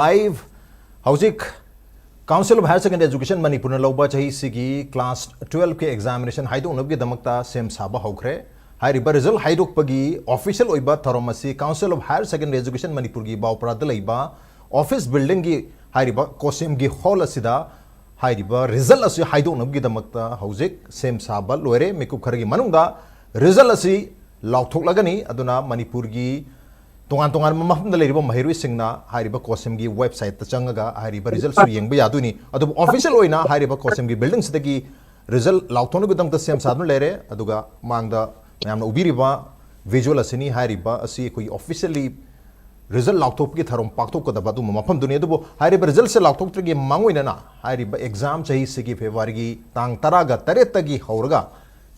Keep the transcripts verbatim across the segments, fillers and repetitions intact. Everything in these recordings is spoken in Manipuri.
ꯐꯥꯏꯚ꯫ ꯍꯧꯖꯤꯛ Council of Higher Secondary Education ꯃꯅꯤꯄꯨꯔꯅ ꯂꯧꯕ ꯆꯍꯤꯁꯤꯒꯤ class twelve ꯀꯤ examination ꯍꯥꯏꯗꯣꯛꯅꯕꯒꯤꯗꯃꯛꯇ ꯁꯦꯝ ꯁꯥꯕ ꯍꯧꯈ꯭ꯔꯦ꯫ ꯍꯥꯏꯔꯤꯕ result ꯍꯥꯏꯗꯣꯛꯄꯒꯤ official ꯑꯣꯏꯕ ꯊꯧꯔꯝ ꯑꯁꯤ Council of Higher Secondary Education ꯃꯅꯤꯄꯨꯔꯒꯤ ꯕꯥꯎꯄ꯭ꯔꯥꯗ ꯂꯩꯕ office building ꯒꯤ ꯍꯥꯏꯔꯤꯕ COHSEM ꯒꯤ hall ꯑꯁꯤꯗ ꯍꯥꯏꯔꯤꯕ result ꯑꯁꯤ ꯍꯥꯏꯗꯣꯛꯅꯕꯒꯤꯗꯃꯛꯇ ꯍꯧꯖꯤꯛ ꯁꯦꯝ ꯁꯥꯕ ꯂꯣꯏꯔꯦ꯫ ꯃꯤꯀꯨꯞ ꯈꯔꯒꯤ ꯃꯅꯨꯡꯗ result ꯑꯁꯤ ꯂꯥꯎꯊꯣꯛꯂꯒꯅꯤ꯫ ꯑꯗꯨꯅ ꯃꯅꯤꯄꯨꯔꯒꯤ ꯇꯣꯉꯥꯟ ꯇꯣꯉꯥꯟꯕ ꯃꯐꯝꯗ ꯂꯩꯔꯤꯕ ꯃꯍꯩꯔꯣꯏꯁꯤꯡꯅ ꯍꯥꯏꯔꯤꯕ COHSEM ꯒꯤ website ꯇ ꯆꯪꯉꯒ ꯍꯥꯏꯔꯤꯕ result ꯁꯨ ꯌꯦꯡꯕ ꯌꯥꯗꯣꯏꯅꯤ꯫ ꯑꯗꯨꯕꯨ official ꯑꯣꯏꯅ ꯍꯥꯏꯔꯤꯕ COHSEM ꯒꯤ building ꯁꯤꯗꯒꯤ result ꯂꯥꯎꯊꯣꯛꯅꯕꯒꯤꯗꯃꯛꯇ ꯁꯦꯝ ꯁꯥꯗꯨꯅ ꯂꯩꯔꯦ꯫ ꯑꯗꯨꯒ ꯃꯥꯡꯗ ꯃꯌꯥꯝꯅ ꯎꯕꯤꯔꯤꯕ visual ꯑꯁꯤꯅꯤ꯫ ꯍꯥꯏꯔꯤꯕ ꯑꯁꯤ ꯑꯩꯈꯣꯏꯒꯤ officially result ꯂꯥꯎꯊꯣꯛꯄꯒꯤ ꯊꯧꯔꯝ ꯄꯥꯡꯊꯣꯛꯀꯗꯕ ꯑꯗꯨꯒꯨꯝꯕ ꯃꯐꯝꯗꯨꯅꯤ꯫ ꯑꯗꯨꯕꯨ ꯍꯥꯏꯔꯤꯕ result ꯁꯦ ꯂꯥꯎꯊꯣꯛꯇ꯭ꯔꯤꯉꯩ ꯃꯥꯡꯑꯣꯏꯅꯅ ꯍꯥꯏꯔꯤꯕ exam ꯆꯍꯤꯁꯤꯒꯤ February ꯒꯤ ꯇꯥꯡ ꯇꯔꯥꯒ ꯇꯔꯦꯠꯇꯒꯤ ꯍꯧꯔꯒ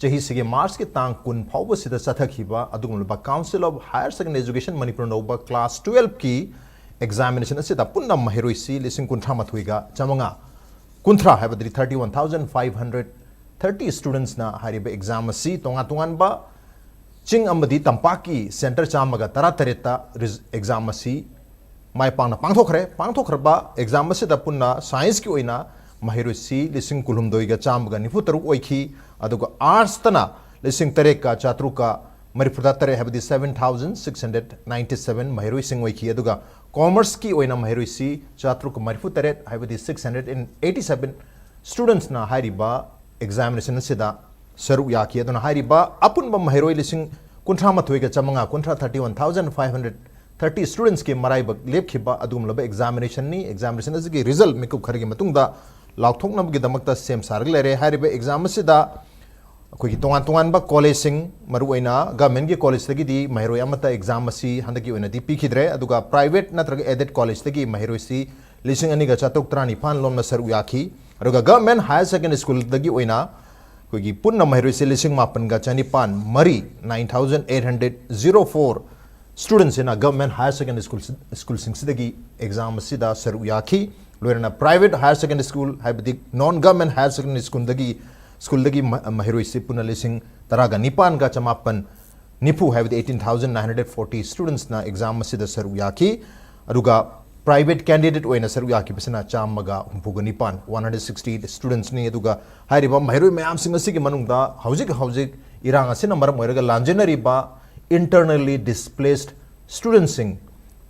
ꯆꯍꯤꯁꯤꯒꯤ March ꯀꯤ ꯇꯥꯡ ꯀꯨꯟ ꯐꯥꯎꯕꯁꯤꯗ ꯆꯠꯊꯈꯤꯕ ꯑꯗꯨꯒꯨꯝꯂꯕ Council of Higher Secondary Education ꯃꯅꯤꯄꯨꯔꯅ ꯂꯧꯕ class twelve ꯀꯤ examination ꯑꯁꯤꯗ ꯄꯨꯟꯅ ꯃꯍꯩꯔꯣꯏꯁꯤ ꯂꯤꯁꯤꯡ ꯀꯨꯟꯊ꯭ꯔꯥ ꯃꯥꯊꯣꯏꯒ ꯆꯥꯃꯉꯥ ꯀꯨꯟꯊ꯭ꯔꯥ, ꯍꯥꯏꯕꯗꯤ thirty one thousand five hundred thirty students ꯅ ꯍꯥꯏꯔꯤꯕ exam ꯑꯁꯤ ꯇꯣꯉꯥꯟ ꯇꯣꯉꯥꯟꯕ ꯆꯤꯡ ꯑꯃꯗꯤ ꯇꯝꯄꯥꯛꯀꯤ center ꯆꯥꯝꯃꯒ ꯇꯔꯥ ꯇꯔꯦꯠꯇ ꯔꯤꯖ-, exam ꯑꯁꯤ ꯃꯥꯏ ꯄꯥꯛꯅ ꯄꯥꯡꯊꯣꯛꯈ꯭ꯔꯦ꯫ ꯄꯥꯡꯊꯣꯛꯈ꯭ꯔꯕ exam ꯑꯁꯤꯗ ꯄꯨꯟꯅ science ꯀꯤ ꯑꯣꯏꯅ ꯃꯍꯩꯔꯣꯏꯁꯤ ꯂꯤꯁꯤꯡ ꯀꯨꯟꯍꯨꯝꯗꯣꯏꯒ ꯆꯥꯝꯃꯒ ꯅꯤꯐꯨ ꯇꯔꯨꯛ ꯑꯣꯏꯈꯤ꯫ ꯑꯗꯨꯒ arts ꯇꯅ ꯂꯤꯁꯤꯡ ꯇꯔꯦꯠꯀ ꯆꯥꯇ꯭ꯔꯨꯛꯀ ꯃꯔꯤꯐꯨꯇꯔꯦꯠ, ꯍꯥꯏꯕꯗꯤ seven thousand six hundred ninety seven ꯃꯍꯩꯔꯣꯏꯁꯤꯡ ꯑꯣꯏꯈꯤ꯫ ꯑꯗꯨꯒ commerce ꯀꯤ ꯑꯣꯏꯅ ꯃꯍꯩꯔꯣꯏꯁꯤ ꯆꯥꯇ꯭ꯔꯨꯛꯀ ꯃꯔꯤꯐꯨꯇꯔꯦꯠ, ꯍꯥꯏꯕꯗꯤ six hundred and eighty seven students ꯅ ꯍꯥꯏꯔꯤꯕ examination ꯑꯁꯤꯗ ꯁꯔꯨꯛ ꯌꯥꯈꯤ꯫ ꯑꯗꯨꯅ ꯍꯥꯏꯔꯤꯕ ꯑꯄꯨꯟꯕ ꯃꯍꯩꯔꯣꯏ ꯂꯤꯁꯤꯡ ꯀꯨꯟꯊ꯭ꯔꯥ ꯃꯥꯊꯣꯏꯒ ꯆꯥꯃꯉꯥ ꯀꯨꯟꯊ꯭ꯔꯥ, thirty one thousand five hundred thirty students ꯀꯤ ꯃꯔꯥꯏꯕꯛ ꯂꯦꯞꯈꯤꯕ ꯑꯗꯨꯒꯨꯝꯂꯕ examination ꯅꯤ꯫ Examination ꯑꯁꯤꯒꯤ result ꯃꯤꯀꯨꯞ ꯈꯔꯒꯤ ꯃꯇꯨꯡꯗ ꯂꯥꯎꯊꯣꯛꯅꯕꯒꯤꯗꯃꯛꯇ ꯁꯦꯝ ꯁꯥꯔꯒ ꯂꯩꯔꯦ꯫ ꯍꯥꯏꯔꯤꯕ exam ꯑꯁꯤꯗ ꯑꯩꯈꯣꯏꯒꯤ ꯇꯣꯉꯥꯟ ꯇꯣꯉꯥꯟꯕ college ꯁꯤꯡ, ꯃꯔꯨꯑꯣꯏꯅ government ꯀꯤ college ꯇꯒꯤꯗꯤ ꯃꯍꯩꯔꯣꯏ ꯑꯃꯠꯇ exam ꯑꯁꯤ ꯍꯟꯗꯛꯀꯤ ꯑꯣꯏꯅꯗꯤ ꯄꯤꯈꯤꯗ꯭ꯔꯦ꯫ ꯑꯗꯨꯒ private ꯅꯠꯇ꯭ꯔꯒ aided college ꯇꯒꯤ ꯃꯍꯩꯔꯣꯏꯁꯤ ꯂꯤꯁꯤꯡ ꯑꯅꯤꯒ ꯆꯥꯇ꯭ꯔꯨꯛ ꯇꯔꯥꯅꯤꯄꯥꯟ ꯂꯣꯝꯅ ꯁꯔꯨꯛ ꯌꯥꯈꯤ꯫ ꯑꯗꯨꯒ government higher secondary school ꯗꯒꯤ ꯑꯣꯏꯅ ꯑꯩꯈꯣꯏꯒꯤ ꯄꯨꯟꯅ ꯃꯍꯩꯔꯣꯏꯁꯤ ꯂꯤꯁꯤꯡ ꯃꯥꯄꯟꯒ ꯆꯅꯤꯄꯥꯟ ꯃꯔꯤ, nine thousand eight hundred zero four students ꯁꯤꯅ government higher secondary school, school ꯁꯤꯡꯁꯤꯗꯒꯤ exam ꯑꯁꯤꯗ ꯁꯔꯨꯛ ꯌꯥꯈꯤ꯫ ꯂꯣꯏꯅꯅ private higher secondary school, ꯍꯥꯏꯕꯗꯤ non government higher secondary school ꯗꯒꯤ, school ꯗꯒꯤ ꯃ-, ꯃꯍꯩꯔꯣꯏꯁꯤ ꯄꯨꯟꯅ ꯂꯤꯁꯤꯡ ꯇꯔꯥꯒ ꯅꯤꯄꯥꯟꯒ ꯆꯃꯥꯄꯟ ꯅꯤꯐꯨ, ꯍꯥꯏꯕꯗꯤ eighteen thousand nine hundred forty students ꯅ exam ꯑꯁꯤꯗ ꯁꯔꯨꯛ ꯌꯥꯈꯤ꯫ ꯑꯗꯨꯒ private candidate ꯑꯣꯏꯅ ꯁꯔꯨꯛ ꯌꯥꯈꯤꯕꯁꯤꯅ ꯆꯥꯝꯃꯒ ꯍꯨꯝꯐꯨꯒ ꯅꯤꯄꯥꯟ, one hundred sixty eight students ꯅꯤ꯫ ꯑꯗꯨꯒ ꯍꯥꯏꯔꯤꯕ ꯃꯍꯩꯔꯣꯏ ꯃꯌꯥꯝꯁꯤꯡ ꯑꯁꯤꯒꯤ ꯃꯅꯨꯡꯗ ꯍꯧꯖꯤꯛ ꯍꯧꯖꯤꯛ ꯏꯔꯥꯡ ꯑꯁꯤꯅ ꯃꯔꯝ ꯑꯣꯏꯔꯒ ꯂꯥꯟꯖꯦꯟꯅꯔꯤꯕ internally displaced students ꯁꯤꯡ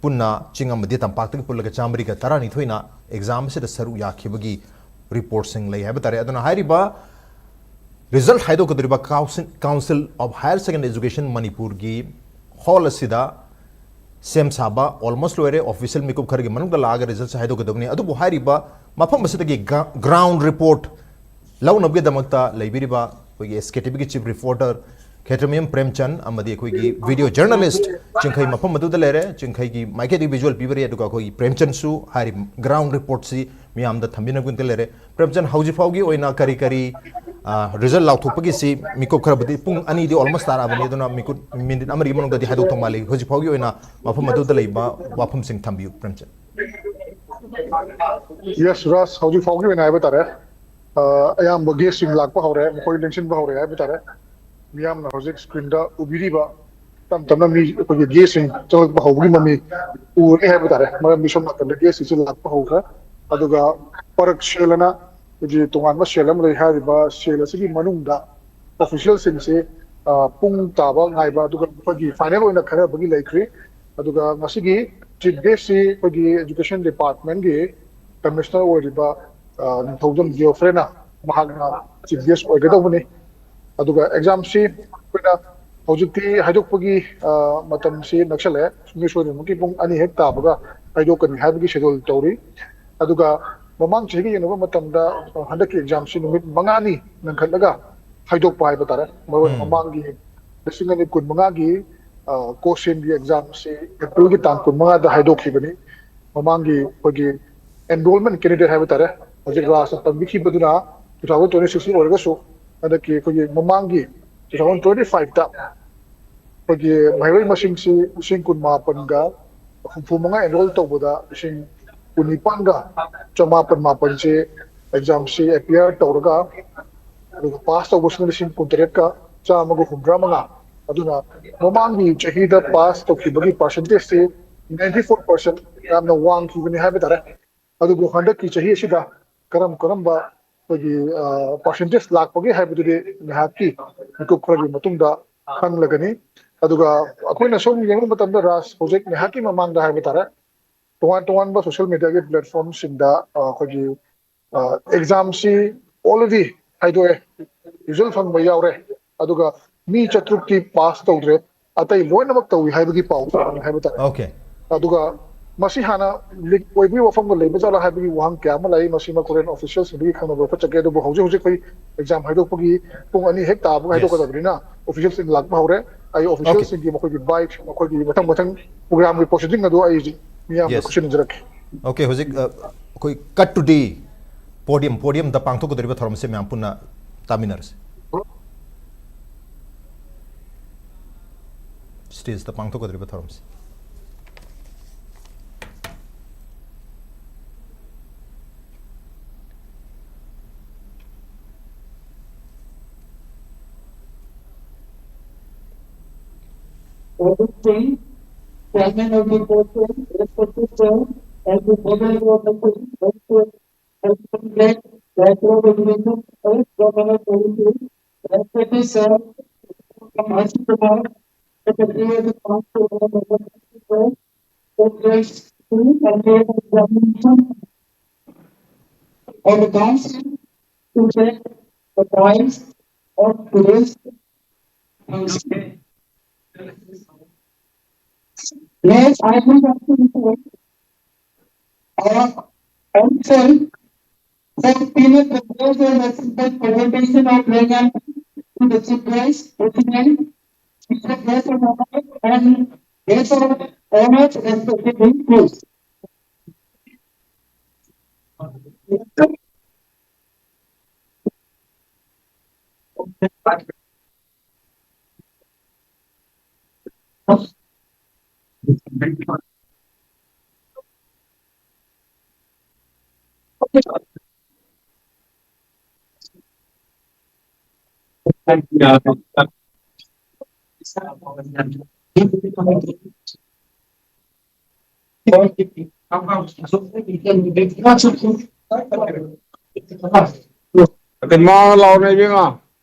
ꯄꯨꯟꯅ ꯆꯤꯡ ꯑꯃꯗꯤ ꯇꯝꯄꯥꯛꯇꯒꯤ ꯄꯨꯜꯂꯒ ꯆꯥꯃꯔꯤꯒ ꯇꯔꯥꯅꯤꯊꯣꯏꯅ exam ꯑꯁꯤꯗ ꯁꯔꯨꯛ ꯌꯥꯈꯤꯕꯒꯤ report ꯁꯤꯡ ꯂꯩ ꯍꯥꯏꯕ ꯇꯥꯔꯦ꯫ ꯑꯗꯨꯅ ꯍꯥꯏꯔꯤꯕ result ꯍꯥꯏꯗꯣꯛꯀꯗꯧꯔꯤꯕ Council, Council of Higher Secondary Education ꯃꯅꯤꯄꯨꯔꯒꯤ hall ꯑꯁꯤꯗ ꯁꯦꯝ ꯁꯥꯕ almost ꯂꯣꯏꯔꯦ꯫ Official ꯃꯤꯀꯨꯞ ꯈꯔꯒꯤ ꯃꯅꯨꯡꯗ ꯂꯥꯛꯑꯒ result ꯁꯦ ꯍꯥꯏꯗꯣꯛꯀꯗꯕꯅꯤ꯫ ꯑꯗꯨꯕꯨ ꯍꯥꯏꯔꯤꯕ ꯃꯐꯝ ꯑꯁꯤꯗꯒꯤ ꯒ-, ground report ꯂꯧꯅꯕꯒꯤꯗꯃꯛꯇ ꯂꯩꯕꯤꯔꯤꯕ ꯑꯩꯈꯣꯏꯒꯤ SKTVꯒꯤ chief reporter ꯈꯦꯇ꯭ꯔꯃꯌꯨꯝ ꯄ꯭ꯔꯦꯝꯆꯟ ꯑꯃꯗꯤ ꯑꯩꯈꯣꯏꯒꯤ video journalist ꯆꯤꯡꯈꯩ ꯃꯐꯝ ꯑꯗꯨꯗ ꯂꯩꯔꯦ꯫ ꯆꯤꯡꯈꯩꯒꯤ ꯃꯥꯏꯀꯩꯗꯒꯤ visual ꯄꯤꯕꯤꯔꯦ꯫ ꯑꯗꯨꯒ ꯑꯩꯈꯣꯏꯒꯤ ꯄ꯭ꯔꯦꯝꯆꯟꯁꯨ ꯍꯥꯏꯔꯤꯕ ground report ꯁꯤ ꯃꯤꯌꯥꯝꯗ ꯊꯝꯕꯤꯅꯕꯒꯤꯗꯃꯛꯇ ꯂꯩꯔꯦ꯫ ꯄ꯭ꯔꯦꯝꯆꯟ, ꯍꯧꯖꯤꯛ ꯐꯥꯎꯒꯤ ꯑꯣꯏꯅ ꯀꯔꯤ ꯀꯔꯤ, ꯑ, result ꯂꯥꯎꯊꯣꯛꯄꯒꯤꯁꯤ ꯃꯤꯀꯨꯞ ꯈꯔꯕꯨꯗꯤ, ꯄꯨꯡ ꯑꯅꯤꯗꯤ almost ꯇꯥꯔꯛꯑꯕꯅꯤ, ꯑꯗꯨꯅ ꯃꯤꯀꯨꯞ minute ꯑꯃ ꯑꯅꯤꯒꯤ ꯃꯅꯨꯡꯗꯗꯤ ꯍꯥꯏꯗꯣꯛꯇꯧ ꯃꯥꯜꯂꯤ꯫ ꯍꯧꯖꯤꯛ ꯐꯥꯎꯒꯤ ꯑꯣꯏꯅ ꯃꯐꯝ ꯑꯗꯨꯗ ꯂꯩꯕ ꯋꯥꯐꯝꯁꯤꯡ ꯊꯝꯕꯤꯌꯨ, ꯄ꯭ꯔꯦꯝꯆꯟ꯫ Yes, ꯔꯥꯖ, ꯍꯧꯖꯤꯛ ꯐꯥꯎꯒꯤ ꯑꯣꯏꯅ ꯍꯥꯏꯕ ꯇꯥꯔꯦ, ꯑ, ꯑꯌꯥꯝꯕ guest ꯁꯤꯡ ꯂꯥꯛꯄ ꯍꯧꯔꯦ, ꯃꯈꯣꯏ ꯂꯦꯡꯁꯤꯟꯕ ꯍꯧꯔꯦ ꯍꯥꯏꯕ ꯇꯥꯔꯦ꯫ ꯃꯤꯌꯥꯝꯅ ꯍꯧꯖꯤꯛ screen ꯗ ꯎꯕꯤꯔꯤꯕ ꯇꯞ ꯇꯞꯅ ꯃꯤ, ꯑꯩꯈꯣꯏꯒꯤ guest ꯁꯤꯡ ꯆꯪꯂꯛꯄ ꯍꯧꯕꯒꯤ ꯃꯃꯤ ꯎꯔꯅꯤ ꯍꯥꯏꯕ ꯇꯥꯔꯦ꯫ ꯃꯔꯝꯗꯤ ꯁꯣꯝ ꯅꯥꯀꯟꯗ guest ꯁꯤꯡꯁꯨ ꯂꯥꯛꯄ ꯍꯧꯈ꯭ꯔꯦ꯫ ꯑꯗꯨꯒ ꯄꯔꯛ cell ꯑꯅ ꯑꯩꯈꯣꯏꯒꯤ ꯇꯣꯉꯥꯟꯕ cell ꯑꯃ ꯂꯩ꯫ ꯍꯥꯏꯔꯤꯕ cell ꯑꯁꯤꯒꯤ ꯃꯅꯨꯡꯗ official ꯁꯤꯡꯁꯤ, ꯑ, ꯄꯨꯡ ꯇꯥꯕ ꯉꯥꯏꯕ, ꯑꯗꯨꯒ ꯃꯈꯣꯏꯒꯤ final ꯑꯣꯏꯅ ꯈꯟꯅꯕꯒꯤ ꯂꯩꯈ꯭ꯔꯤ꯫ ꯑꯗꯨꯒ ꯉꯁꯤꯒꯤ chief guest ꯁꯤ ꯑꯩꯈꯣꯏꯒꯤ education department ꯀꯤ commissioner ꯑꯣꯏꯔꯤꯕ, ꯑ, ꯅꯤꯡꯊꯧꯖꯝ ꯖꯤꯑꯣꯐ꯭ꯔꯦꯅ, ꯃꯍꯥꯛꯅ chief guest ꯑꯣꯏꯒꯗꯧꯕꯅꯤ꯫ ꯑꯗꯨꯒ exam ꯁꯤ ꯑꯩꯈꯣꯏꯅ ꯍꯧꯖꯤꯛꯇꯤ ꯍꯥꯏꯗꯣꯛꯄꯒꯤ, ꯑ, ꯃꯇꯝꯁꯤ ꯅꯛꯁꯜꯂꯛꯑꯦ꯫ ꯁꯨꯡꯁꯣꯏ ꯁꯣꯏꯗꯅꯃꯛꯀꯤ ꯄꯨꯡ ꯑꯅꯤ ꯍꯦꯛ ꯇꯥꯕꯒ ꯍꯥꯏꯗꯣꯛꯀꯅꯤ ꯍꯥꯏꯕꯒꯤ schedule ꯇꯧꯔꯤ꯫ ꯑꯗꯨꯒ ꯃꯃꯥꯡ ꯆꯍꯤꯒ ꯌꯦꯡꯅꯕ ꯃꯇꯝꯗ, ꯑ, ꯍꯟꯗꯛꯀꯤ exam ꯁꯤ ꯅꯨꯃꯤꯠ ꯃꯉꯥꯅꯤ ꯉꯟꯈꯠꯂꯒ ꯍꯥꯏꯗꯣꯛꯄ ꯍꯥꯏꯕ ꯇꯥꯔꯦ꯫ ꯃꯔꯨ ꯑꯣꯏꯅ ꯎꯝ꯫ ꯃꯃꯥꯡꯒꯤ ꯂꯤꯁꯤꯡ ꯑꯅꯤ ꯀꯨꯟꯃꯉꯥꯒꯤ, ꯑ, CoSEM ꯒꯤ exam ꯁꯤ April ꯒꯤ ꯇꯥꯡ ꯀꯨꯟꯃꯉꯥꯗ ꯍꯥꯏꯗꯣꯛꯈꯤꯕꯅꯤ꯫ ꯃꯃꯥꯡꯒꯤ ꯑꯩꯈꯣꯏꯒꯤ enrollment candidate ꯍꯥꯏꯕ ꯇꯥꯔꯦ, ꯍꯧꯖꯤꯛ ꯔꯥꯖꯅ ꯄꯟꯕꯤꯈꯤꯕꯗꯨꯅ two thousand twenty six ꯀꯤ ꯑꯣꯏꯔꯒꯁꯨ, ꯍꯟꯗꯛꯀꯤ ꯑꯩꯈꯣꯏꯒꯤ ꯃꯃꯥꯡꯒꯤ two thousand twenty five ꯇ ꯑꯩꯈꯣꯏꯒꯤ ꯃꯍꯩꯔꯣꯏ ꯃꯁꯤꯡꯁꯤ ꯂꯤꯁꯤꯡ ꯀꯨꯟꯃꯥꯄꯟꯒ ꯍꯨꯝꯐꯨ ꯃꯉꯥ enroll ꯇꯧꯕꯗ ꯂꯤꯁꯤꯡ ꯀꯨꯟꯅꯤꯄꯥꯟꯒ ꯆꯃꯥꯄꯟ ꯃꯥꯄꯟꯁꯤ exam ꯁꯤ appear ꯇꯧꯔꯒ, ꯑꯗꯨꯒ pass ꯇꯧꯕꯁꯤꯅ ꯂꯤꯁꯤꯡ ꯀꯨꯟꯇꯔꯦꯠꯀ ꯆꯥꯝꯃꯒ ꯍꯨꯝꯗ꯭ꯔꯥ ꯃꯉꯥ꯫ ꯑꯗꯨꯅ ꯃꯃꯥꯡꯒꯤ ꯆꯍꯤꯗ pass ꯇꯧꯈꯤꯕꯒꯤ percentage ꯁꯤ ꯅꯥꯏꯟꯇꯤ ꯐꯣꯔ ꯄꯥꯔꯁꯦꯟ ꯌꯥꯝꯅ ꯋꯥꯡꯈꯤꯕꯅꯤ ꯍꯥꯏꯕ ꯇꯥꯔꯦ꯫ ꯑꯗꯨꯕꯨ ꯍꯟꯗꯛꯀꯤ ꯆꯍꯤ ꯑꯁꯤꯗ ꯀꯔꯝ ꯀꯔꯝꯕ ꯑꯩꯈꯣꯏꯒꯤ ꯄꯥꯔꯁꯦꯟꯇꯦꯖ ꯂꯥꯛꯄꯒꯦ ꯍꯥꯏꯕꯗꯨꯗꯤ ꯉꯥꯏꯍꯥꯛꯀꯤ ꯃꯤꯀꯨꯞ ꯈꯔꯒꯤ ꯃꯇꯨꯡꯗ ꯈꯪꯂꯒꯅꯤ꯫ ꯑꯗꯨꯒ ꯑꯩꯈꯣꯏꯅ ꯁꯨꯝ ꯌꯦꯡꯕ ꯃꯇꯝꯗ, ꯔꯥꯖ, ꯍꯧꯖꯤꯛ ꯉꯥꯏꯍꯥꯛꯀꯤ ꯃꯃꯥꯡꯗ ꯍꯥꯏꯕ ꯇꯥꯔꯦ, ꯇꯣꯉꯥꯟ ꯇꯣꯉꯥꯟꯕ ꯁꯣꯁꯤꯌꯦꯜ ꯃꯦꯗꯤꯌꯥꯒꯤ ꯄ꯭ꯂꯦꯠꯐꯣꯝꯁꯤꯡꯗ ꯑꯩꯈꯣꯏꯒꯤ ꯑꯦꯛꯖꯥꯝꯁꯤ ꯑꯣꯜꯔꯦꯗꯤ ꯍꯥꯏꯗꯣꯛꯑꯦ, ꯔꯤꯖꯜ ꯐꯪꯕ ꯌꯥꯎꯔꯦ, ꯑꯗꯨꯒ ꯃꯤ ꯆꯥꯇ꯭ꯔꯨꯛꯇꯤ ꯄꯥꯁ ꯇꯧꯗ꯭ꯔꯦ, ꯑꯇꯩ ꯂꯣꯏꯅꯃꯛ ꯇꯧꯏ ꯍꯥꯏꯕꯒꯤ ꯄꯥꯎ ꯇꯥꯔꯝꯃꯤ ꯍꯥꯏꯕ ꯇꯥꯔꯦ꯫ Okay. ꯑꯗꯨꯒ ꯃꯁꯤ ꯍꯥꯟꯅ ꯂꯤꯛ ꯑꯣꯏꯕꯒꯤ ꯋꯥꯐꯝꯒ ꯂꯩꯕ ꯖꯥꯠꯂꯥ ꯍꯥꯏꯕꯒꯤ ꯋꯥꯍꯪ ꯀꯌꯥ ꯑꯃ ꯂꯥꯛꯏ꯫ ꯃꯁꯤ ꯃꯈꯣꯏ ꯑꯣꯐꯤꯁꯤꯌꯦꯜꯁꯤꯡꯗꯒꯤ ꯈꯪꯅꯕ ꯂꯧꯈꯠꯆꯒꯦ꯫ ꯑꯗꯨꯕꯨ ꯍꯧꯖꯤꯛ ꯍꯧꯖꯤꯛ ꯑꯩꯈꯣꯏ ꯑꯦꯛꯖꯥꯝ ꯍꯥꯏꯗꯣꯛꯄꯒꯤ ꯄꯨꯡ ꯑꯅꯤ ꯍꯦꯛ ꯇꯥꯕꯒ ꯍꯥꯏꯗꯣꯛꯀꯗꯕꯅꯤꯅ ꯑꯣꯐꯤꯁꯤꯌꯦꯜꯁꯤꯡ ꯂꯥꯛꯄ ꯍꯧꯔꯦ꯫ ꯑꯩ ꯑꯣꯐꯤꯁꯤꯌꯦꯜꯁꯤꯡꯒꯤ ꯃꯈꯣꯏꯒꯤ ꯕꯥꯏꯠ, ꯃꯈꯣꯏꯒꯤ ꯃꯊꯪ ꯃꯊꯪ ꯄ꯭ꯔꯣꯒ꯭ꯔꯥꯝꯒꯤ ꯄ꯭ꯔꯣꯁꯤꯗꯤꯡ ꯑꯗꯨ ꯑꯩ ꯍꯧꯖꯤꯛ ꯃꯤꯌꯥꯝꯗ Yes. ꯈꯨꯠꯁꯤꯟꯅꯖꯔꯛꯀꯦ꯫ Okay, ꯍꯧꯖꯤꯛ ꯑ, ꯑꯩꯈꯣꯏ cut to the podium, podiumꯗ ꯄꯥꯡꯊꯣꯛꯀꯗꯧꯔꯤꯕ ꯊꯧꯔꯝꯁꯦ ꯃꯌꯥꯝ ꯄꯨꯟꯅ ꯇꯥꯃꯤꯟꯅꯔꯁꯤ꯫ Stageꯇ ꯄꯥꯡꯊꯣꯛꯀꯗꯧꯔꯤꯕ ꯊꯧꯔꯝꯁꯦ꯫ Audit team, chairman of the board, respected chair, and the member of the board, also welcome back, director of education, and governor of education, respected sir, Ashish Kumar, secretary of the council, and the council to take the points of today's function. Next, I would like to request our council for the period of the presentation of Reagan to the chief guest, president, chief guest of honor, and guest of honor, respectively, please. ꯑꯗꯩ ꯃꯃꯥꯡꯗ ꯂꯥꯛꯑꯣꯅꯦ ꯏꯕꯦꯝꯃ,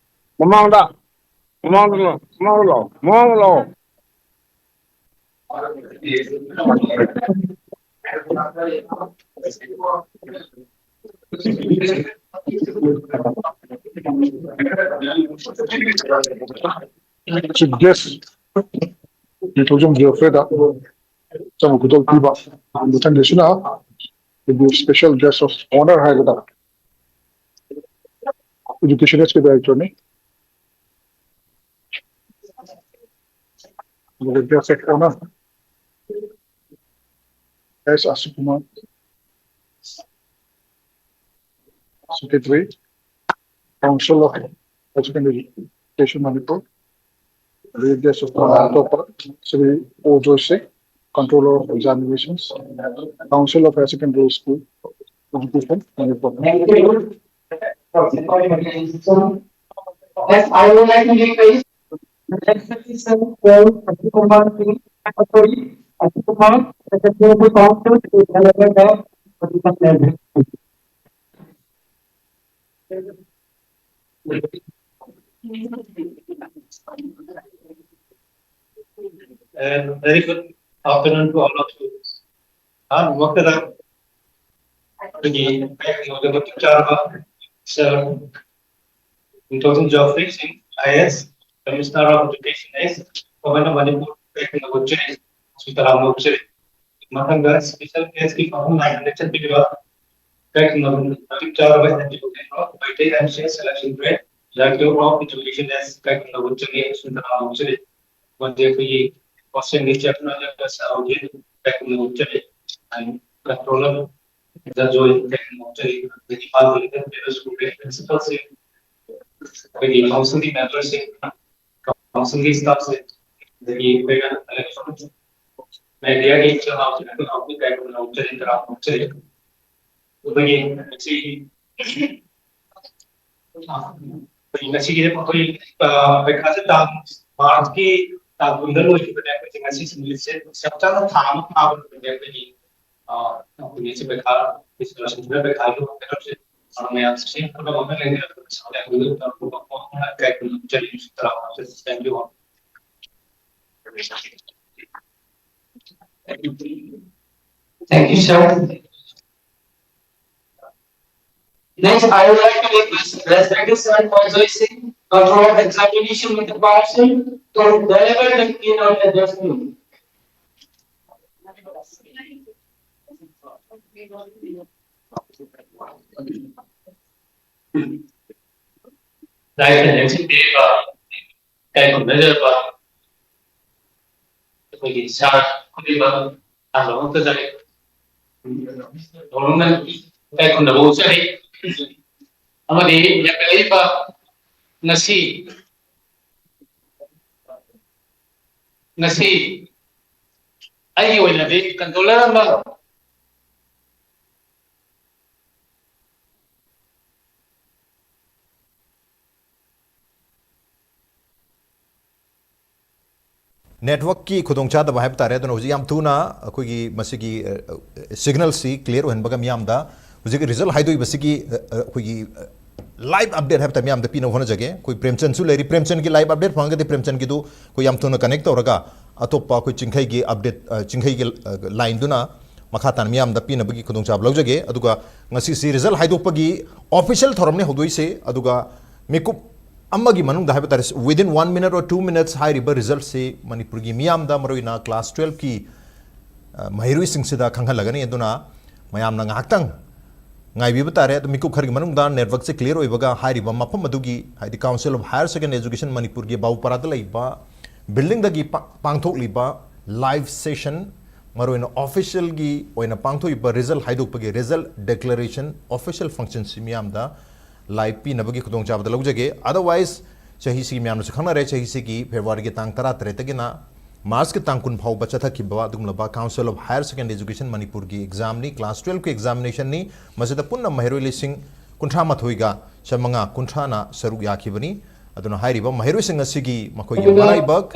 ꯃꯃꯥꯡꯗ, ꯃꯃꯥꯡꯗ ꯂꯥꯛꯑꯣ, ꯃꯃꯥꯡꯗ ꯂꯥꯛꯑꯣ, ꯃꯃꯥꯡꯗ ꯂꯥꯛꯑꯣ꯫ Chief guest, ꯅꯤꯡꯊꯧꯖꯝ ꯖꯦꯐ꯭ꯔꯦꯗ ꯑꯆꯝꯕ ꯈꯨꯗꯣꯜ ꯄꯤꯕ꯫ ꯃꯊꯪꯒꯤꯁꯤꯅ ꯑꯩꯈꯣꯏꯒꯤ special guest of honour ꯍꯥꯏꯒꯗ꯭ꯔꯥ, educationist director ꯅꯤ꯫ ꯑꯗꯨꯒ guest of honour, ꯑꯦꯁ ꯑꯁꯨ Kumar, secretary, Council of Higher Secondary Education Manipur, ꯑꯗꯒꯤ guest of honour ꯑꯇꯣꯞꯄ, ꯁ꯭ꯔꯤ ꯑꯣ ꯖꯣꯏ ꯁꯤꯡ, controller of examinations, Council of Higher Secondary School Education Manipur. Yes, I would like to request the next citizen for Ajit Kumar Singh, Ajit Kumar, the Secretary of the Council, to deliver the And very good afternoon to all of you. ꯍꯥ, ꯃꯛꯇꯗ ꯑꯩꯈꯣꯏꯒꯤ ꯃꯇꯤꯛ ꯆꯥꯔꯕ ꯁꯥꯔ ꯅꯤꯡꯊꯧꯖꯝ ꯖꯣꯐ꯭ꯔꯤ ꯁꯤꯡ, I A S, Commissioner of Education, S, Governor of Manipur, ꯀꯔꯦꯝꯅ ꯎꯠꯆꯔꯤ, ꯁꯨꯇꯔꯥꯝꯅ ꯎꯠꯆꯔꯤ꯫ ꯃꯊꯪꯗ special guest ꯀꯤ ꯐꯝꯐꯝ ꯂꯥꯡꯐꯝꯗ ꯆꯠꯄꯤꯔꯤꯕ ꯀꯔꯦꯝꯅ ꯃꯇꯤꯛ ꯆꯥꯔꯕ Meitei M C S selection grade, Director of Education, ꯑꯦꯁ, ꯀꯔꯦꯝꯅ ꯎꯠꯆꯔꯤ, ꯁꯨꯇꯔꯥꯝꯅ ꯎꯠꯆꯔꯤ꯫ ꯃꯁꯤ ꯑꯩꯈꯣꯏꯒꯤ hostel ꯒꯤ chairman ꯁꯥꯔ ꯍꯧꯖꯤꯛ ꯀꯔꯦꯝꯅ ꯎꯠꯆꯔꯤ꯫ And controller ꯗ ꯖꯣꯏꯟ ꯀꯔꯦꯝꯅ ꯎꯠꯆꯔꯤ꯫ ꯑꯗꯒꯤ ꯃꯥꯒꯤ ꯂꯩꯔꯤꯕ school ꯒꯤ principal ꯁꯤꯡ, ꯑꯩꯈꯣꯏꯒꯤ council ꯒꯤ member ꯁꯤꯡ, council ꯒꯤ staff ꯁꯤꯡ, ꯑꯗꯒꯤ ꯑꯩꯈꯣꯏꯅ election media ꯒꯤ ꯏꯆꯤꯜ ꯏꯅꯥꯎꯁꯤꯡ ꯑꯩꯈꯣꯏ ꯀꯔꯦꯝꯅ ꯎꯠꯆꯔꯤ, ꯇꯔꯥꯝꯅ ꯎꯠꯆꯔꯤ꯫ ꯑꯩꯈꯣꯏꯒꯤ ꯉꯁꯤ, ꯑꯩꯈꯣꯏ ꯉꯁꯤꯒꯤ ꯑꯩꯈꯣꯏ, ꯑ, ꯄꯩꯈꯥꯁꯦ ꯇꯥꯡ ꯃꯥꯔꯆꯀꯤ ꯇꯥꯡ ꯀꯨꯟꯗ ꯂꯣꯏꯈꯤꯕꯅꯦ꯫ ꯑꯩꯈꯣꯏꯁꯦ ꯉꯁꯤ ꯁꯤꯡꯂꯤꯠꯁꯦ ꯆꯞ ꯆꯥꯅ ꯊꯥ ꯑꯃ ꯐꯥꯕ ꯅꯨꯃꯤꯠꯅꯦ꯫ ꯑꯩꯈꯣꯏꯒꯤ, ꯑ, ꯑꯩꯈꯣꯏꯒꯤ ꯁꯤ ꯄꯩꯈꯥ, ꯁꯤ ꯂꯣꯏꯁꯤꯟꯈꯤꯕ ꯄꯩꯈꯥꯒꯤ ꯀꯩꯅꯣꯁꯦ, ꯑ, ꯃꯌꯥꯝꯁꯦ ꯁꯤ ꯄꯨꯝꯅꯃꯛ ꯑꯃ ꯂꯩꯅꯔꯒ ꯁꯥꯟꯅ ꯀꯩ ꯀꯨꯟ ꯆꯠꯂꯤ꯫ Thank you all. Thank you, sir. Next, I would like to request respected sir Joy Singh, control of examination with the person, to deliver the keynote address to you. ꯂꯥꯏꯔꯤꯛꯇ ꯂꯦꯡꯁꯤꯟꯕꯤꯔꯤꯕ ꯏꯀꯥꯏ ꯈꯨꯝꯅꯖꯔꯕ ꯑꯩꯈꯣꯏꯒꯤ ꯁꯥꯔ ꯈꯨꯗꯤꯡꯃꯛ ꯇꯥꯡꯕ ꯉꯝꯇꯖꯔꯤ꯫ ꯒꯣꯕꯔꯃꯦꯟ ꯏꯀꯥꯏ ꯈꯨꯝꯅꯕ ꯎꯠꯆꯔꯤ꯫ ꯑꯃꯗꯤ ꯌꯥꯝꯕꯤꯔꯛꯏꯕ ꯉꯁꯤ, ꯉꯁꯤ ꯑꯩꯒꯤ ꯑꯣꯏꯅꯗꯤ ꯀꯟꯗꯣꯂꯔ ꯑꯃ ꯅꯦꯠꯋꯔꯛꯀꯤ ꯈꯨꯗꯣꯡꯆꯥꯗꯕ ꯍꯥꯏꯕ ꯇꯥꯔꯦ꯫ ꯑꯗꯨꯅ ꯍꯧꯖꯤꯛ ꯌꯥꯝ ꯊꯨꯅ ꯑꯩꯈꯣꯏꯒꯤ ꯃꯁꯤꯒꯤ, ꯑ, ꯑ, ꯁꯤꯒꯅꯦꯜꯁꯤ ꯀ꯭ꯂꯤꯌꯥꯔ ꯑꯣꯏꯍꯟꯕꯒ ꯃꯤꯌꯥꯝꯗ ꯍꯧꯖꯤꯛ ꯔꯤꯖꯜ ꯍꯥꯏꯗꯣꯛꯏꯕꯁꯤꯒꯤ, ꯑ, ꯑ, ꯑꯩꯈꯣꯏꯒꯤ, ꯑ, ꯂꯥꯏꯚ ꯑꯞꯗꯦꯠ ꯍꯥꯏꯕ ꯇꯥꯔꯦ, ꯃꯤꯌꯥꯝꯗ ꯄꯤꯅꯕ ꯍꯣꯠꯅꯖꯒꯦ꯫ ꯑꯩꯈꯣꯏ ꯄ꯭ꯔꯦꯝꯆꯟꯁꯨ ꯂꯩꯔꯤ, ꯄ꯭ꯔꯦꯝꯆꯟꯒꯤ ꯂꯥꯏꯚ ꯑꯞꯗꯦꯠ ꯐꯪꯉꯒꯗꯤ ꯄ꯭ꯔꯦꯝꯆꯟꯒꯤꯗꯨ ꯑꯩꯈꯣꯏ ꯌꯥꯝ ꯊꯨꯅ ꯀꯅꯦꯛ ꯇꯧꯔꯒ ꯑꯇꯣꯞꯄ ꯑꯩꯈꯣꯏ ꯆꯤꯡꯈꯩꯒꯤ ꯑꯞꯗꯦꯠ, ꯑ, ꯆꯤꯡꯈꯩꯒꯤ, ꯑ, ꯂꯥꯏꯟꯗꯨꯅ ꯃꯈꯥ ꯇꯥꯅ ꯃꯤꯌꯥꯝꯗ ꯄꯤꯅꯕꯒꯤ ꯈꯨꯗꯣꯡꯆꯥꯕ ꯂꯧꯖꯒꯦ꯫ ꯑꯗꯨꯒ ꯉꯁꯤꯁꯤ ꯔꯤꯖꯜ ꯍꯥꯏꯗꯣꯛꯄꯒꯤ ꯑꯣꯐꯤꯁꯤꯌꯦꯜ ꯊꯧꯔꯝꯅꯤ ꯍꯧꯗꯣꯛꯏꯁꯦ꯫ ꯑꯗꯨꯒ ꯃꯤꯀꯨꯞ ꯑꯃꯒꯤ ꯃꯅꯨꯡꯗ ꯍꯥꯏꯕ ꯇꯥꯔꯦ, within one minute or two minutes ꯍꯥꯏꯔꯤꯕ ꯔꯤꯖꯜꯁꯤ ꯃꯅꯤꯄꯨꯔꯒꯤ ꯃꯤꯌꯥꯝꯗ, ꯃꯔꯨꯑꯣꯏꯅ ꯀ꯭ꯂꯥꯁ ꯇꯨꯌꯦꯜꯐꯀꯤ, ꯑ, ꯃꯍꯩꯔꯣꯏꯁꯤꯡꯁꯤꯗ ꯈꯪꯍꯜꯂꯒꯅꯤ꯫ ꯑꯗꯨꯅ ꯃꯌꯥꯝꯅ ꯉꯥꯏꯍꯥꯛꯇꯪ ꯉꯥꯏꯕꯤꯕ ꯇꯥꯔꯦ꯫ ꯑꯗꯨ ꯃꯤꯀꯨꯞ ꯈꯔꯒꯤ ꯃꯅꯨꯡꯗ ꯅꯦꯠꯋꯔꯛꯁꯦ ꯀ꯭ꯂꯤꯌꯥꯔ ꯑꯣꯏꯕꯒ ꯍꯥꯏꯔꯤꯕ ꯃꯐꯝ ꯑꯗꯨꯒꯤ, ꯍꯥꯏꯗꯤ Council of Higher Secondary Education ꯃꯅꯤꯄꯨꯔꯒꯤ ꯕꯥꯕꯨꯄꯥꯔꯥꯗ ꯂꯩꯕ ꯕꯤꯜꯗꯤꯡꯗꯒꯤ ꯄꯥ-, ꯄꯥꯡꯊꯣꯛꯂꯤꯕ ꯂꯥꯏꯚ ꯁꯦꯁꯟ, ꯃꯔꯨꯑꯣꯏꯅ ꯑꯣꯐꯤꯁꯤꯌꯦꯜꯒꯤ ꯑꯣꯏꯅ ꯄꯥꯡꯊꯣꯛꯏꯕ ꯔꯤꯖꯜ ꯍꯥꯏꯗꯣꯛꯄꯒꯤ ꯔꯤꯖꯜ ꯗꯤꯀ꯭ꯂꯥꯔꯦꯁꯟ ꯑꯣꯐꯤꯁꯤꯌꯦꯜ ꯐꯪꯁꯟꯁꯤ ꯃꯤꯌꯥꯝꯗ ꯂꯥꯏꯚ ꯄꯤꯅꯕꯒꯤ ꯈꯨꯗꯣꯡꯆꯥꯕꯗ ꯂꯧꯖꯒꯦ꯫ Otherwise, ꯆꯍꯤꯁꯤꯒꯤ ꯃꯌꯥꯝꯅꯁꯨ ꯈꯪꯅꯔꯦ, ꯆꯍꯤꯁꯤꯒꯤ ꯐꯦꯕ꯭ꯔꯨꯋꯥꯔꯤꯒꯤ ꯇꯥꯡ ꯇꯔꯥꯇꯔꯦꯠꯇꯒꯤꯅ ꯃꯥꯔꯆꯀꯤ ꯇꯥꯡ ꯀꯨꯟ ꯐꯥꯎꯕ ꯆꯠꯊꯈꯤꯕ ꯑꯗꯨꯒꯨꯝꯂꯕ Council of Higher Secondary Education ꯃꯅꯤꯄꯨꯔꯒꯤ ꯑꯦꯛꯖꯥꯝꯅꯤ, ꯀ꯭ꯂꯥꯁ ꯇꯨꯌꯦꯜꯐꯀꯤ ꯑꯦꯛꯖꯥꯃꯤꯅꯦꯁꯟꯅꯤ꯫ ꯃꯁꯤꯗ ꯄꯨꯟꯅ ꯃꯍꯩꯔꯣꯏ ꯂꯤꯁꯤꯡ ꯀꯨꯟꯊ꯭ꯔꯥ ꯃꯥꯊꯣꯏꯒ ꯆꯥꯃꯉꯥ ꯀꯨꯟꯊ꯭ꯔꯥꯅ ꯁꯔꯨꯛ ꯌꯥꯈꯤꯕꯅꯤ꯫ ꯑꯗꯨꯅ ꯍꯥꯏꯔꯤꯕ ꯃꯍꯩꯔꯣꯏꯁꯤꯡ ꯑꯁꯤꯒꯤ ꯃꯈꯣꯏꯒꯤ ꯃꯔꯥꯏꯕꯛ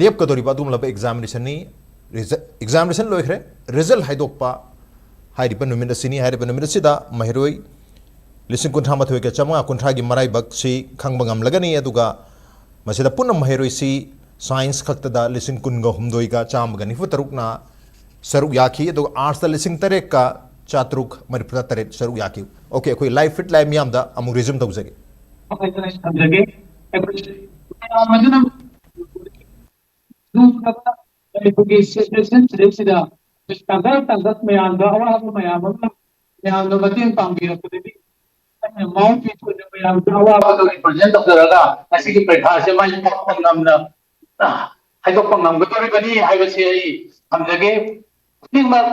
ꯂꯦꯞꯀꯗꯧꯔꯤꯕ ꯑꯗꯨꯒꯨꯝꯂꯕ examinationꯅꯤ꯫ Result, examination ꯂꯣꯏꯈ꯭ꯔꯦ, result ꯍꯥꯏꯗꯣꯛꯄ ꯍꯥꯏꯔꯤꯕ ꯅꯨꯃꯤꯠ ꯑꯁꯤꯅꯤ꯫ ꯍꯥꯏꯔꯤꯕ ꯅꯨꯃꯤꯠ ꯑꯁꯤꯗ ꯃꯍꯩꯔꯣꯏ ꯂꯤꯁꯤꯡ ꯀꯨꯟꯊ꯭ꯔꯥ ꯃꯥꯊꯣꯏꯒ ꯆꯥꯃꯉꯥ ꯀꯨꯟꯊ꯭ꯔꯥꯒꯤ ꯃꯔꯥꯏꯕꯛꯁꯤ ꯈꯪꯕ ꯉꯝꯂꯒꯅꯤ꯫ ꯑꯗꯨꯒ ꯃꯁꯤꯗ ꯄꯨꯟꯅ ꯃꯍꯩꯔꯣꯏꯁꯤ science ꯈꯛꯇꯗ ꯂꯤꯁꯤꯡ ꯀꯨꯟꯒ ꯍꯨꯝꯗꯣꯏꯒ ꯆꯥꯝꯃꯒ ꯅꯤꯐꯨ ꯇꯔꯨꯛꯅ ꯁꯔꯨꯛ ꯌꯥꯈꯤ, ꯑꯗꯨꯒ artsꯇ ꯂꯤꯁꯤꯡ ꯇꯔꯦꯠꯀ ꯆꯥꯇ꯭ꯔꯨꯛ ꯃꯔꯤꯐꯨꯇꯔꯦꯠ ꯁꯔꯨꯛ ꯌꯥꯈꯤ꯫ OK, ꯑꯩꯈꯣꯏ live feed live ꯃꯤꯌꯥꯝꯗ ꯑꯃꯨꯛ resume ꯇꯧꯖꯒꯦ꯫ ꯊꯝꯖꯒꯦ꯫ ꯑꯩꯈꯣꯏ ꯃꯌꯥꯝ ꯑꯗꯨꯅ ꯂꯨꯈ꯭ꯔꯕ ꯃꯅꯤꯄꯨꯔꯒꯤ situation ꯁꯤꯗꯩꯁꯤꯗ ꯇꯥꯡꯀꯛ ꯇꯥꯡꯀꯛ ꯃꯌꯥꯝꯗ ꯑꯋꯥꯕ ꯃꯌꯥꯝ ꯑꯃ ꯃꯌꯥꯝꯅ ꯃꯇꯦꯡ ꯄꯥꯡꯕꯤꯔꯛꯄꯗꯒꯤ ꯑꯩꯅ ꯃꯥꯎꯟ ꯄꯤꯊꯨꯅ ꯃꯌꯥꯝꯗ ꯑꯋꯥꯕꯗꯣ represent ꯇꯧꯖꯔꯒ ꯉꯁꯤꯒꯤ ꯄꯔꯤꯈꯥꯁꯦ ꯃꯥꯏ ꯄꯥꯛꯄ ꯉꯝꯅ ꯍꯥꯏꯗꯣꯛꯄ ꯉꯝꯒꯗꯧꯔꯤꯕꯅꯤ ꯍꯥꯏꯕꯁꯤ ꯑꯩ ꯊꯝꯖꯒꯦ꯫ ꯈꯨꯗꯤꯡꯃꯛ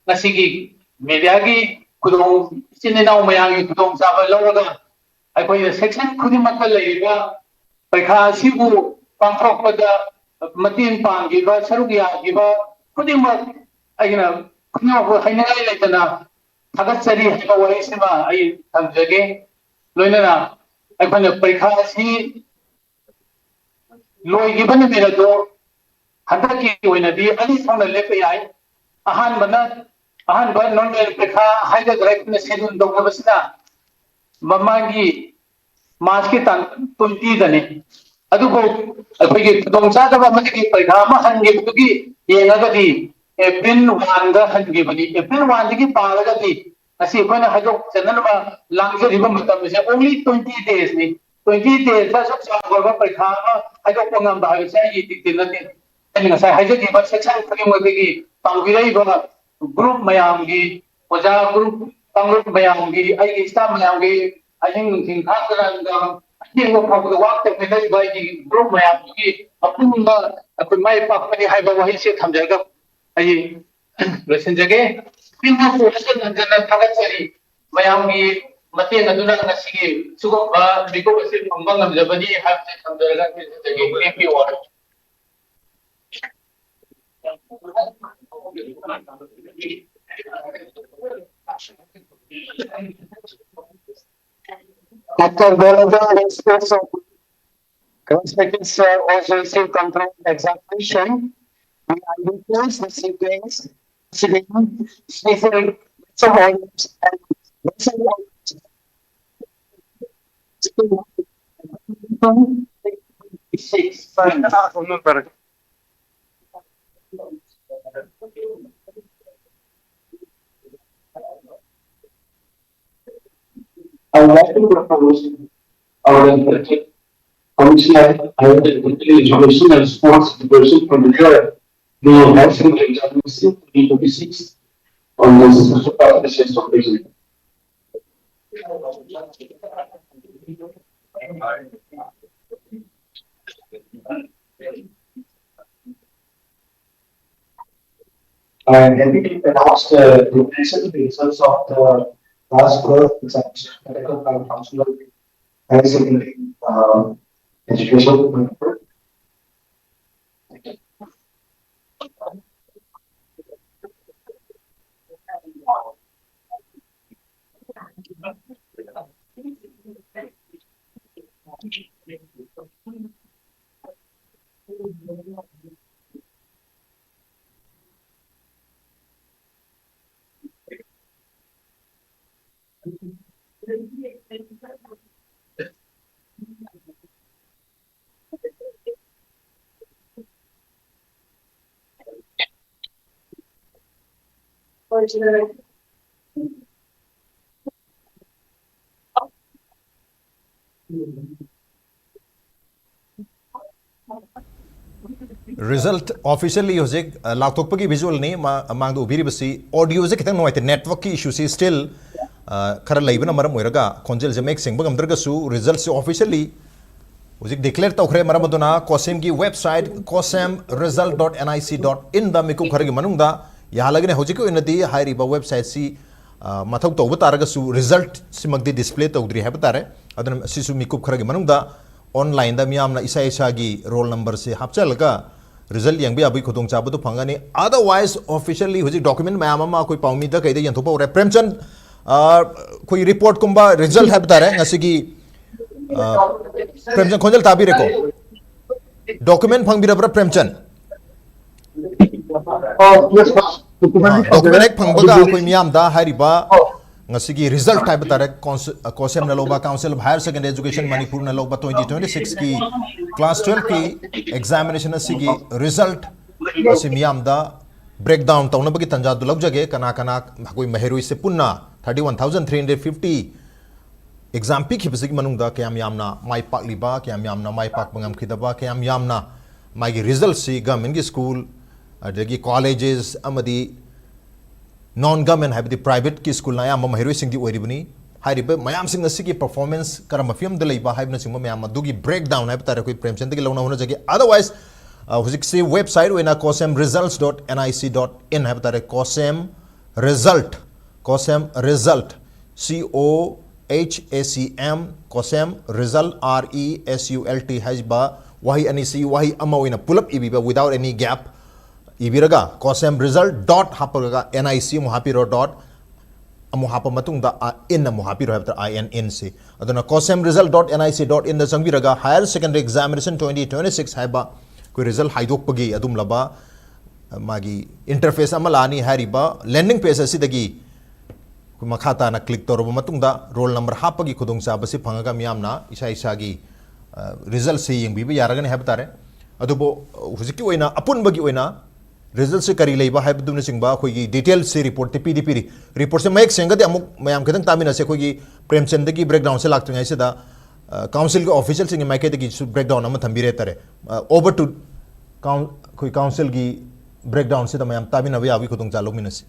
ꯉꯁꯤꯒꯤ mediaꯒꯤ ꯈꯨꯗꯣꯡ, ꯏꯆꯤꯟ ꯏꯅꯥꯎ ꯃꯌꯥꯝꯒꯤ ꯈꯨꯗꯣꯡꯆꯥꯕ ꯂꯧꯔꯒ ꯑꯩꯈꯣꯏꯅ section ꯈꯨꯗꯤꯡꯃꯛꯇ ꯂꯩꯔꯤꯕ ꯄꯔꯤꯈꯥ ꯑꯁꯤꯕꯨ ꯄꯥꯡꯊꯣꯛꯄꯗ ꯃꯇꯦꯡ ꯄꯥꯡꯈꯤꯕ, ꯁꯔꯨꯛ ꯌꯥꯈꯤꯕ ꯈꯨꯗꯤꯡꯃꯛ ꯑꯩꯅ ꯈꯨꯗꯤꯡꯃꯛꯄꯨ ꯍꯥꯏꯅꯤꯡꯉꯥꯏ ꯂꯩꯇꯅ ꯊꯥꯒꯠꯆꯔꯤ ꯍꯥꯏꯕ ꯋꯥꯍꯩꯁꯤꯃ ꯑꯩ ꯊꯝꯖꯒꯦ꯫ ꯂꯣꯏꯅꯅ ꯑꯩꯈꯣꯏꯅ ꯄꯔꯤꯈꯥ ꯑꯁꯤ ꯂꯣꯏꯈꯤꯕ ꯅꯨꯃꯤꯠ ꯑꯗꯨ ꯍꯟꯗꯛꯀꯤ ꯑꯣꯏꯅꯗꯤ ꯑꯅꯤ ꯊꯣꯛꯅ ꯂꯦꯞꯄ ꯌꯥꯏ꯫ ꯑꯍꯥꯟꯕꯅ, ꯑꯍꯥꯟꯕ normal ꯄꯔꯤꯈꯥ ꯍꯥꯏꯒꯗ꯭ꯔꯥ, ꯑꯩꯈꯣꯏꯅ schedule ꯇꯧꯅꯕꯁꯤꯅ ꯃꯃꯥꯡꯒꯤ Marchꯀꯤ ꯇꯥꯡ twentyꯗꯅꯤ꯫ ꯑꯗꯨꯕꯨ ꯑꯩꯈꯣꯏꯒꯤ ꯈꯨꯗꯣꯡꯆꯥꯗꯕ ꯑꯃꯗꯒꯤ ꯄꯔꯤꯈꯥ ꯑꯃ ꯍꯟꯈꯤꯕꯗꯨꯒꯤ ꯌꯦꯡꯉꯒꯗꯤ April oneꯗ ꯍꯟꯈꯤꯕꯅꯤ꯫ April oneꯗꯒꯤ ꯄꯥꯔꯒꯗꯤ ꯉꯁꯤ ꯑꯩꯈꯣꯏꯅ ꯍꯥꯏꯗꯣꯛꯆꯅꯅꯕ ꯂꯥꯡꯖꯔꯤꯕ ꯃꯇꯝ ꯑꯁꯦ only twenty daysꯅꯤ꯫ Twenty daysꯇ ꯑꯁꯨꯛ ꯆꯥꯎꯈ꯭ꯔꯕ ꯄꯔꯤꯈꯥ ꯑꯃ ꯍꯥꯏꯗꯣꯛꯄ ꯉꯝꯕ ꯍꯥꯏꯕꯁꯦ ꯑꯩꯒꯤ ꯗꯤꯛꯇꯦ ꯅꯠꯇꯦ꯫ ꯑꯩꯅ ꯉꯁꯥꯏ ꯍꯥꯏꯖꯈꯤꯕ section ꯈꯨꯗꯤꯡꯃꯛꯇꯒꯤ ꯄꯥꯡꯕꯤꯔꯛꯏꯕ group ꯃꯌꯥꯝꯒꯤ, ꯑꯣꯖꯥ group ꯀꯥꯡꯂꯨꯞ ꯃꯌꯥꯝꯒꯤ, ꯑꯩꯒꯤ staff ꯃꯌꯥꯝꯒꯤ ꯑꯍꯤꯡ ꯅꯨꯡꯊꯤꯜ ꯈꯥꯛꯇꯅ ꯅꯨꯡꯗꯥꯡ ꯑꯊꯦꯡꯕ ꯐꯥꯎꯕꯗ ꯋꯥꯛꯇ ꯂꯩꯔꯤꯕ ꯑꯩꯒꯤ group ꯃꯌꯥꯝꯗꯨꯒꯤ ꯑꯄꯨꯟꯕ ꯑꯩꯈꯣꯏ ꯃꯥꯏ ꯄꯥꯛꯄꯅꯤ ꯍꯥꯏꯕ ꯋꯥꯍꯩꯁꯦ ꯊꯝꯖꯔꯒ ꯑꯩ ꯂꯣꯏꯁꯤꯟꯖꯒꯦ꯫ ꯈꯨꯗꯤꯡꯃꯛꯄꯨ ꯍꯟꯖꯤꯟ ꯍꯟꯖꯤꯟꯅ ꯊꯥꯒꯠꯆꯔꯤ꯫ ꯃꯌꯥꯝꯒꯤ ꯃꯇꯦꯡ ꯑꯗꯨꯅ ꯉꯁꯤꯒꯤ ꯁꯤꯒꯨꯝꯕ ꯃꯤꯀꯨꯞ ꯑꯁꯤ ꯐꯪꯕ ꯉꯝꯖꯕꯅꯤ ꯍꯥꯏꯕꯁꯤ ꯊꯝꯖꯔꯒ ꯑꯩ ꯂꯣꯏꯁꯤꯟꯖꯒꯦ꯫ Thank you all꯫ After the response of respected sir also received control of examination, we request the students, students, special, special orders and special orders. I would like to propose our respected Commissioner, Higher Education and Sports Education for the year, the Higher Secondary Examination twenty twenty-six on the sixth of April. I am happy to announce the declaration of the results of the last twelve examination conducted by Council of Higher Secondary, uh, Education. Result officially ꯍꯧꯖꯤꯛ, ꯑ, ꯂꯥꯎꯊꯣꯛꯄꯒꯤ visual ꯅꯤ꯫ ꯃꯥ-, ꯃꯥꯡꯗ ꯎꯕꯤꯔꯤꯕꯁꯤ꯫ Audio ꯁꯦ ꯈꯤꯇꯪ ꯅꯨꯡꯉꯥꯏꯇꯦ, network ꯀꯤ issue ꯁꯤ still, ꯑ, ꯈꯔ ꯂꯩꯕꯅ ꯃꯔꯝ ꯑꯣꯏꯔꯒ ꯈꯣꯟꯖꯦꯜꯁꯦ ꯃꯌꯦꯛ ꯁꯦꯡꯕ ꯉꯝꯗ꯭ꯔꯒꯁꯨ, result ꯁꯤ officially ꯍꯧꯖꯤꯛ declare ꯇꯧꯈ꯭ꯔꯦ꯫ ꯃꯔꯝ ꯑꯗꯨꯅ COHSEM ꯒꯤ website, cosem result dot nic dot in ꯗ ꯃꯤꯀꯨꯞ ꯈꯔꯒꯤ ꯃꯅꯨꯡꯗ ꯌꯥꯍꯜꯂꯒꯅꯤ꯫ ꯍꯧꯖꯤꯛꯀꯤ ꯑꯣꯏꯅꯗꯤ ꯍꯥꯏꯔꯤꯕ website ꯁꯤ, ꯑ, ꯃꯊꯧ ꯇꯧꯕ ꯇꯥꯔꯒꯁꯨ, result ꯁꯤꯃꯛꯇꯤ display ꯇꯧꯗ꯭ꯔꯤ ꯍꯥꯏꯕ ꯇꯥꯔꯦ꯫ ꯑꯗꯨꯅ ꯁꯤꯁꯨ ꯃꯤꯀꯨꯞ ꯈꯔꯒꯤ ꯃꯅꯨꯡꯗ online ꯗ ꯃꯤꯌꯥꯝꯅ ꯏꯁꯥ ꯏꯁꯥꯒꯤ roll number ꯁꯦ ꯍꯥꯞꯆꯤꯜꯂꯒ result ꯌꯦꯡꯕ ꯌꯥꯕꯒꯤ ꯈꯨꯗꯣꯡꯆꯥꯕꯗꯨ ꯐꯪꯒꯅꯤ꯫ Otherwise, officially ꯍꯧꯖꯤꯛ document ꯃꯌꯥꯝ ꯑꯃ ꯑꯩꯈꯣꯏ ꯄꯥꯎꯃꯤꯗ ꯀꯩꯗ ꯌꯦꯟꯊꯣꯛꯄ ꯍꯧꯔꯦ꯫ ꯄ꯭ꯔꯦꯝꯆꯟ, ꯑ, ꯑꯩꯈꯣꯏ ꯔꯤꯄꯣꯔꯠꯀꯨꯝꯕ ꯔꯤꯖꯜꯠ ꯍꯥꯏꯕ ꯇꯥꯔꯦ ꯉꯁꯤꯒꯤ꯫ ꯑ, ꯄ꯭ꯔꯦꯝꯆꯟ ꯈꯣꯟꯖꯦꯜ ꯇꯥꯕꯤꯔꯦꯀꯣ? ꯗꯣꯀꯨꯃꯦꯟ ꯐꯪꯕꯤꯔꯕ꯭ꯔꯥ, ꯄ꯭ꯔꯦꯝꯆꯟ? ꯑ, ꯗꯣꯀꯨꯃꯦꯟ ꯍꯦꯛ ꯐꯪꯕꯒ ꯑꯩꯈꯣꯏ ꯃꯤꯌꯥꯝꯗ ꯍꯥꯏꯔꯤꯕ ꯉꯁꯤꯒꯤ ꯔꯤꯖꯜꯠ ꯍꯥꯏꯕ ꯇꯥꯔꯦ, ꯀꯣꯟꯁ-, ꯑ, ꯀꯣꯁꯦꯝꯅ ꯂꯧꯕ, Council of Higher Secondary Education ꯃꯅꯤꯄꯨꯔꯅ ꯂꯧꯕ twenty twenty-six ꯀꯤ class twelve ꯀꯤ examination ꯑꯁꯤꯒꯤ ꯔꯤꯖꯜꯠ ꯑꯁꯤ ꯃꯤꯌꯥꯝꯗ breakdown ꯇꯧꯅꯕꯒꯤ ꯇꯥꯟꯖꯥꯗꯨ ꯂꯧꯖꯒꯦ꯫ ꯀꯅꯥ ꯀꯅꯥ ꯑꯩꯈꯣꯏ ꯃꯍꯩꯔꯣꯏꯁꯦ ꯄꯨꯟꯅ thirty one thousand three hundred fifty exam ꯄꯤꯈꯤꯕꯁꯤꯒꯤ ꯃꯅꯨꯡꯗ ꯀꯌꯥꯝ ꯌꯥꯝꯅ ꯃꯥꯏ ꯄꯥꯛꯂꯤꯕ, ꯀꯌꯥꯝ ꯌꯥꯝꯅ ꯃꯥꯏ ꯄꯥꯛꯄ ꯉꯝꯈꯤꯗꯕ, ꯀꯌꯥꯝ ꯌꯥꯝꯅ ꯃꯥꯒꯤ ꯔꯤꯖꯜꯠꯁꯤ ꯒꯚꯔꯟꯃꯦꯟꯠꯀꯤ ꯁ꯭ꯀꯨꯜ, ꯑꯗꯒꯤ ꯀꯣꯂꯦꯖꯦꯁ ꯑꯃꯗꯤ ꯅꯣꯟ ꯒꯚꯔꯟꯃꯦꯟꯠ ꯍꯥꯏꯕꯗꯤ ꯄ꯭ꯔꯥꯏꯚꯦꯠꯀꯤ ꯁ꯭ꯀꯨꯜꯅ ꯑꯌꯥꯝꯕ ꯃꯍꯩꯔꯣꯏꯁꯤꯡꯗꯤ ꯑꯣꯏꯔꯤꯕꯅꯤ꯫ ꯍꯥꯏꯔꯤꯕ ꯃꯌꯥꯝꯁꯤꯡ ꯑꯁꯤꯒꯤ ꯄꯔꯐꯣꯔꯃꯦꯟꯁ ꯀꯔꯝꯕ ꯐꯤꯕꯝꯗ ꯂꯩꯕ ꯍꯥꯏꯕꯅꯆꯤꯡꯕ ꯃꯌꯥꯝ ꯑꯗꯨꯒꯤ breakdown ꯍꯥꯏꯕ ꯇꯥꯔꯦ ꯑꯩꯈꯣꯏ ꯄ꯭ꯔꯦꯝꯆꯟꯗꯒꯤ ꯂꯧꯅꯕ ꯍꯣꯠꯅꯖꯒꯦ꯫ Otherwise, ꯑ, ꯍꯧꯖꯤꯛꯁꯤ ꯋꯦꯕꯁꯥꯏꯠ ꯑꯣꯏꯅ COHSEM results dot N I C dot in ꯍꯥꯏꯕ ꯇꯥꯔꯦ꯫ COHSEM result, COHSEM result, C O H A C M, COHSEM result, R E S U L T ꯍꯥꯏꯕ ꯋꯥꯍꯩ ꯑꯅꯤꯁꯤ ꯋꯥꯍꯩ ꯑꯃ ꯑꯣꯏꯅ ꯄꯨꯂꯞ ꯏꯕꯤꯕ, without any gap ꯏꯕꯤꯔꯒ, COHSEM result dot ꯍꯥꯞꯄꯒ N I C ꯑꯃꯨꯛ ꯍꯥꯞꯄꯤꯔꯣ, dot ꯑꯃꯨꯛ ꯍꯥꯞꯄ ꯃꯇꯨꯡꯗ, ꯑ, in ꯑꯃꯨꯛ ꯍꯥꯞꯄꯤꯔꯣ ꯍꯥꯏꯕ ꯇꯥꯔꯦ, I N in ꯁꯤ꯫ ꯑꯗꯨꯅ COHSEM result dot N I C dot in ꯗ ꯆꯪꯕꯤꯔꯒ higher secondary examination twenty twenty-six ꯍꯥꯏꯕ ꯑꯩꯈꯣꯏ ꯔꯤꯖꯜꯠ ꯍꯥꯏꯗꯣꯛꯄꯒꯤ ꯑꯗꯨꯝꯂꯕ, ꯑ, ꯃꯥꯒꯤ ꯏꯟꯇꯔꯐꯦꯁ ꯑꯃ ꯂꯥꯛꯑꯅꯤ꯫ ꯍꯥꯏꯔꯤꯕ ꯂꯦꯟꯗꯤꯡ ꯄꯦꯖ ꯑꯁꯤꯗꯒꯤ ꯑꯩꯈꯣꯏ ꯃꯈꯥ ꯇꯥꯅ ꯀ꯭ꯂꯤꯛ ꯇꯧꯔꯕ ꯃꯇꯨꯡꯗ ꯔꯣꯜ ꯅꯝꯕꯔ ꯍꯥꯞꯄꯒꯤ ꯈꯨꯗꯣꯡꯆꯥꯕꯁꯤ ꯐꯪꯉꯒ ꯃꯤꯌꯥꯝꯅ ꯏꯁꯥ ꯏꯁꯥꯒꯤ, ꯑ, ꯔꯤꯖꯜꯠꯁꯤ ꯌꯦꯡꯕꯤꯕ ꯌꯥꯔꯒꯅꯤ ꯍꯥꯏꯕ ꯇꯥꯔꯦ꯫ ꯑꯗꯨꯕꯨ, ꯑ, ꯍꯧꯖꯤꯛꯀꯤ ꯑꯣꯏꯅ, ꯑꯄꯨꯟꯕꯒꯤ ꯑꯣꯏꯅ ꯔꯤꯖꯜꯠꯁꯤ ꯀꯔꯤ ꯂꯩꯕ ꯍꯥꯏꯕꯗꯨꯅꯆꯤꯡꯕ ꯑꯩꯈꯣꯏꯒꯤ ꯗꯤꯇꯦꯜꯁꯁꯤ ꯔꯤꯄꯣꯔꯠꯇꯤ ꯄꯤꯗꯤ ꯄꯤꯔꯤ꯫ ꯔꯤꯄꯣꯔꯠꯁꯦ ꯃꯌꯦꯛ ꯁꯦꯡꯒꯗꯤ ꯑꯃꯨꯛ ꯃꯌꯥꯝ ꯈꯤꯇꯪ ꯇꯥꯃꯤꯟꯅꯁꯦ꯫ ꯑꯩꯈꯣꯏꯒꯤ ꯄ꯭ꯔꯦꯝꯆꯟꯗꯒꯤ ꯕ꯭ꯔꯦꯛꯗꯥꯎꯟꯁꯦ ꯂꯥꯛꯇ꯭ꯔꯤꯉꯩꯁꯤꯗ, ꯑ, ꯀꯥꯎꯟꯁꯤꯜꯒꯤ ꯑꯣꯐꯤꯁꯤꯌꯦꯜꯁꯤꯡꯒꯤ ꯃꯥꯏꯀꯩꯗꯒꯤꯁꯨ ꯕ꯭ꯔꯦꯛꯗꯥꯎꯟ ꯑꯃ ꯊꯝꯕꯤꯔꯦ ꯍꯥꯏꯇꯥꯔꯦ꯫ ꯑ, over to ꯀꯥꯎꯟ-, ꯑꯩꯈꯣꯏ ꯀꯥꯎꯟꯁꯤꯜꯒꯤ ꯕ꯭ꯔꯦꯛꯗꯥꯎꯟꯁꯤꯗ ꯃꯌꯥꯝ ꯇꯥꯃꯤꯟꯅꯕ ꯌꯥꯕꯒꯤ ꯈꯨꯗꯣꯡꯆꯥꯕ ꯂꯧꯃꯤꯟꯅꯁꯤ꯫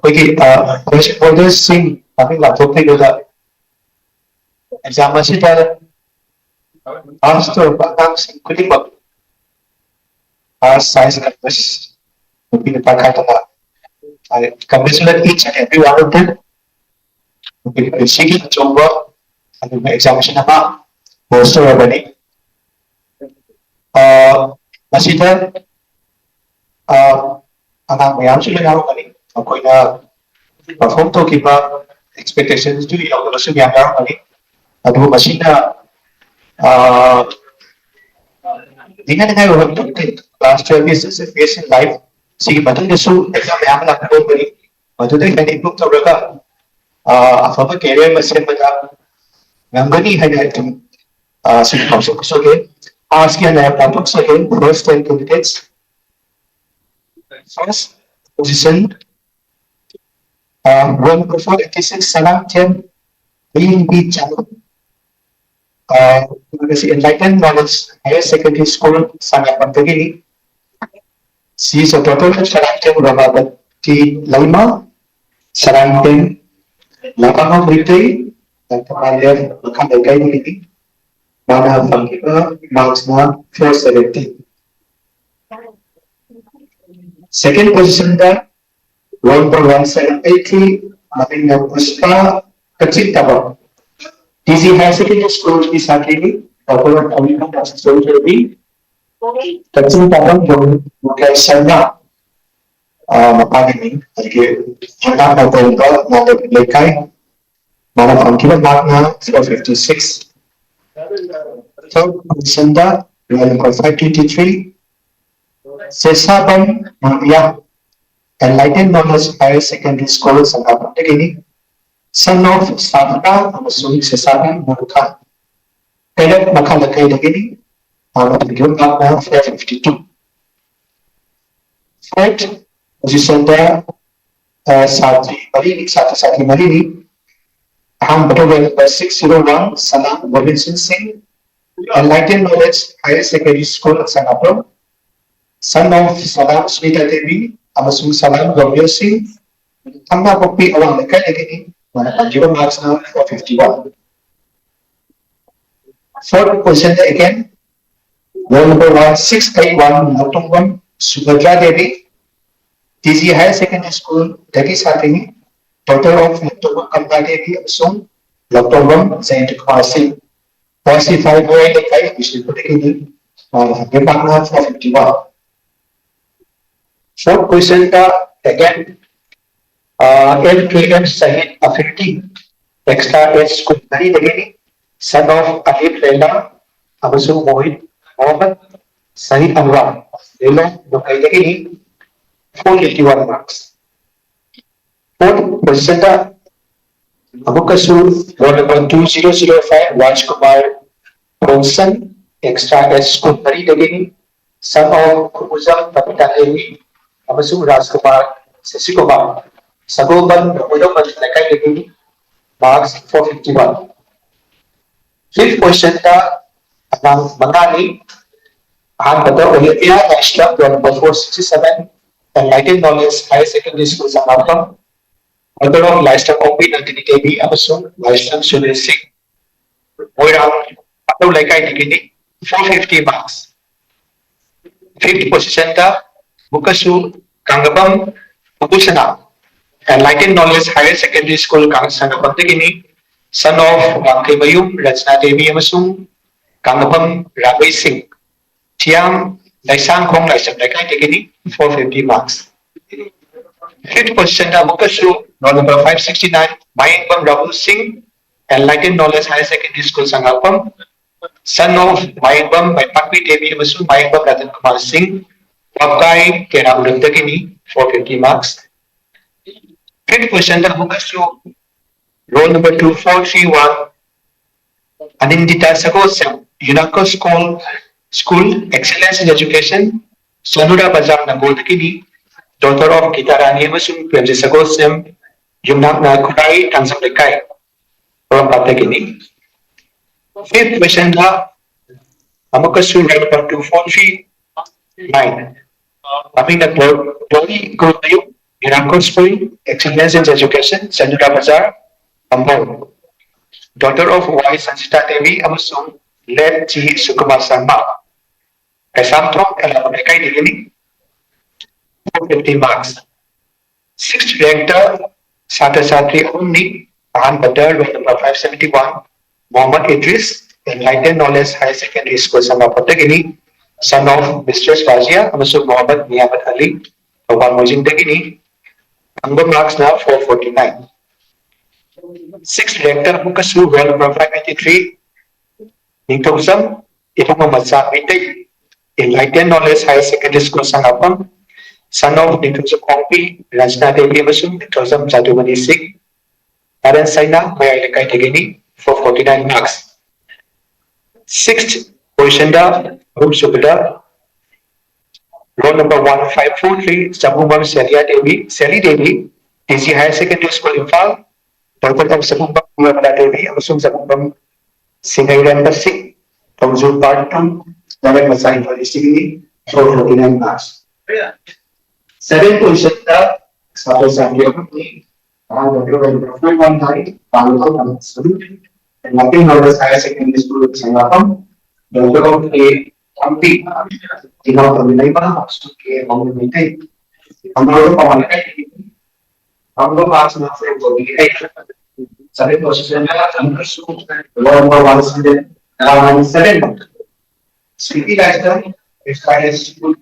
ꯑꯩꯈꯣꯏꯒꯤ ꯄꯣꯖꯤꯁꯟ ꯍꯣꯜꯗꯔꯁꯤꯡ ꯃꯃꯤꯡ ꯂꯥꯎꯊꯣꯛꯄꯤꯕꯗ ꯑꯦꯛꯖꯥꯝ ꯑꯁꯤꯗ ꯄꯥꯁ ꯇꯧꯔꯛꯄ ꯑꯉꯥꯡꯁꯤꯡ ꯈꯨꯗꯤꯡꯃꯛ ꯀ꯭ꯂꯥꯁ ꯁꯥꯏꯖ ꯀꯟꯐ꯭ꯌꯨꯁ ꯅꯨꯄꯤ ꯅꯨꯄꯥ ꯈꯥꯏꯗꯅ, I congratulate each and every one of them꯫ ꯁꯤꯒꯤ ꯑꯆꯧꯕ ꯑꯗꯨꯒ ꯑꯦꯛꯖꯥꯝꯁꯟ ꯑꯃ ꯍꯣꯁ ꯇꯧꯔꯕꯅꯤ꯫ ꯃꯁꯤꯗ ꯑꯉꯥꯡ ꯃꯌꯥꯝꯁꯨ ꯂꯣꯏ ꯌꯥꯎꯔꯝꯒꯅꯤ꯫ ꯃꯈꯣꯏꯅ ꯄꯔꯐꯣꯔꯝ ꯇꯧꯈꯤꯕ ꯑꯦꯛꯁꯄꯦꯛꯇꯦꯁꯟꯁꯨ ꯌꯧꯗꯕꯁꯨ ꯃꯌꯥꯝ ꯌꯥꯎꯔꯝꯒꯅꯤ꯫ ꯑꯗꯨꯕꯨ ꯃꯁꯤꯅ ꯅꯤꯡꯍꯟꯅꯤꯡꯉꯥꯏ ꯑꯣꯏꯕ ꯑꯃ ꯊꯣꯛꯇꯦ꯫ Class twelve is a phase in life꯫ ꯁꯤꯒꯤ ꯃꯇꯨꯡꯗꯁꯨ ꯑꯦꯛꯖꯥꯝ ꯃꯌꯥꯝ ꯑꯃ ꯂꯥꯛꯀꯗꯧꯕꯅꯤ꯫ ꯃꯗꯨꯗ ꯍꯦꯟꯅ ꯏꯝꯄ꯭ꯔꯨꯞ ꯇꯧꯔꯒ ꯑꯐꯕ ꯀꯦꯔꯤꯌꯔ ꯑꯃ ꯁꯦꯝꯕꯗ ꯉꯝꯒꯅꯤ ꯍꯥꯏꯅ ꯑꯩ ꯑꯗꯨꯝ ꯁꯤꯒꯤ ꯄꯥꯎꯖꯦꯜ ꯄꯤꯖꯒꯦ꯫ ꯑꯥꯔꯠꯁꯀꯤ ꯍꯥꯟꯅ ꯄꯥꯎꯊꯣꯛꯆꯒꯦ꯫ First ten candidates, first position, roll number four eighty six, Salam Ten, B B Channel, enlighten knowledge higher secondary school ꯁꯉꯥꯏꯄꯝꯗꯒꯤꯅꯤ꯫ She is a daughter of Salam Ten, Ramabati Leima, Salam Ten, Lapangam Meitei, Lapangam ꯃꯈꯥ ꯂꯩꯀꯥꯏꯗꯒꯤꯅꯤ꯫ ꯃꯥꯅ ꯐꯪꯈꯤꯕ ꯃꯥꯔꯛꯁꯅ four seventy꯫ Second position ꯗ roll number one seven eight three, ꯃꯃꯤꯡꯅ ꯄꯨꯁꯄꯥ, ꯀꯛꯆꯤꯡ ꯇꯥꯕ꯫ ꯇꯤ ꯖꯤ ꯍꯥꯌꯔ ꯁꯦꯀꯦꯟꯗꯔꯤ ꯁ꯭ꯀꯨꯜꯒꯤ ꯁꯥꯇ꯭ꯔꯤꯅꯤ꯫ ꯗꯣꯛꯇꯔ ꯑꯃꯤꯅꯥ ꯁꯣꯏꯗ꯭ꯔꯕꯤ, ꯀꯛꯆꯤꯡ ꯇꯥꯕ ꯌꯣꯡ ꯃꯨꯀꯦꯁ ꯁꯔꯃ, ꯃꯄꯥꯒꯤ ꯃꯤꯡ, ꯑꯗꯒꯤ ꯍꯣꯅꯥ ꯅꯧꯕ ꯃꯥꯂꯦꯝ ꯂꯩꯀꯥꯏ꯫ ꯃꯥꯅ ꯐꯪꯈꯤꯕ ꯃꯥꯔꯛꯅ four fifty six꯫ Third position ꯗ roll number five twenty three, Sesabam Moriya, enlighten knowledge higher secondary school ꯁꯉꯥꯏꯄꯝꯗꯒꯤꯅꯤ꯫ Son of ꯁꯥꯐꯅꯥ ꯑꯃꯁꯨꯡ ꯁꯦꯁꯥꯕꯝ ꯃꯣꯔꯤꯌꯥ, ꯀꯩꯔꯛ ꯃꯈꯥ ꯂꯩꯀꯥꯏꯗꯒꯤꯅꯤ꯫ ꯃꯥꯅ ꯐꯪꯈꯤꯕ ꯃꯥꯔꯛꯅ four fifty two꯫ Fourth position ꯗ ꯁꯥꯇ꯭ꯔꯤ ꯃꯔꯤꯅꯤ, ꯁꯥꯇ꯭ꯔ ꯁꯥꯇ꯭ꯔꯤ ꯃꯔꯤꯅꯤ꯫ ꯑꯍꯥꯟꯕꯗ roll number six zero one, Sanam Gobinson Singh, enlighten knowledge higher secondary school, Sangaipam, son of Sanam Sunita Devi ꯑꯃꯁꯨꯡ ꯁꯅꯥꯝ ꯒꯧꯔꯤꯌ ꯁꯤꯡ, ꯊꯝꯅꯥꯄꯣꯛꯄꯤ ꯑꯋꯥꯡ ꯂꯩꯀꯥꯏꯗꯒꯤꯅꯤ꯫ ꯃꯥꯅ ꯐꯪꯈꯤꯕ marks ꯅ four fifty one꯫ Fourth question again, roll number one six eight one, ꯂꯧꯇꯣꯡꯕꯝ ꯁꯨꯚꯗ꯭ꯔꯥ Devi, T G Higher Secondary School ꯗꯒꯤ ꯁꯥꯇ꯭ꯔꯅꯤ꯫ Daughter of ꯂꯧꯇꯣꯡꯕꯝ ꯀꯝꯂꯥ ꯗꯦꯕꯤ ꯑꯃꯁꯨꯡ ꯂꯧꯇꯣꯡꯕꯝ ꯖꯌꯟꯇ ꯀꯨꯃꯥꯔ ꯁꯤꯡ, ꯋꯥꯁꯤ ꯐꯥꯏꯚ ꯂꯩꯀꯥꯏ ꯕꯤꯁꯅꯨꯄꯨꯔꯗꯒꯤꯅꯤ꯫ ꯃꯥꯅ ꯐꯪꯈꯤꯕ mark ꯅ four fifty one꯫ Fourth question ꯗ again, ah, L K M Shahid Afridi, extra edge ꯀꯨꯟꯃꯔꯤꯗꯒꯤꯅꯤ, son of ꯑꯂꯤꯐ ꯂꯩꯂꯥ ꯑꯃꯁꯨꯡ ꯃꯣꯍꯤꯠ ꯃꯣꯍꯝꯃꯗ꯫ ꯁꯍꯤꯗ ꯑꯟꯋꯥꯔ, ꯂꯤꯂꯣꯡ ꯅꯣꯡꯄꯩꯗꯒꯤꯅꯤ, four fifty one marks꯫ Fourth question ꯗ ꯑꯃꯨꯛꯀꯁꯨ roll number two zero zero five, Rajkumar Roshan, extra edge ꯀꯨꯟꯃꯔꯤꯗꯒꯤꯅꯤ, son of ꯈꯨꯃꯨꯖꯝ ꯄꯕꯤꯇꯥ ꯗꯦꯕꯤ ꯑꯃꯁꯨꯡ ꯔꯥꯖꯀꯨꯃꯥꯔ ꯁꯁꯤꯀꯨꯃꯥꯔ, ꯁꯒꯣꯜꯕꯟ ꯔꯘꯨꯔꯝꯕ ꯂꯩꯀꯥꯏꯗꯒꯤꯅꯤ, marks four fifty one꯫ Fifth question ꯗ ꯑꯉꯥꯡ ꯃꯉꯥꯅꯤ꯫ ꯑꯍꯥꯟꯕꯗ Olivia Laishram, roll number four sixty seven, Enlightened Knowledge Higher Secondary School ꯁꯉꯥꯛꯄꯝ, daughter of ꯂꯥꯏꯁ꯭ꯔꯝ ꯑꯣꯡꯕꯤ ꯅꯟꯗꯤꯅꯤ ꯗꯦꯕꯤ ꯑꯃꯁꯨꯡ ꯂꯥꯏꯁ꯭ꯔꯝ ꯁꯨꯅꯤꯜ ꯁꯤꯡ, ꯃꯣꯏꯔꯥꯡ ꯄꯥꯠꯂꯧ ꯂꯩꯀꯥꯏꯗꯒꯤꯅꯤ, four fifty marks꯫ Fifth position ꯗ ꯃꯨꯛꯀꯁꯨ ꯀꯥꯡꯒꯕꯝ ꯎꯄꯨꯁꯅꯥ, Enlightened Knowledge Higher Secondary School ꯀꯥꯡ-, ꯁꯪꯒꯥꯕꯝꯗꯒꯤꯅꯤ, son of ꯋꯥꯡꯈꯩꯃꯌꯨꯝ ꯔꯆꯅꯥ ꯗꯦꯕꯤ ꯑꯃꯁꯨꯡ ꯀꯥꯡꯒꯕꯝ ꯔꯥꯕꯩ ꯁꯤꯡ, ꯊꯤꯌꯥꯝ ꯂꯩꯁꯥꯡꯈꯣꯡ ꯂꯥꯏꯁ꯭ꯔꯝ ꯂꯩꯀꯥꯏꯗꯒꯤꯅꯤ, four fifty marks꯫ Fifth position ꯗ ꯑꯃꯨꯛꯀꯁꯨ roll number five sixty nine, ꯃꯥꯌꯦꯡꯕꯝ Rahul ꯁꯤꯡ, Enlightened Knowledge Higher Secondary School ꯁꯉꯥꯛꯄꯝ, son of ꯃꯥꯌꯦꯡꯕꯝ ꯃꯩꯄꯥꯛꯄꯤ Devi ꯑꯃꯁꯨꯡ ꯃꯥꯌꯦꯡꯕꯝ ꯔꯇꯟ ꯀꯨꯃꯥꯔ ꯁꯤꯡ, ꯋꯥꯕꯒꯥꯏ ꯇꯦꯔꯥ ꯎꯔꯛꯇꯒꯤꯅꯤ, four fifty marks꯫ Fifth question ꯗ ꯑꯃꯨꯛꯀꯁꯨ roll number two four three one, ꯑꯅꯤꯟꯗꯤꯇꯥ Sagolsem, ꯌꯨꯅꯥꯀꯣ School, School Excellence in Education, ꯁꯣꯅꯨꯔꯥ ꯕꯖꯥꯔ ꯅꯝꯕꯣꯜꯗꯒꯤꯅꯤ, daughter of ꯒꯤꯇꯥꯔꯥꯅꯤ ꯑꯃꯁꯨꯡ ꯄ꯭ꯔꯦꯝꯖꯤꯠ ꯁꯒꯣꯜꯁꯦꯝ, ꯌꯨꯝꯅꯥꯛꯅ ꯈꯨꯔꯥꯏ ꯀꯥꯡꯖꯝ ꯂꯩꯀꯥꯏ, ꯄꯣꯔꯣꯝꯄꯥꯠꯇꯒꯤꯅꯤ꯫ Fifth question ꯗ ꯑꯃꯨꯛꯀꯁꯨ roll number two four three nine, ꯃꯃꯤꯡꯅ ꯒ꯭ꯂꯣ-, glory group Nirankul School, Excellence in Education, Chandra Bazar, Tambol. Daughter of Y Sanjita Devi ꯑꯃꯁꯨꯡ late G Sukumar Sharma. Keishamthong ꯈꯦꯂꯥꯕ ꯂꯩꯀꯥꯏꯗꯒꯤꯅꯤ꯫ Four fifty marks. Sixth rankꯇ ꯁꯥꯇ꯭ꯔ ꯁꯥꯇ꯭ꯔꯤ ꯑꯍꯨꯝꯅꯤ꯫ ꯑꯍꯥꯟꯕꯗ roll number five seventy one, Mohammad Idris, Enlightened Knowledge Higher Secondary School, ꯁꯉꯥꯐꯝꯗꯒꯤꯅꯤ, son of Mistress Razia ꯑꯃꯁꯨꯡ ꯃꯣꯍꯝꯃꯗ ꯅꯤꯌꯥꯃꯠ ꯑꯂꯤ, ꯊꯧꯕꯥꯜ ꯃꯣꯏꯖꯤꯡꯗꯒꯤꯅꯤ꯫ ꯐꯪꯕ marksꯅ four forty nine. Sixth rankꯇ ꯑꯃꯨꯛꯀꯁꯨ roll number five eighty three, ꯅꯤꯡꯊꯧꯖꯝ ꯏꯕꯨꯡꯉꯣ ꯃꯆꯥ Meitei, Enlightened Knowledge Higher Secondary School, ꯁꯉꯥꯐꯝ, son of ꯅꯤꯡꯊꯧꯖꯝ ꯈꯣꯡꯄꯤ ꯔꯆꯅꯥ ꯗꯦꯕꯤ ꯑꯃꯁꯨꯡ ꯅꯤꯡꯊꯧꯖꯝ ꯖꯥꯗꯨꯃꯅꯤ ꯁꯤꯡ, ꯅꯥꯔꯥꯌꯟ ꯁꯥꯏꯅ, ꯃꯌꯥꯏ ꯂꯩꯀꯥꯏꯗꯒꯤꯅꯤ, four forty nine marks. Sixth positionꯗ, ꯑꯍꯨꯝꯁꯨꯕꯗ, roll number one five four three, Chabungbam Seliya Devi, Seli Devi, T G Higher Secondary School, Imphal, doctor Chabungbam Nirmala Devi ꯑꯃꯁꯨꯡ ꯆꯕꯨꯡꯕꯝ ꯁꯤꯡꯍꯩꯔꯦꯝꯕ ꯁꯤꯡ, ꯊꯧꯖꯨ part two, ꯃꯔꯛ ꯃꯆꯥ Imphal ꯗꯤꯁꯇ꯭ꯔꯤꯛꯀꯤꯅꯤ, four forty nine marks. Seventh positionꯗ ꯁꯥꯇ꯭ꯔ ꯁꯥꯇ꯭ꯔꯤ ꯑꯍꯨꯝꯅꯤ, ꯑꯍꯥꯟꯕꯗ role number five one nine, ꯄꯥꯡꯒꯜ ꯑꯃꯁꯨꯡ Enlightened Knowledge Higher Secondary School, Sangapham, doctor O K ꯄꯥꯝꯕꯤ, ꯏꯅꯥꯎ ꯇꯝꯃꯤꯟꯅꯩꯕ ꯑꯃꯁꯨꯡ ꯀꯦ ꯄꯥꯝꯕꯤ ꯃꯩꯇꯩ, ꯑꯃꯔꯣꯝ ꯄꯥꯎꯃꯥꯏ ꯂꯩꯀꯥꯏꯗꯒꯤ ꯐꯪꯕ marksꯅ four forty eight. Seventh positionꯗ ꯑꯃꯁꯨ roll number one seven, uh, seven, City Lifestyle, Express School,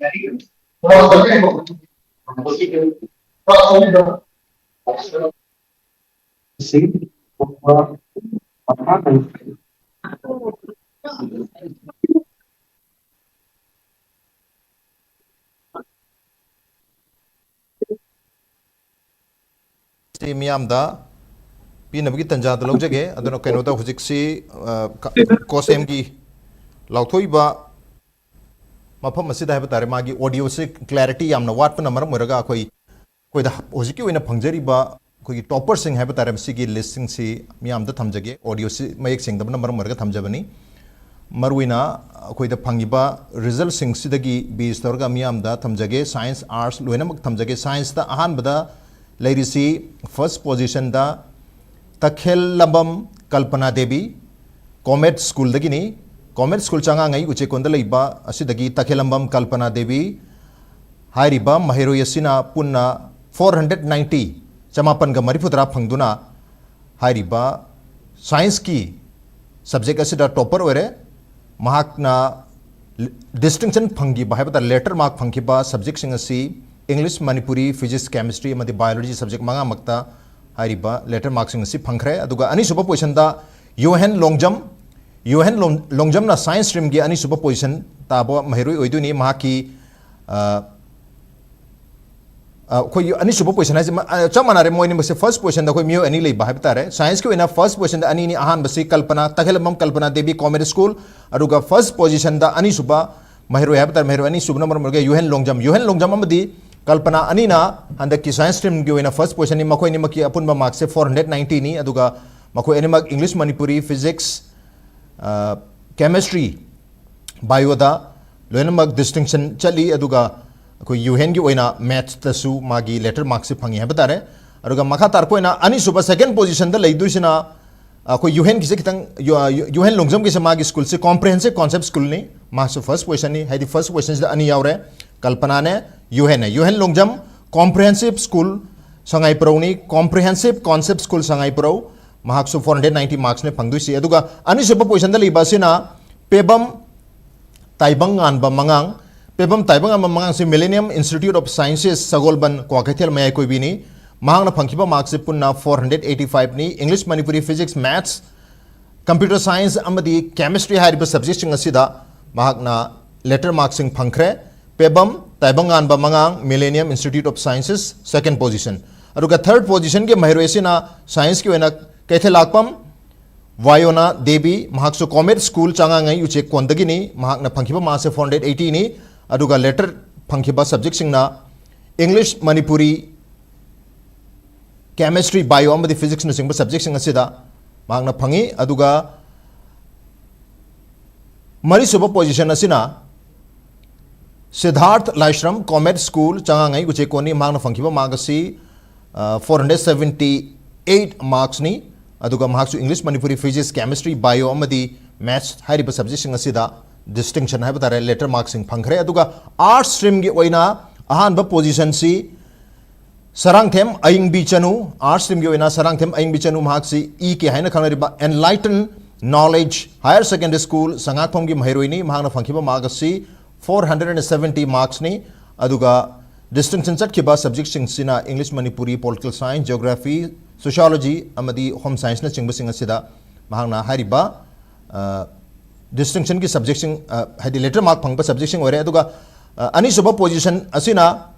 ꯁꯤ ꯃꯤꯌꯥꯝꯗ ꯄꯤꯅꯕꯒꯤ ꯇꯥꯟꯖꯥꯗ ꯂꯧꯖꯒꯦ꯫ ꯑꯗꯨꯅ ꯀꯩꯅꯣꯗ ꯍꯧꯖꯤꯛꯁꯤ, ꯑ, ꯀ-, ꯀꯣꯁꯦꯝꯒꯤ ꯂꯥꯎꯊꯣꯛꯏꯕ ꯃꯐꯝ ꯑꯁꯤꯗ ꯍꯥꯏꯕ ꯇꯥꯔꯦ, ꯃꯥꯒꯤ audioꯁꯤ clarity ꯌꯥꯝꯅ ꯋꯥꯠꯄꯅ ꯃꯔꯝ ꯑꯣꯏꯔꯒ ꯑꯩꯈꯣꯏ, ꯑꯩꯈꯣꯏꯗ ꯍꯧꯖꯤꯛꯀꯤ ꯑꯣꯏꯅ ꯐꯪꯖꯔꯤꯕ ꯑꯩꯈꯣꯏꯒꯤ topperꯁꯤꯡ ꯍꯥꯏꯕ ꯇꯥꯔꯦ, ꯃꯁꯤꯒꯤ listꯁꯤꯡꯁꯤ ꯃꯤꯌꯥꯝꯗ ꯊꯝꯖꯒꯦ꯫ Audioꯁꯤ ꯃꯌꯦꯛ ꯁꯦꯡꯗꯕꯅ ꯃꯔꯝ ꯑꯣꯏꯔꯒ ꯊꯝꯖꯕꯅꯤ꯫ ꯃꯔꯨꯑꯣꯏꯅ ꯑꯩꯈꯣꯏꯗ ꯐꯪꯉꯤꯕ resultꯁꯤꯡꯁꯤꯗꯒꯤ base ꯇꯧꯔꯒ ꯃꯤꯌꯥꯝꯗ ꯊꯝꯖꯒꯦ꯫ Science, Arts ꯂꯣꯏꯅꯃꯛ ꯊꯝꯖꯒꯦ꯫ Scienceꯇ ꯑꯍꯥꯟꯕꯗ ꯂꯩꯔꯤꯁꯤ first positionꯗ ꯇꯈꯦꯜꯂꯝꯕꯝ ꯀꯜꯄꯅꯥ ꯗꯦꯕꯤ, Comet Schoolꯗꯒꯤꯅꯤ꯫ Comet School ꯆꯉꯥꯉꯩ ꯎꯆꯦꯛꯀꯣꯟꯗ ꯂꯩꯕ ꯑꯁꯤꯗꯒꯤ ꯇꯈꯦꯜꯂꯝꯕꯝ ꯀꯜꯄꯅꯥ ꯗꯦꯕꯤ ꯍꯥꯏꯔꯤꯕ ꯃꯍꯩꯔꯣꯏ ꯑꯁꯤꯅ ꯄꯨꯟꯅ four hundred ninety, ꯆꯃꯥꯄꯟꯒ ꯃꯔꯤꯐꯨꯇꯔꯥ ꯐꯪꯗꯨꯅ ꯍꯥꯏꯔꯤꯕ scienceꯀꯤ subject ꯑꯁꯤꯗ topper ꯑꯣꯏꯔꯦ꯫ ꯃꯍꯥꯛꯅ distinction ꯐꯪꯈꯤꯕ ꯍꯥꯏꯕ ꯇꯥꯔꯦ, letter mark ꯐꯪꯈꯤꯕ subjectꯁꯤꯡ ꯑꯁꯤ English, Manipuri, Physics, Chemistry ꯑꯃꯗꯤ Biology subject ꯃꯉꯥꯃꯛꯇ ꯍꯥꯏꯔꯤꯕ letter markꯁꯤꯡ ꯑꯁꯤ ꯐꯪꯈ꯭ꯔꯦ꯫ ꯑꯗꯨꯒ ꯑꯅꯤꯁꯨꯕ positionꯗ ꯌꯨꯍꯦꯟ ꯂꯣꯡꯖꯝ, ꯌꯨꯍꯦꯟ ꯂꯣꯡ-, ꯂꯣꯡꯖꯝꯅ science streamꯒꯤ ꯑꯅꯤꯁꯨꯕ position ꯇꯥꯕ ꯃꯍꯩꯔꯣꯏ ꯑꯣꯏꯗꯣꯏꯅꯤ꯫ ꯃꯍꯥꯛꯀꯤ, ꯑ, ꯑ, ꯑꯩꯈꯣꯏꯒꯤ ꯑꯅꯤꯁꯨꯕ position ꯍꯥꯏꯁꯦ ꯃ-, ꯑ, ꯆꯞ ꯃꯥꯟꯅꯔꯦ꯫ ꯃꯣꯏ ꯑꯅꯤꯃꯛꯁꯦ first positionꯗ ꯑꯩꯈꯣꯏ ꯃꯤꯑꯣꯏ ꯑꯅꯤ ꯂꯩꯕ ꯍꯥꯏꯕ ꯇꯥꯔꯦ꯫ Scienceꯀꯤ ꯑꯣꯏꯅ first positionꯗ ꯑꯅꯤꯅꯤ꯫ ꯑꯍꯥꯟꯕꯁꯤ ꯀꯜꯄꯅꯥ, ꯇꯈꯦꯜꯂꯝꯕꯝ ꯀꯜꯄꯅꯥ ꯗꯦꯕꯤ, Comet School, ꯑꯗꯨꯒ first positionꯗ ꯑꯅꯤꯁꯨꯕ ꯃꯍꯩꯔꯣꯏ ꯍꯥꯏꯕ ꯇꯥꯔꯦ, ꯃꯍꯩꯔꯣꯏ ꯑꯅꯤꯁꯨꯕꯅ ꯃꯔꯝ ꯑꯣꯏꯔꯒ ꯌꯨꯍꯦꯟ ꯂꯣꯡꯖꯝ, ꯌꯨꯍꯦꯟ ꯂꯣꯡꯖꯝ ꯑꯃꯗꯤ ꯀꯜꯄꯅꯥ ꯑꯅꯤꯅ ꯍꯟꯗꯛꯀꯤ science streamꯒꯤ ꯑꯣꯏꯅ first positionꯅꯤ꯫ ꯃꯈꯣꯏ ꯑꯅꯤꯃꯛꯀꯤ ꯑꯄꯨꯟꯕ markꯁꯦ four hundred ninetyꯅꯤ꯫ ꯑꯗꯨꯒ ꯃꯈꯣꯏ ꯑꯅꯤꯃꯛ English, Manipuri, Physics, ꯑ, Chemistry, Bioꯗ ꯂꯣꯏꯅꯃꯛ distinction ꯆꯠꯂꯤ꯫ ꯑꯗꯨꯒ ꯑꯩꯈꯣꯏ ꯌꯨꯍꯦꯟꯒꯤ ꯑꯣꯏꯅ Mathsꯇꯁꯨ ꯃꯥꯒꯤ letter markꯁꯦ ꯐꯪꯉꯤ ꯍꯥꯏꯕ ꯇꯥꯔꯦ꯫ ꯑꯗꯨꯒ ꯃꯈꯥ ꯇꯥꯔꯛꯄ ꯑꯣꯏꯅ ꯑꯅꯤꯁꯨꯕ, second positionꯗ ꯂꯩꯗꯣꯏꯁꯤꯅ ꯑꯩꯈꯣꯏ ꯌꯨꯍꯦꯟꯒꯤꯁꯦ ꯈꯤꯇꯪ, ꯌꯨ-, ꯌꯨ-, ꯌꯨꯍꯦꯟ ꯂꯣꯡꯖꯝꯒꯤꯁꯦ ꯃꯥꯒꯤ schoolꯁꯦ Comprehensive Concept Schoolꯅꯤ꯫ ꯃꯥꯁꯨ first positionꯅꯤ, ꯍꯥꯏꯗꯤ first positionꯁꯤꯗ ꯑꯅꯤ ꯌꯥꯎꯔꯦ, ꯀꯜꯄꯅꯥꯅꯦ, ꯌꯨꯍꯦꯟꯅꯦ꯫ ꯌꯨꯍꯦꯟ Longjam Comprehensive School ꯁꯉꯥꯏꯄ꯭ꯔꯧꯅꯤ, Comprehensive Concept School ꯁꯉꯥꯏꯄ꯭ꯔꯧ, ꯃꯍꯥꯛꯁꯨ four hundred ninety marksꯅꯦ ꯐꯪꯗꯣꯏꯁꯤ꯫ ꯑꯗꯨꯒ ꯑꯅꯤꯁꯨꯕ positionꯗ ꯂꯩꯕ ꯑꯁꯤꯅ Pebam Taibangnganba ꯃꯉꯥꯡ, Pebam ꯇꯥꯏꯕꯪꯉꯥꯟꯕ ꯃꯉꯥꯡꯁꯤ Millennium Institute of Sciences, ꯁꯒꯣꯜꯕꯟ, ꯀ꯭ꯋꯥꯀꯩꯊꯦꯜ ꯃꯌꯥꯏ ꯀꯣꯏꯕꯤꯅꯤ꯫ ꯃꯍꯥꯛꯅ ꯐꯪꯈꯤꯕ markꯁꯤ ꯄꯨꯟꯅ four hundred eighty fiveꯅꯤ꯫ English, Manipuri, Physics, Maths, Computer Science ꯑꯃꯗꯤ Chemistry ꯍꯥꯏꯔꯤꯕ subjectꯁꯤꯡ ꯑꯁꯤꯗ ꯃꯍꯥꯛꯅ letter markꯁꯤꯡ ꯐꯪꯈ꯭ꯔꯦ꯫ Pebam Taibangnganba ꯃꯉꯥꯡ, Millennium Institute of Sciences, second position꯫ ꯑꯗꯨꯒ third positionꯒꯤ ꯃꯍꯩꯔꯣꯏ ꯑꯁꯤꯅ scienceꯀꯤ ꯑꯣꯏꯅ ꯀꯩꯊꯦꯜꯂꯥꯛꯄꯝ ꯋꯥꯌꯣꯅꯥ ꯗꯦꯕꯤ, ꯃꯍꯥꯛꯁꯨ Comet School ꯆꯉꯥꯉꯩ ꯎꯆꯦꯛꯀꯣꯟꯗꯒꯤꯅꯤ꯫ ꯃꯍꯥꯛꯅ ꯐꯪꯈꯤꯕ markꯁꯦ four hundred eightyꯅꯤ꯫ ꯑꯗꯨꯒ letter ꯐꯪꯈꯤꯕ subjectꯁꯤꯡꯅ English, Manipuri, Chemistry, Bio ꯑꯃꯗꯤ Physicsꯅꯆꯤꯡꯕ subjectꯁꯤꯡ ꯑꯁꯤꯗ ꯃꯍꯥꯛꯅ ꯐꯪꯉꯤ꯫ ꯑꯗꯨꯒ ꯃꯔꯤꯁꯨꯕ ꯄꯣꯖꯤꯁꯟ ꯑꯁꯤꯅ ꯁꯤꯗꯥꯔꯊ ꯂꯥꯏꯁ꯭ꯔꯝ, ꯀꯣꯃꯦꯠ ꯁ꯭ꯀꯨꯜ, ꯆꯉꯥꯉꯩ ꯎꯆꯦꯀꯣꯟꯅꯤ꯫ ꯃꯍꯥꯛꯅ ꯐꯪꯈꯤꯕ ꯃꯥꯔꯛ ꯑꯁꯤ ꯐꯣꯔ ꯍꯟꯗ꯭ꯔꯦꯠ ꯁꯕꯦꯟꯇꯤ ꯑꯩꯠ ꯃꯥꯔꯛꯁꯅꯤ꯫ ꯑꯗꯨꯒ ꯃꯍꯥꯛꯁꯨ English, Manipuri, physics, chemistry, bio ꯑꯃꯗꯤ ꯃꯦꯠꯁ ꯍꯥꯏꯔꯤꯕ ꯁꯕꯖꯦꯛꯁꯤꯡ ꯑꯁꯤꯗ ꯗꯤꯁꯇꯤꯡꯁꯟ ꯍꯥꯏꯕ ꯇꯥꯔꯦ, ꯂꯦꯇꯔ ꯃꯥꯔꯛꯁꯤꯡ ꯐꯪꯈ꯭ꯔꯦ꯫ ꯑꯗꯨꯒ ꯑꯥꯔꯠꯁ ꯁ꯭ꯇ꯭ꯔꯤꯝꯒꯤ ꯑꯣꯏꯅ ꯑꯍꯥꯟꯕ ꯄꯣꯖꯤꯁꯟꯁꯤ ꯁꯔꯥꯡꯊꯦꯝ ꯑꯌꯤꯡꯕꯤ ꯆꯅꯨ, ꯑꯥꯔꯠꯁ ꯁ꯭ꯇ꯭ꯔꯤꯝꯒꯤ ꯑꯣꯏꯅ ꯁꯔꯥꯡꯊꯦꯝ ꯑꯌꯤꯡꯕꯤ ꯆꯅꯨ, ꯃꯍꯥꯛꯁꯤ ꯏ ꯀꯦ ꯍꯥꯏꯅ ꯈꯪꯅꯔꯤꯕ enlighten knowledge higher secondary school ꯁꯉꯥꯛꯐꯝꯒꯤ ꯃꯍꯩꯔꯣꯏꯅꯤ꯫ ꯃꯍꯥꯛꯅ ꯐꯪꯈꯤꯕ ꯃꯥꯔꯛ ꯑꯁꯤ ꯐꯣꯔ ꯍꯟꯗ꯭ꯔꯦꯠ ꯑꯦꯟ ꯁꯕꯦꯟꯇꯤ ꯃꯥꯔꯛꯁꯅꯤ꯫ ꯑꯗꯨꯒ ꯗꯤꯁꯇꯤꯡꯁꯟ ꯆꯠꯈꯤꯕ ꯁꯕꯖꯦꯛꯁꯤꯡꯁꯤꯅ English, Manipuri, political science, geography, sociology ꯑꯃꯗꯤ ꯍꯣꯝ ꯁꯥꯏꯟꯁꯅꯆꯤꯡꯕꯁꯤꯡ ꯑꯁꯤꯗ ꯃꯍꯥꯛꯅ ꯍꯥꯏꯔꯤꯕ, ꯑ, ꯗꯤꯁꯇꯤꯡꯁꯟꯒꯤ ꯁꯕꯖꯦꯛꯁꯤꯡ, ꯑ, ꯍꯥꯏꯗꯤ ꯂꯦꯇꯔ ꯃꯥꯔꯛ ꯐꯪꯕ ꯁꯕꯖꯦꯛꯁꯤꯡ ꯑꯣꯏꯔꯦ꯫ ꯑꯗꯨꯒ, ꯑ, ꯑꯅꯤꯁꯨꯕ ꯄꯣꯖꯤꯁꯟ ꯑꯁꯤꯅ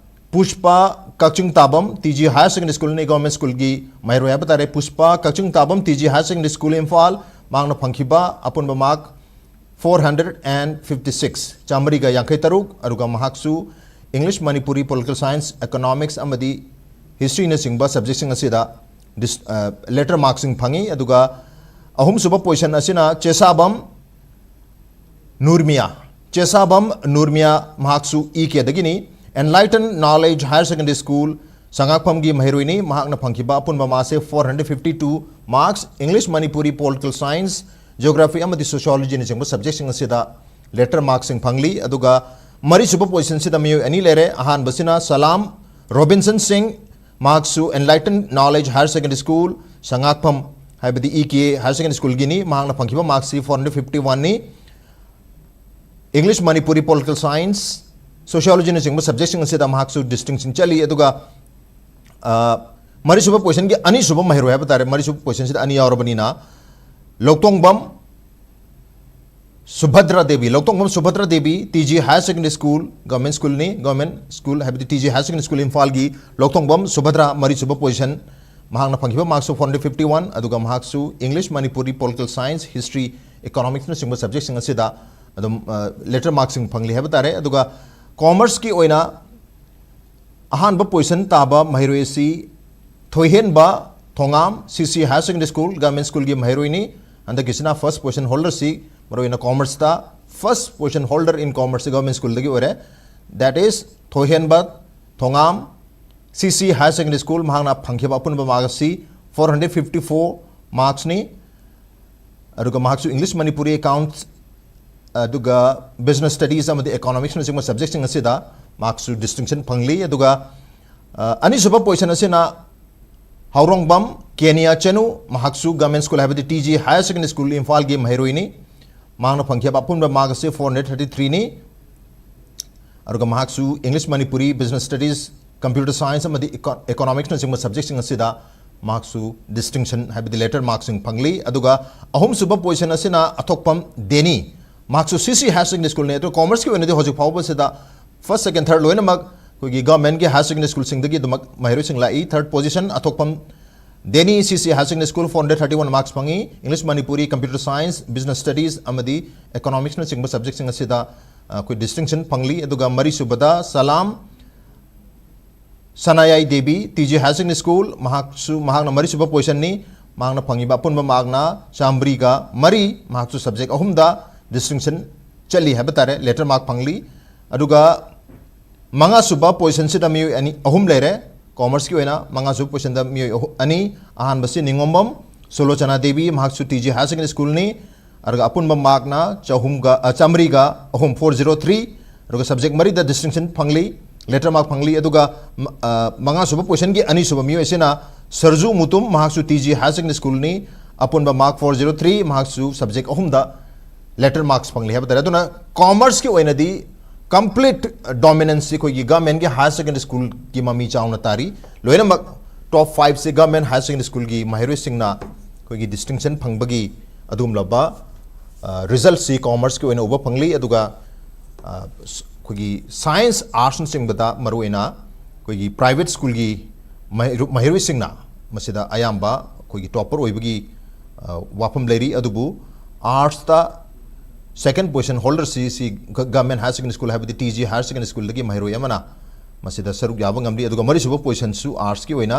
Pushpa Kakching Tabam, T G higher secondary ꯁ꯭ꯀꯨꯜꯅꯤ, ꯒꯣꯔꯃꯦꯟ ꯁ꯭ꯀꯨꯜꯒꯤ ꯃꯍꯩꯔꯣꯏ ꯍꯥꯏꯕ ꯇꯥꯔꯦ꯫ Pushpa Kakching Tabam, T G higher secondary school, Imphal. ꯃꯍꯥꯛꯅ ꯐꯪꯈꯤꯕ ꯑꯄꯨꯟꯕ mark four hundred and fifty six, ꯆꯥꯃꯔꯤꯒ ꯌꯥꯡꯈꯩ ꯇꯔꯨꯛ꯫ ꯑꯗꯨꯒ ꯃꯍꯥꯛꯁꯨ English, Manipuri, political science, economics ꯑꯃꯗꯤ ꯍꯤꯁꯇ꯭ꯔꯤꯅꯆꯤꯡꯕ ꯁꯕꯖꯦꯛꯁꯤꯡ ꯑꯁꯤꯗ ꯗꯤꯁ-, ꯑ, ꯂꯦꯇꯔ ꯃꯥꯔꯛꯁꯤꯡ ꯐꯪꯉꯤ꯫ ꯑꯗꯨꯒ ꯑꯍꯨꯝꯁꯨꯕ ꯄꯣꯖꯤꯁꯟ ꯑꯁꯤꯅ ꯆꯦꯁꯥꯕꯝ ꯅꯨꯔꯃꯤꯌꯥ, ꯆꯦꯁꯥꯕꯝ ꯅꯨꯔꯃꯤꯌꯥ, ꯃꯍꯥꯛꯁꯨ ꯏ ꯀꯦꯗꯒꯤꯅꯤ, enlighten knowledge higher secondary school ꯁꯉꯥꯛꯐꯝꯒꯤ ꯃꯍꯩꯔꯣꯏꯅꯤ꯫ ꯃꯍꯥꯛꯅ ꯐꯪꯈꯤꯕ ꯑꯄꯨꯟꯕ ꯃꯥꯔꯛꯁꯦ four hundred fifty two marks, English, Manipuri, political science, geography ꯑꯃꯗꯤ ꯁꯣꯁꯤꯌꯣꯂꯣꯖꯤꯅꯆꯤꯡꯕ ꯁꯕꯖꯦꯛꯁꯤꯡ ꯑꯁꯤꯗ ꯂꯦꯇꯔ ꯃꯥꯔꯛꯁꯤꯡ ꯐꯪꯂꯤ꯫ ꯑꯗꯨꯒ ꯃꯔꯤꯁꯨꯕ ꯄꯣꯖꯤꯁꯟꯁꯤꯗ ꯃꯤꯑꯣꯏ ꯑꯅꯤ ꯂꯩꯔꯦ꯫ ꯑꯍꯥꯟꯕꯁꯤꯅ ꯁꯂꯥꯝ ꯔꯣꯕꯤꯟꯁꯟ ꯁꯤꯡ, ꯃꯍꯥꯛꯁꯨ ꯑꯦꯟꯂꯥꯏꯇꯟ ꯅꯣꯂꯦꯖ ꯍꯥꯌꯔ ꯁꯦꯀꯦꯟꯗꯔꯤ ꯁ꯭ꯀꯨꯜ ꯁꯉꯥꯛꯐꯝ, ꯍꯥꯏꯕꯗꯤ ꯏ ꯀꯦ ꯍꯥꯌꯔ ꯁꯦꯀꯦꯟꯗꯔꯤ ꯁ꯭ꯀꯨꯜꯒꯤꯅꯤ꯫ ꯃꯍꯥꯛꯅ ꯐꯪꯈꯤꯕ ꯃꯥꯔꯛꯁꯤ ꯐꯣꯔ ꯍꯟꯗ꯭ꯔꯦꯠ ꯐꯤꯐꯇꯤ ꯋꯥꯟꯅꯤ꯫ ꯏꯪꯂꯤꯁ, ꯃꯅꯤꯄꯨꯔꯤ, ꯄꯣꯂꯤꯇꯤꯀꯦꯜ ꯁꯥꯏꯟꯁ, ꯁꯣꯁꯤꯌꯣꯂꯣꯖꯤꯅꯆꯤꯡꯕ ꯁꯕꯖꯦꯛꯁꯤꯡ ꯑꯁꯤꯗ ꯃꯍꯥꯛꯁꯨ ꯗꯤꯁꯇꯤꯡꯁꯟ ꯆꯠꯂꯤ꯫ ꯑꯗꯨꯒ, ꯑ, ꯃꯔꯤꯁꯨꯕ ꯄꯣꯖꯤꯁꯟꯒꯤ ꯑꯅꯤꯁꯨꯕ ꯃꯍꯩꯔꯣꯏ ꯍꯥꯏꯕ ꯇꯥꯔꯦ, ꯃꯔꯤꯁꯨꯕ ꯄꯣꯖꯤꯁꯟꯁꯤꯗ ꯑꯅꯤ ꯌꯥꯎꯔꯕꯅꯤꯅ, Loitongbam Subhadra Devi, Loitongbam Subhadra Devi, T G higher secondary school, government ꯁ꯭ꯀꯨꯜꯅꯤ, ꯒꯚꯔꯟꯃꯦꯟ ꯁ꯭ꯀꯨꯜ ꯍꯥꯏꯕꯗꯤ T G higher secondary school ꯏꯝꯐꯥꯜꯒꯤ ꯂꯧꯇꯣꯡꯕꯝ ꯁꯨꯚꯗ꯭ꯔ, ꯃꯔꯤꯁꯨꯕ ꯄꯣꯖꯤꯁꯟ꯫ ꯃꯍꯥꯛꯅ ꯐꯪꯈꯤꯕ ꯃꯥꯔꯛꯁꯨ ꯐꯣꯔ ꯍꯟꯗ꯭ꯔꯦꯠ ꯐꯤꯐꯇꯤ ꯋꯥꯟ꯫ ꯑꯗꯨꯒ ꯃꯍꯥꯛꯁꯨ English, Manipuri, political science, history, ꯏꯀꯣꯅꯣꯃꯤꯛꯁꯅꯆꯤꯡꯕ ꯁꯕꯖꯦꯛꯁꯤꯡ ꯑꯁꯤꯗ ꯑꯗꯨꯝ, ꯑ, ꯂꯦꯇꯔ ꯃꯥꯔꯛꯁꯤꯡ ꯐꯪꯂꯤ ꯍꯥꯏꯕ ꯇꯥꯔꯦ꯫ ꯑꯗꯨꯒ ꯀꯣꯃꯔꯁꯀꯤ ꯑꯣꯏꯅ ꯑꯍꯥꯟꯕ ꯄꯣꯖꯤꯁꯟ ꯇꯥꯕ ꯃꯍꯩꯔꯣꯏ ꯑꯁꯤ ꯊꯣꯏꯍꯦꯟꯕ ꯊꯣꯉꯥꯝ, ꯁꯤ ꯁꯤ ꯍꯥꯌꯔ ꯁꯦꯀꯦꯟꯗꯔꯤ ꯁ꯭ꯀꯨꯜ, ꯒꯚꯔꯟꯃꯦꯟ ꯁ꯭ꯀꯨꯜꯒꯤ ꯃꯍꯩꯔꯣꯏꯅꯤ꯫ ꯍꯟꯗꯛꯀꯤꯁꯤꯅ ꯐꯥꯔꯁ ꯄꯣꯖꯤꯁꯟ ꯍꯣꯜꯗꯔꯁꯤ ꯃꯔꯨꯑꯣꯏꯅ ꯀꯣꯃꯔꯁꯇ First position holder in commerce government schoolꯗꯒꯤ ꯑꯣꯏꯔꯦ, that is ꯊꯣꯏꯍꯦꯟꯕ Thongam, C C Higher Secondary School꯫ ꯃꯍꯥꯛꯅ ꯐꯪꯈꯤꯕ ꯑꯄꯨꯟꯕ mark ꯑꯁꯤ four hundred fifty four marksꯅꯤ꯫ ꯑꯗꯨꯒ ꯃꯍꯥꯛꯁꯨ English Manipuri, Accounts, ꯑꯗꯨꯒ Business Studies ꯑꯃꯗꯤ Economicsꯅꯆꯤꯡꯕ subjectꯁꯤꯡ ꯑꯁꯤꯗ ꯃꯍꯥꯛꯁꯨ distinction ꯐꯪꯂꯤ꯫ ꯑꯗꯨꯒ ꯑ, ꯑꯅꯤꯁꯨꯕ position ꯑꯁꯤꯅ ꯍꯥꯎꯔꯣꯡꯕꯝ ꯀꯦꯅꯤꯌꯥ ꯆꯅꯨ, ꯃꯍꯥꯛꯁꯨ Government School ꯍꯥꯏꯕꯗꯤ T G Higher Secondary School ꯏꯝꯐꯥꯜꯒꯤ ꯃꯍꯩꯔꯣꯏꯅꯤ꯫ ꯃꯍꯥꯛꯅ ꯐꯪꯈꯤꯕ ꯑꯄꯨꯟꯕ mark ꯑꯁꯤ four hundred thirty threeꯅꯤ꯫ ꯑꯗꯨꯒ ꯃꯍꯥꯛꯁꯨ English Manipuri, Business Studies, Computer Science ꯑꯃꯗꯤ Eco-, Economicsꯅꯆꯤꯡꯕ subjectꯁꯤꯡ ꯑꯁꯤꯗ ꯃꯍꯥꯛꯁꯨ distinction ꯍꯥꯏꯕꯗꯤ letter markꯁꯤꯡ ꯐꯪꯂꯤ꯫ ꯑꯗꯨꯒ ꯑꯍꯨꯝꯁꯨꯕ position ꯑꯁꯤꯅ ꯑꯊꯣꯛꯄꯝ ꯗꯦꯅꯤ, ꯃꯍꯥꯛꯁꯨ C C Higher Secondary Schoolꯅꯤ꯫ ꯑꯗꯨ commerceꯀꯤ ꯑꯣꯏꯅꯗꯤ ꯍꯧꯖꯤꯛ ꯐꯥꯎꯕꯁꯤꯗ first, second, third ꯂꯣꯏꯅꯃꯛ ꯑꯩꯈꯣꯏꯒꯤ governmentꯀꯤ higher secondary schoolꯁꯤꯡꯗꯒꯤ ꯑꯗꯨꯃꯛ ꯃꯍꯩꯔꯣꯏꯁꯤꯡ ꯂꯥꯛꯏ꯫ Third position ꯑꯊꯣꯛꯄꯝ ꯗꯦꯅꯤ, C C Higher Secondary School, four hundred thirty one marks ꯐꯪꯉꯤ꯫ English Manipuri, Computer Science, Business Studies ꯑꯃꯗꯤ Economicsꯅꯆꯤꯡꯕ subjectꯁꯤꯡ ꯑꯁꯤꯗ ꯑ, ꯑꯩꯈꯣꯏ distinction ꯐꯪꯂꯤ꯫ ꯑꯗꯨꯒ ꯃꯔꯤꯁꯨꯕꯗ ꯁꯂꯥꯝ Sanayai Devi, T G Higher Secondary School, ꯃꯍꯥꯛꯁꯨ, ꯃꯍꯥꯛꯅ ꯃꯔꯤꯁꯨꯕ positionꯅꯤ꯫ ꯃꯍꯥꯛꯅ ꯐꯪꯉꯤꯕ ꯑꯄꯨꯟꯕ markꯅ ꯆꯥꯃꯔꯤꯒ ꯃꯔꯤ꯫ ꯃꯍꯥꯛꯁꯨ subject ꯑꯍꯨꯝꯗ distinction ꯆꯠꯂꯤ ꯍꯥꯏꯕ ꯇꯥꯔꯦ, letter mark ꯐꯪꯂꯤ꯫ ꯑꯗꯨꯒ ꯃꯉꯥꯁꯨꯕ positionꯁꯤꯗ ꯃꯤꯑꯣꯏ ꯑꯅꯤ, ꯑꯍꯨꯝ ꯂꯩꯔꯦ꯫ Commerceꯀꯤ ꯑꯣꯏꯅ ꯃꯉꯥꯁꯨꯕ positionꯗ ꯃꯤꯑꯣꯏ ꯑꯍꯨ-, ꯑꯅꯤ, ꯑꯍꯥꯟꯕꯁꯤ ꯅꯤꯉꯣꯝꯕꯝ ꯁꯨꯂꯣꯆꯅꯥ ꯗꯦꯕꯤ, ꯃꯍꯥꯛꯁꯨ T G Higher Secondary Schoolꯅꯤ꯫ ꯑꯗꯨꯒ ꯑꯄꯨꯟꯕ markꯅ ꯆꯍꯨꯝꯒ, ꯑ, ꯆꯥꯃꯔꯤꯒ ꯑꯍꯨꯝ, four zero three꯫ ꯑꯗꯨꯒ subject ꯃꯔꯤꯗ distinction ꯐꯪꯂꯤ, letter mark ꯐꯪꯂꯤ꯫ ꯑꯗꯨꯒ ꯃ-, ꯑ, ꯃꯉꯥꯁꯨꯕ positionꯒꯤ ꯑꯅꯤꯁꯨꯕ ꯃꯤꯑꯣꯏ ꯑꯁꯤꯅ ꯁꯔꯖꯨ ꯃꯨꯇꯨꯝ, ꯃꯍꯥꯛꯁꯨ T G Higher Secondary Schoolꯅꯤ꯫ ꯑꯄꯨꯟꯕ mark four zero three, ꯃꯍꯥꯛꯁꯨ subject ꯑꯍꯨꯝꯗ letter marks ꯐꯪꯂꯤ ꯍꯥꯏꯕ ꯇꯥꯔꯦ꯫ ꯑꯗꯨꯅ commerceꯀꯤ ꯑꯣꯏꯅꯗꯤ complete dominance ꯑꯩꯈꯣꯏꯒꯤ governmentꯀꯤ higher secondary schoolꯒꯤ ꯃꯃꯤ ꯆꯥꯎꯅ ꯇꯥꯔꯤ꯫ ꯂꯣꯏꯅꯃꯛ top fiveꯁꯤ government higher secondary schoolꯒꯤ ꯃꯍꯩꯔꯣꯏꯁꯤꯡꯅ ꯑꯩꯈꯣꯏꯒꯤ distinction ꯐꯪꯕꯒꯤ ꯑꯗꯨꯒꯨꯝꯂꯕ, ꯑ, resultꯁꯤ commerceꯀꯤ ꯑꯣꯏꯅ ꯎꯕ ꯐꯪꯂꯤ꯫ ꯑꯗꯨꯒ, ꯑ, ꯁ-, ꯑꯩꯈꯣꯏꯒꯤ science, artsꯅꯆꯤꯡꯕꯗ ꯃꯔꯨꯑꯣꯏꯅ ꯑꯩꯈꯣꯏꯒꯤ private schoolꯒꯤ ꯃꯍꯩꯔꯣ-, ꯃꯍꯩꯔꯣꯏꯁꯤꯡꯅ ꯃꯁꯤꯗ ꯑꯌꯥꯝꯕ ꯑꯩꯈꯣꯏꯒꯤ topper ꯑꯣꯏꯕꯒꯤ, ꯑ, ꯋꯥꯐꯝ ꯂꯩꯔꯤ꯫ ꯑꯗꯨꯕꯨ artsꯇ second position holderꯁꯤ, ꯁꯤ ꯒ-, government higher secondary school ꯍꯥꯏꯕꯗꯤ T G Higher Secondary Schoolꯗꯒꯤ ꯃꯍꯩꯔꯣꯏ ꯑꯃꯅ ꯃꯁꯤꯗ ꯁꯔꯨꯛ ꯌꯥꯕ ꯉꯝꯂꯤ꯫ ꯑꯗꯨꯒ ꯃꯔꯤꯁꯨꯕ positionꯁꯨ artsꯀꯤ ꯑꯣꯏꯅ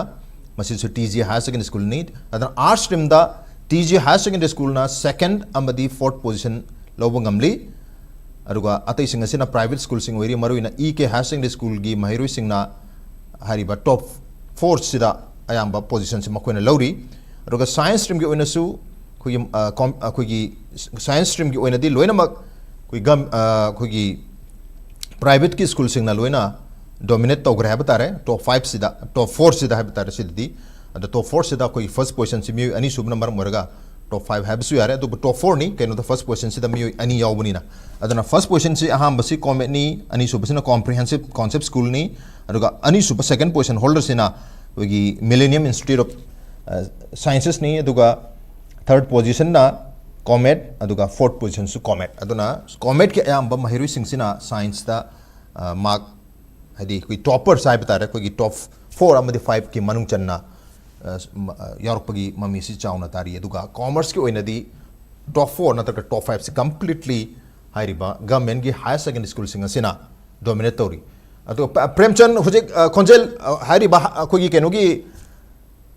ꯃꯁꯤꯁꯨ T G Higher Secondary Schoolꯅꯤ꯫ ꯑꯗꯨꯅ arts streamꯗ T G Higher Secondary Schoolꯅ second ꯑꯃꯗꯤ fourth position ꯂꯧꯕ ꯉꯝꯂꯤ꯫ ꯑꯗꯨꯒ ꯑꯇꯩꯁꯤꯡ ꯑꯁꯤꯅ private schoolꯁꯤꯡ ꯑꯣꯏꯔꯤ꯫ ꯃꯔꯨꯑꯣꯏꯅ E K Higher Secondary Schoolꯒꯤ ꯃꯍꯩꯔꯣꯏꯁꯤꯡꯅ ꯍꯥꯏꯔꯤꯕ top fourꯁꯤꯗ ꯑꯌꯥꯝꯕ positionꯁꯤ ꯃꯈꯣꯏꯅ ꯂꯧꯔꯤ꯫ ꯑꯗꯨꯒ science streamꯒꯤ ꯑꯣꯏꯅꯁꯨ ꯑꯩꯈꯣꯏꯒꯤ, ꯑ, com-, ꯑꯩꯈꯣꯏꯒꯤ science streamꯒꯤ ꯑꯣꯏꯅꯗꯤ ꯂꯣꯏꯅꯃꯛ ꯑꯩꯈꯣꯏ gov-, ꯑ, ꯑꯩꯈꯣꯏꯒꯤ privateꯀꯤ schoolꯁꯤꯡꯅ ꯂꯣꯏꯅ dominate ꯇꯧꯈ꯭ꯔꯦ ꯍꯥꯏꯕ ꯇꯥꯔꯦ, top fiveꯁꯤꯗ, top fourꯁꯤꯗ ꯍꯥꯏꯕ ꯇꯥꯔꯦ꯫ ꯁꯤꯗꯗꯤ ꯑꯗꯣ top fourꯁꯤꯗ ꯑꯩꯈꯣꯏꯒꯤ first positionꯁꯤ ꯃꯤꯑꯣꯏ ꯑꯅꯤ ꯁꯨꯕꯅ ꯃꯔꯝ ꯑꯣꯏꯔꯒ top five ꯍꯥꯏꯕꯁꯨ ꯌꯥꯔꯦ, ꯑꯗꯨꯕꯨ top fourꯅꯤ꯫ ꯀꯩꯅꯣꯗ first positionꯁꯤꯗ ꯃꯤꯑꯣꯏ ꯑꯅꯤ ꯌꯥꯎꯕꯅꯤꯅ꯫ ꯑꯗꯨꯅ first positionꯁꯤ ꯑꯍꯥꯟꯕꯁꯤ COMETꯅꯤ, ꯑꯅꯤꯁꯨꯕꯁꯤꯅ Comprehensive Concept Schoolꯅꯤ, ꯑꯗꯨꯒ ꯑꯅꯤꯁꯨꯕ second position holderꯁꯤꯅ ꯑꯩꯈꯣꯏꯒꯤ Millennium Institute of, ꯑ, Sciencesꯅꯤ, ꯑꯗꯨꯒ third positionꯅ COMET, ꯑꯗꯨꯒ fourth positionꯁꯨ COMET꯫ ꯑꯗꯨꯅ COMETꯀꯤ ꯑꯌꯥꯝꯕ ꯃꯍꯩꯔꯣꯏꯁꯤꯡꯁꯤꯅ scienceꯇ, ꯑ, mark, ꯍꯥꯏꯗꯤ ꯑꯩꯈꯣꯏ toppers ꯍꯥꯏꯕ ꯇꯥꯔꯦ, ꯑꯩꯈꯣꯏꯒꯤ top four ꯑꯃꯗꯤ fiveꯀꯤ ꯃꯅꯨꯡ ꯆꯟꯅ, ꯑ, ꯁ-, ꯃ-, ꯑ, ꯌꯥꯎꯔꯛꯄꯒꯤ ꯃꯃꯤꯁꯤ ꯆꯥꯎꯅ ꯇꯥꯔꯤ꯫ ꯑꯗꯨꯒ commerceꯀꯤ ꯑꯣꯏꯅꯗꯤ top four ꯅꯠꯇ꯭ꯔꯒ top fiveꯁꯤ completely ꯍꯥꯏꯔꯤꯕ governmentꯀꯤ higher secondary schoolꯁꯤꯡ ꯑꯁꯤꯅ dominate ꯇꯧꯔꯤ꯫ ꯑꯗꯨꯒ ꯄ-, ꯄ꯭ꯔꯦꯝꯆꯟ, ꯍꯧꯖꯤꯛ, ꯑ, ꯈꯣꯟꯖꯦꯜ, ꯑ, ꯍꯥꯏꯔꯤꯕ ꯍ-, ꯑꯩꯈꯣꯏꯒꯤ ꯀꯩꯅꯣꯒꯤ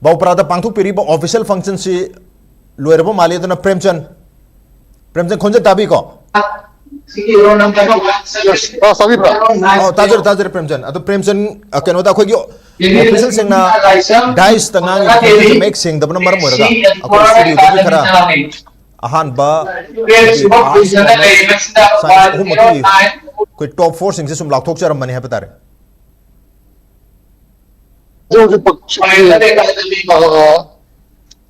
ꯕꯥꯎꯄ꯭ꯔꯥꯗ ꯄꯥꯡꯊꯣꯛꯄꯤꯔꯤꯕ official functionꯁꯤ ꯂꯣꯏꯔꯕ ꯃꯥꯜꯂꯤ꯫ ꯑꯗꯨꯅ ꯄ꯭ꯔꯦꯝꯆꯟ, ꯄ꯭ꯔꯦꯝꯆꯟ, ꯈꯣꯟꯖꯦꯜ ꯇꯥꯕꯤꯀꯣ? ꯑ, ꯇꯥꯕꯤꯕ꯭ꯔꯥ? ꯑꯣ, ꯇꯥꯖꯔꯦ, ꯇꯥꯖꯔꯦ, ꯄ꯭ꯔꯦꯝꯆꯟ꯫ ꯑꯗꯣ ꯄ꯭ꯔꯦꯝꯆꯟ, ꯑ, ꯀꯩꯅꯣꯗ ꯑꯩꯈꯣꯏꯒꯤ officialꯁꯤꯡꯅ dais ꯇ ꯉꯥꯡꯉꯤꯕ ꯈꯣꯟꯖꯦꯜꯁꯦ ꯃꯌꯦꯛ ꯁꯦꯡꯗꯕꯅ ꯃꯔꯝ ꯑꯣꯏꯔꯒ ꯑꯩꯈꯣꯏ studioꯗꯒꯤ ꯈꯔ ꯑꯍꯥꯟꯕ, ꯍꯥꯏꯗꯤ, arts, commerce, science ꯑꯍꯨꯝꯃꯛꯀꯤ ꯑꯩꯈꯣꯏ top fourꯁꯤꯡꯁꯦ ꯁꯨꯝ ꯂꯥꯎꯊꯣꯛꯆꯔꯝꯕꯅꯤ ꯍꯥꯏꯕ ꯇꯥꯔꯦ꯫ ꯍꯧꯖꯤꯛ ꯍꯧꯖꯤꯛ ꯄꯛ-, ꯑ,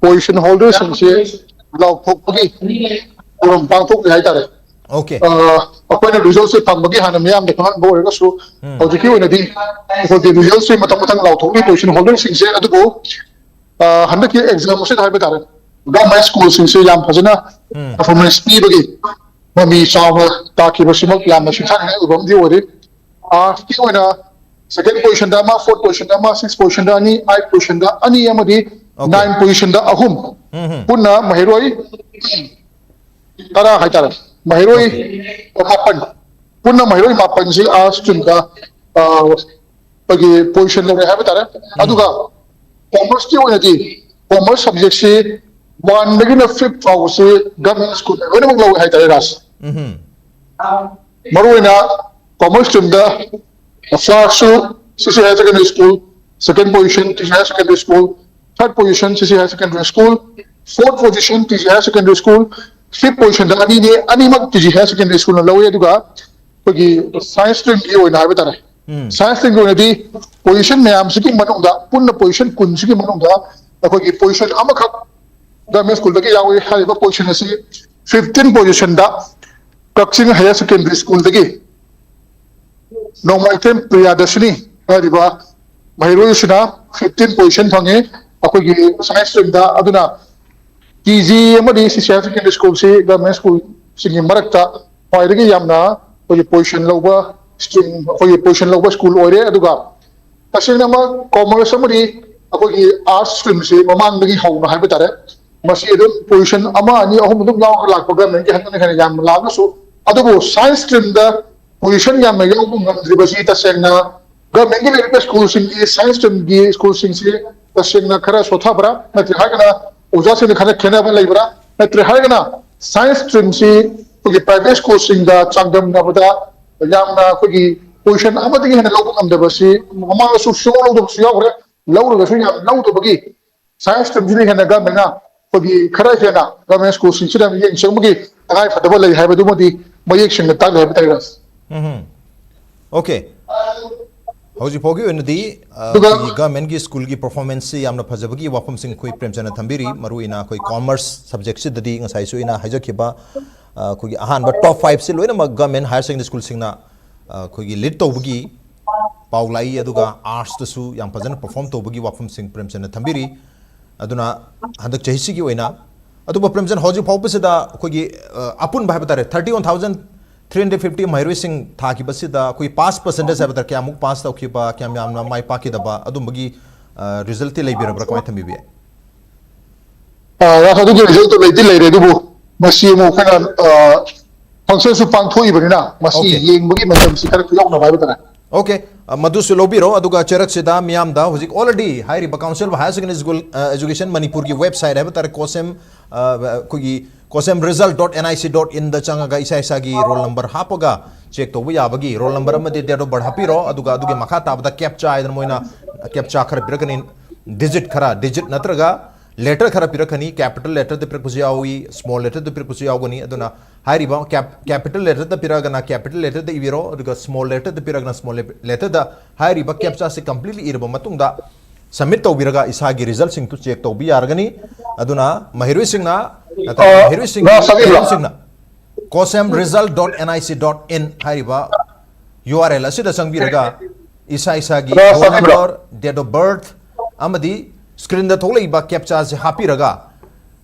position holderꯁꯤꯡꯁꯦ ꯂꯥꯎꯊꯣꯛꯄꯒꯤ ꯊꯧꯔꯝ ꯄꯥꯡꯊꯣꯛꯂꯤ ꯍꯥꯏꯇꯥꯔꯦ꯫ Okay꯫ ꯑ, ꯑꯩꯈꯣꯏꯅ resultꯁꯦ ꯐꯪꯕꯒꯤ ꯍꯥꯟꯅ ꯃꯤꯌꯥꯝꯗ ꯈꯪꯍꯟꯕ ꯑꯣꯏꯔꯒꯁꯨ, ꯎꯝ꯫ ꯍꯧꯖꯤꯛꯀꯤ ꯑꯣꯏꯅꯗꯤ ꯑꯩꯈꯣꯏꯒꯤ resultꯁꯦ ꯃꯊꯪ ꯃꯊꯪ ꯂꯥꯎꯊꯣꯛꯂꯤ position holderꯁꯤꯡꯁꯦ꯫ ꯑꯗꯨꯕꯨ, ꯑ, ꯍꯟꯗꯛꯀꯤ exam ꯑꯁꯤꯗ ꯍꯥꯏꯕ ꯇꯥꯔꯦ, government schoolꯁꯤꯡꯁꯦ ꯌꯥꯝ ꯐꯖꯅ, ꯎꯝ꯫ Performance ꯄꯤꯕꯒꯤ ꯃꯃꯤ ꯆꯥꯎꯅ ꯇꯥꯈꯤꯕꯁꯤꯃꯛ ꯌꯥꯝꯅ ꯁꯤꯡꯊꯥꯅꯤꯡꯉꯥꯏ ꯑꯣꯏꯕ ꯑꯃꯗꯤ ꯑꯣꯏꯔꯤ꯫ Artsꯀꯤ ꯑꯣꯏꯅ second positionꯗ ꯑꯃ, fourth positionꯗ ꯑꯃ, sixth positionꯗ ꯑꯅꯤ, eighth positionꯗ ꯑꯅꯤ ꯑꯃꯗꯤ Okay꯫ Ninth positionꯗ ꯑꯍꯨꯝ, ꯎꯝ, ꯎꯝ꯫ ꯄꯨꯟꯅ ꯃꯍꯩꯔꯣꯏ ꯇꯔꯥ ꯍꯥꯏꯇꯥꯔꯦ, ꯃꯍꯩꯔꯣꯏ Okay꯫ ꯃꯥꯄꯟ, ꯄꯨꯟꯅ ꯃꯍꯩꯔꯣꯏ ꯃꯥꯄꯟꯁꯤ arts streamꯗ, ꯑ, ꯑꯩꯈꯣꯏꯒꯤ position ꯂꯧꯔꯦ ꯍꯥꯏꯕ ꯇꯥꯔꯦ꯫ ꯎꯝ꯫ ꯑꯗꯨꯒ commerceꯀꯤ ꯑꯣꯏꯅꯗꯤ commerce subjectꯁꯤ oneꯗꯒꯤꯅ fifth ꯐꯥꯎꯕꯁꯤ government school ꯂꯣꯏꯅꯃꯛ ꯂꯧꯋꯦ ꯍꯥꯏꯇꯥꯔꯦ, ꯔꯥꯖ꯫ ꯎꯝ꯫ ꯃꯔꯨꯑꯣꯏꯅ commerce streamꯗ firstꯁꯨ C C Higher Secondary School, second position T C Higher Secondary School, third position C C Higher Secondary School, fourth position T C Higher Secondary School, fifth positionꯗ ꯑꯅꯤꯅꯤ, ꯑꯅꯤꯃꯛ T C Higher Secondary Schoolꯅ ꯂꯧꯋꯤ꯫ ꯑꯗꯨꯒ ꯑꯩꯈꯣꯏꯒꯤ science streamꯒꯤ ꯑꯣꯏꯅ ꯍꯥꯏꯕ ꯇꯥꯔꯦ, science streamꯒꯤ ꯑꯣꯏꯅꯗꯤ position ꯃꯌꯥꯝꯁꯤꯒꯤ ꯃꯅꯨꯡꯗ, ꯄꯨꯟꯅ position ꯀꯨꯟꯁꯤꯒꯤ ꯃꯅꯨꯡꯗ ꯑꯩꯈꯣꯏꯒꯤ position ꯑꯃꯈꯛ government schoolꯗꯒꯤ ꯌꯥꯎꯏ꯫ ꯍꯥꯏꯔꯤꯕ position ꯑꯁꯤ fifteen positionꯗ ꯀꯛꯆꯤꯡ Higher Secondary Schoolꯗꯒꯤ ꯅꯣꯡꯃꯥꯏꯊꯦꯝ ꯄ꯭ꯔꯤꯌꯥꯗꯔꯁꯤꯅꯤ ꯍꯥꯏꯔꯤꯕ ꯃꯍꯩꯔꯣꯏ ꯑꯁꯤꯅ fifteen position ꯐꯪꯉꯤ ꯑꯩꯈꯣꯏꯒꯤ science streamꯗ꯫ ꯑꯗꯨꯅ T G ꯑꯃꯗꯤ C C Higher Secondary Schoolꯁꯤ government schoolꯁꯤꯡꯒꯤ ꯃꯔꯛꯇ ꯈ꯭ꯋꯥꯏꯗꯒꯤ ꯌꯥꯝꯅ ꯑꯩꯈꯣꯏꯒꯤ position ꯂꯧꯕ stream, ꯑꯩꯈꯣꯏꯒꯤ position ꯂꯧꯕ school ꯑꯣꯏꯔꯦ꯫ ꯑꯗꯨꯒ ꯇꯁꯦꯡꯅꯃꯛ commerce ꯑꯃꯗꯤ ꯑꯩꯈꯣꯏꯒꯤ arts streamꯁꯤ ꯃꯃꯥꯡꯗꯒꯤ ꯍꯧꯅ ꯍꯥꯏꯕ ꯇꯥꯔꯦ, ꯃꯁꯤ ꯑꯗꯨꯝ position ꯑꯃ, ꯑꯅꯤ, ꯑꯍꯨꯝ ꯑꯗꯨꯝ ꯌꯥꯎꯔꯒ ꯂꯥꯛꯄ governmentꯀꯤ ꯍꯟꯅ ꯍꯦꯟꯅ ꯌꯥꯝꯅ ꯂꯥꯛꯑꯒꯁꯨ꯫ ꯑꯗꯨꯕꯨ science streamꯗ position ꯌꯥꯝꯅ ꯌꯥꯎꯕ ꯉꯝꯗ꯭ꯔꯤꯕꯁꯤ ꯇꯁꯦꯡꯅ governmentꯀꯤ ꯂꯩꯔꯤꯕ schoolꯁꯤꯡꯒꯤ, science streamꯒꯤ schoolꯁꯤꯡꯁꯤ ꯇꯁꯦꯡꯅ ꯈꯔ ꯁꯣꯠꯊꯕ꯭ꯔꯥ, ꯅꯠꯇ꯭ꯔꯦ ꯍꯥꯏꯔꯒꯅ ꯑꯣꯖꯥꯁꯤꯡꯗ ꯈꯔ ꯈꯦꯠꯅꯕ ꯂꯩꯕ꯭ꯔꯥ, ꯅꯠꯇ꯭ꯔꯦ ꯍꯥꯏꯔꯒꯅ science streamꯁꯤ ꯑꯩꯈꯣꯏꯒꯤ private schoolꯁꯤꯡꯒ ꯆꯥꯡꯗꯝꯅꯕꯗ ꯌꯥꯝꯅ ꯑꯩꯈꯣꯏꯒꯤ position ꯑꯃꯗꯒꯤ ꯍꯦꯟꯅ ꯂꯧꯕ ꯉꯝꯗꯕꯁꯤ ꯃꯃꯥꯡꯗꯁꯨ ꯁꯨꯡꯂꯧ ꯂꯧꯗꯕꯁꯨ ꯌꯥꯎꯈ꯭ꯔꯦ, ꯂꯧꯔꯒꯁꯨ ꯌꯥꯝ ꯂꯧꯗꯕꯒꯤ science streamꯁꯤꯅ ꯍꯦꯟꯅ governmentꯅ ꯑꯩꯈꯣꯏꯒꯤ ꯈꯔ ꯍꯦꯟꯅ government schoolꯁꯤꯡꯁꯤꯗ ꯃꯤꯠꯌꯦꯡ ꯆꯪꯕꯒꯤ ꯇꯉꯥꯏ ꯐꯗꯕ ꯂꯩ ꯍꯥꯏꯕꯗꯨꯃꯗꯤ ꯃꯌꯦꯛ ꯁꯦꯡꯅ ꯇꯥꯛꯂꯦ ꯍꯥꯏꯕ ꯇꯥꯔꯦ꯫ ꯎꯝ ꯑꯣꯀꯦ꯫ ꯍꯧꯖꯤꯛ ꯐꯥꯎꯒꯤ ꯑꯣꯏꯅꯗꯤ ꯑ, ꯑꯗꯨꯒ ꯑꯩꯈꯣꯏꯒꯤ governmentꯀꯤ schoolꯒꯤ performanceꯁꯤ ꯌꯥꯝꯅ ꯐꯖꯕꯒꯤ ꯋꯥꯐꯝꯁꯤꯡ ꯑꯩꯈꯣꯏ ꯄ꯭ꯔꯦꯝꯆꯟꯗꯅ ꯊꯝꯕꯤꯔꯤ꯫ ꯃꯔꯨꯑꯣꯏꯅ ꯑꯩꯈꯣꯏ commerce subjectꯁꯤꯗꯗꯤ ꯉꯁꯥꯏꯁꯨ ꯑꯩꯅ ꯍꯥꯏꯖꯈꯤꯕ ꯑ, ꯑꯩꯈꯣꯏꯒꯤ ꯑꯍꯥꯟꯕ top fiveꯁꯤ ꯂꯣꯏꯅꯃꯛ government higher secondary schoolꯁꯤꯡꯅ ꯑ, ꯑꯩꯈꯣꯏꯒꯤ lead ꯇꯧꯕꯒꯤ ꯄꯥꯎ ꯂꯥꯛꯏ꯫ ꯑꯗꯨꯒ artsꯇꯁꯨ ꯌꯥꯝ ꯐꯖꯅ perform ꯇꯧꯕꯒꯤ ꯋꯥꯐꯝꯁꯤꯡ ꯄ꯭ꯔꯦꯝꯆꯟꯗꯅ ꯊꯝꯕꯤꯔꯤ꯫ ꯑꯗꯨꯅ ꯍꯟꯗꯛ ꯆꯍꯤꯁꯤꯒꯤ ꯑꯣꯏꯅ ꯑꯗꯨꯕꯨ ꯄ꯭ꯔꯦꯝꯆꯟ ꯍꯧꯖꯤꯛ ꯐꯥꯎꯕꯁꯤꯗ ꯑꯩꯈꯣꯏꯒꯤ ꯑ, ꯑꯄꯨꯟꯕ ꯍꯥꯏꯕ ꯇꯥꯔꯦ, thirty one thousand three hundred fifty ꯃꯍꯩꯔꯣꯏꯁꯤꯡ ꯊꯥꯈꯤꯕꯁꯤꯗ ꯑꯩꯈꯣꯏ pass percentage ꯍꯥꯏꯕ ꯇꯥꯔꯦ, ꯀꯌꯥꯃꯨꯛ pass ꯇꯧꯈꯤꯕ, ꯀꯌꯥꯝ ꯌꯥꯝꯅ ꯃꯥꯏ ꯄꯥꯛꯈꯤꯗꯕ, ꯑꯗꯨꯝꯕꯒꯤ resultꯇꯤ ꯂꯩꯕꯤꯔꯕ꯭ꯔꯥ, ꯀꯃꯥꯏꯅ ꯊꯝꯕꯤꯕ ꯌꯥꯏ? ꯑ, ꯔꯥꯁ, ꯑꯗꯨꯒꯤ resultꯇꯣ ꯂꯩꯗꯤ ꯂꯩꯔꯦ, ꯑꯗꯨꯕꯨ ꯃꯁꯤ ꯑꯃꯨꯛ ꯑꯩꯈꯣꯏꯅ, ꯑ, functionꯁꯨ ꯄꯥꯡꯊꯣꯛꯏꯕꯅꯤꯅ ꯃꯁꯤ Okay. ꯌꯦꯡꯕꯒꯤ ꯃꯇꯝꯁꯤ ꯈꯔ ꯈꯨꯌꯧꯅꯕ ꯍꯥꯏꯕ ꯇꯥꯔꯦ꯫ Okay, ꯃꯗꯨꯁꯨ ꯂꯧꯕꯤꯔꯣ꯫ ꯑꯗꯨꯒ ꯆꯩꯔꯛꯁꯤꯗ ꯃꯤꯌꯥꯝꯗ ꯍꯧꯖꯤꯛ already ꯍꯥꯏꯔꯤꯕ Council of Higher Secondary School Education ꯃꯅꯤꯄꯨꯔꯒꯤ website ꯍꯥꯏꯕ ꯇꯥꯔꯦ, COHSEM, ꯑꯩꯈꯣꯏꯒꯤ COHSEM result dot N I C dot in ꯗ ꯆꯪꯉꯒ ꯏꯁꯥ ꯏꯁꯥꯒꯤ roll number ꯍꯥꯞꯄꯒ check ꯇꯧꯕ ꯌꯥꯕꯒꯤ, roll number ꯑꯃꯗꯤ date of birth ꯍꯥꯞꯄꯤꯔꯣ꯫ ꯑꯗꯨꯒ ꯑꯗꯨꯒꯤ ꯃꯈꯥ ꯇꯥꯕꯗ captcha ꯍꯥꯏꯗꯅ ꯃꯣꯏꯅ captcha ꯈꯔ ꯄꯤꯔꯛꯀꯅꯤ, digit ꯈꯔ, digit ꯅꯠꯇ꯭ꯔꯒ letter ꯈꯔ ꯄꯤꯔꯛꯀꯅꯤ꯫ Capital letter ꯗ ꯄꯤꯔꯛꯄꯁꯨ ꯌꯥꯎꯏ, small letter ꯗ ꯄꯤꯔꯛꯄꯁꯨ ꯌꯥꯎꯒꯅꯤ꯫ ꯑꯗꯨꯅ ꯍꯥꯏꯔꯤꯕ cap-, capital letter ꯗ ꯄꯤꯔꯛꯑꯒꯅ capital letter ꯗ ꯏꯕꯤꯔꯣ, ꯑꯗꯨꯒ small letter ꯗ ꯄꯤꯔꯛꯑꯒꯅ small letter ꯗ ꯍꯥꯏꯔꯤꯕ captcha ꯁꯤ completely ꯏꯔꯕ ꯃꯇꯨꯡꯗ submit ꯇꯧꯕꯤꯔꯒ ꯏꯁꯥꯒꯤ result ꯁꯤꯡꯗꯨ check ꯇꯧꯕ ꯌꯥꯔꯒꯅꯤ꯫ ꯑꯗꯨꯅ ꯃꯍꯩꯔꯣꯏꯁꯤꯡꯅ, ꯅꯠꯇ꯭ꯔꯒ ꯑ, ꯃꯍꯩꯔꯣꯏꯁꯤꯡ, ꯔꯥꯖ ꯑꯕꯤꯕ꯫ ꯃꯍꯩꯔꯣꯏꯁꯤꯡꯅ COHSEM result dot N I C dot in ꯍꯥꯏꯔꯤꯕ U R L ꯑꯁꯤꯗ ꯆꯪꯕꯤꯔꯒ ꯏꯁꯥ ꯏꯁꯥꯒꯤ ꯔꯥꯖ roll ꯑꯕꯤꯕ꯫ Number, date of birth ꯑꯃꯗꯤ screen ꯗ ꯊꯣꯛꯂꯛꯏꯕ captcha ꯁꯦ ꯍꯥꯞꯄꯤꯔꯒ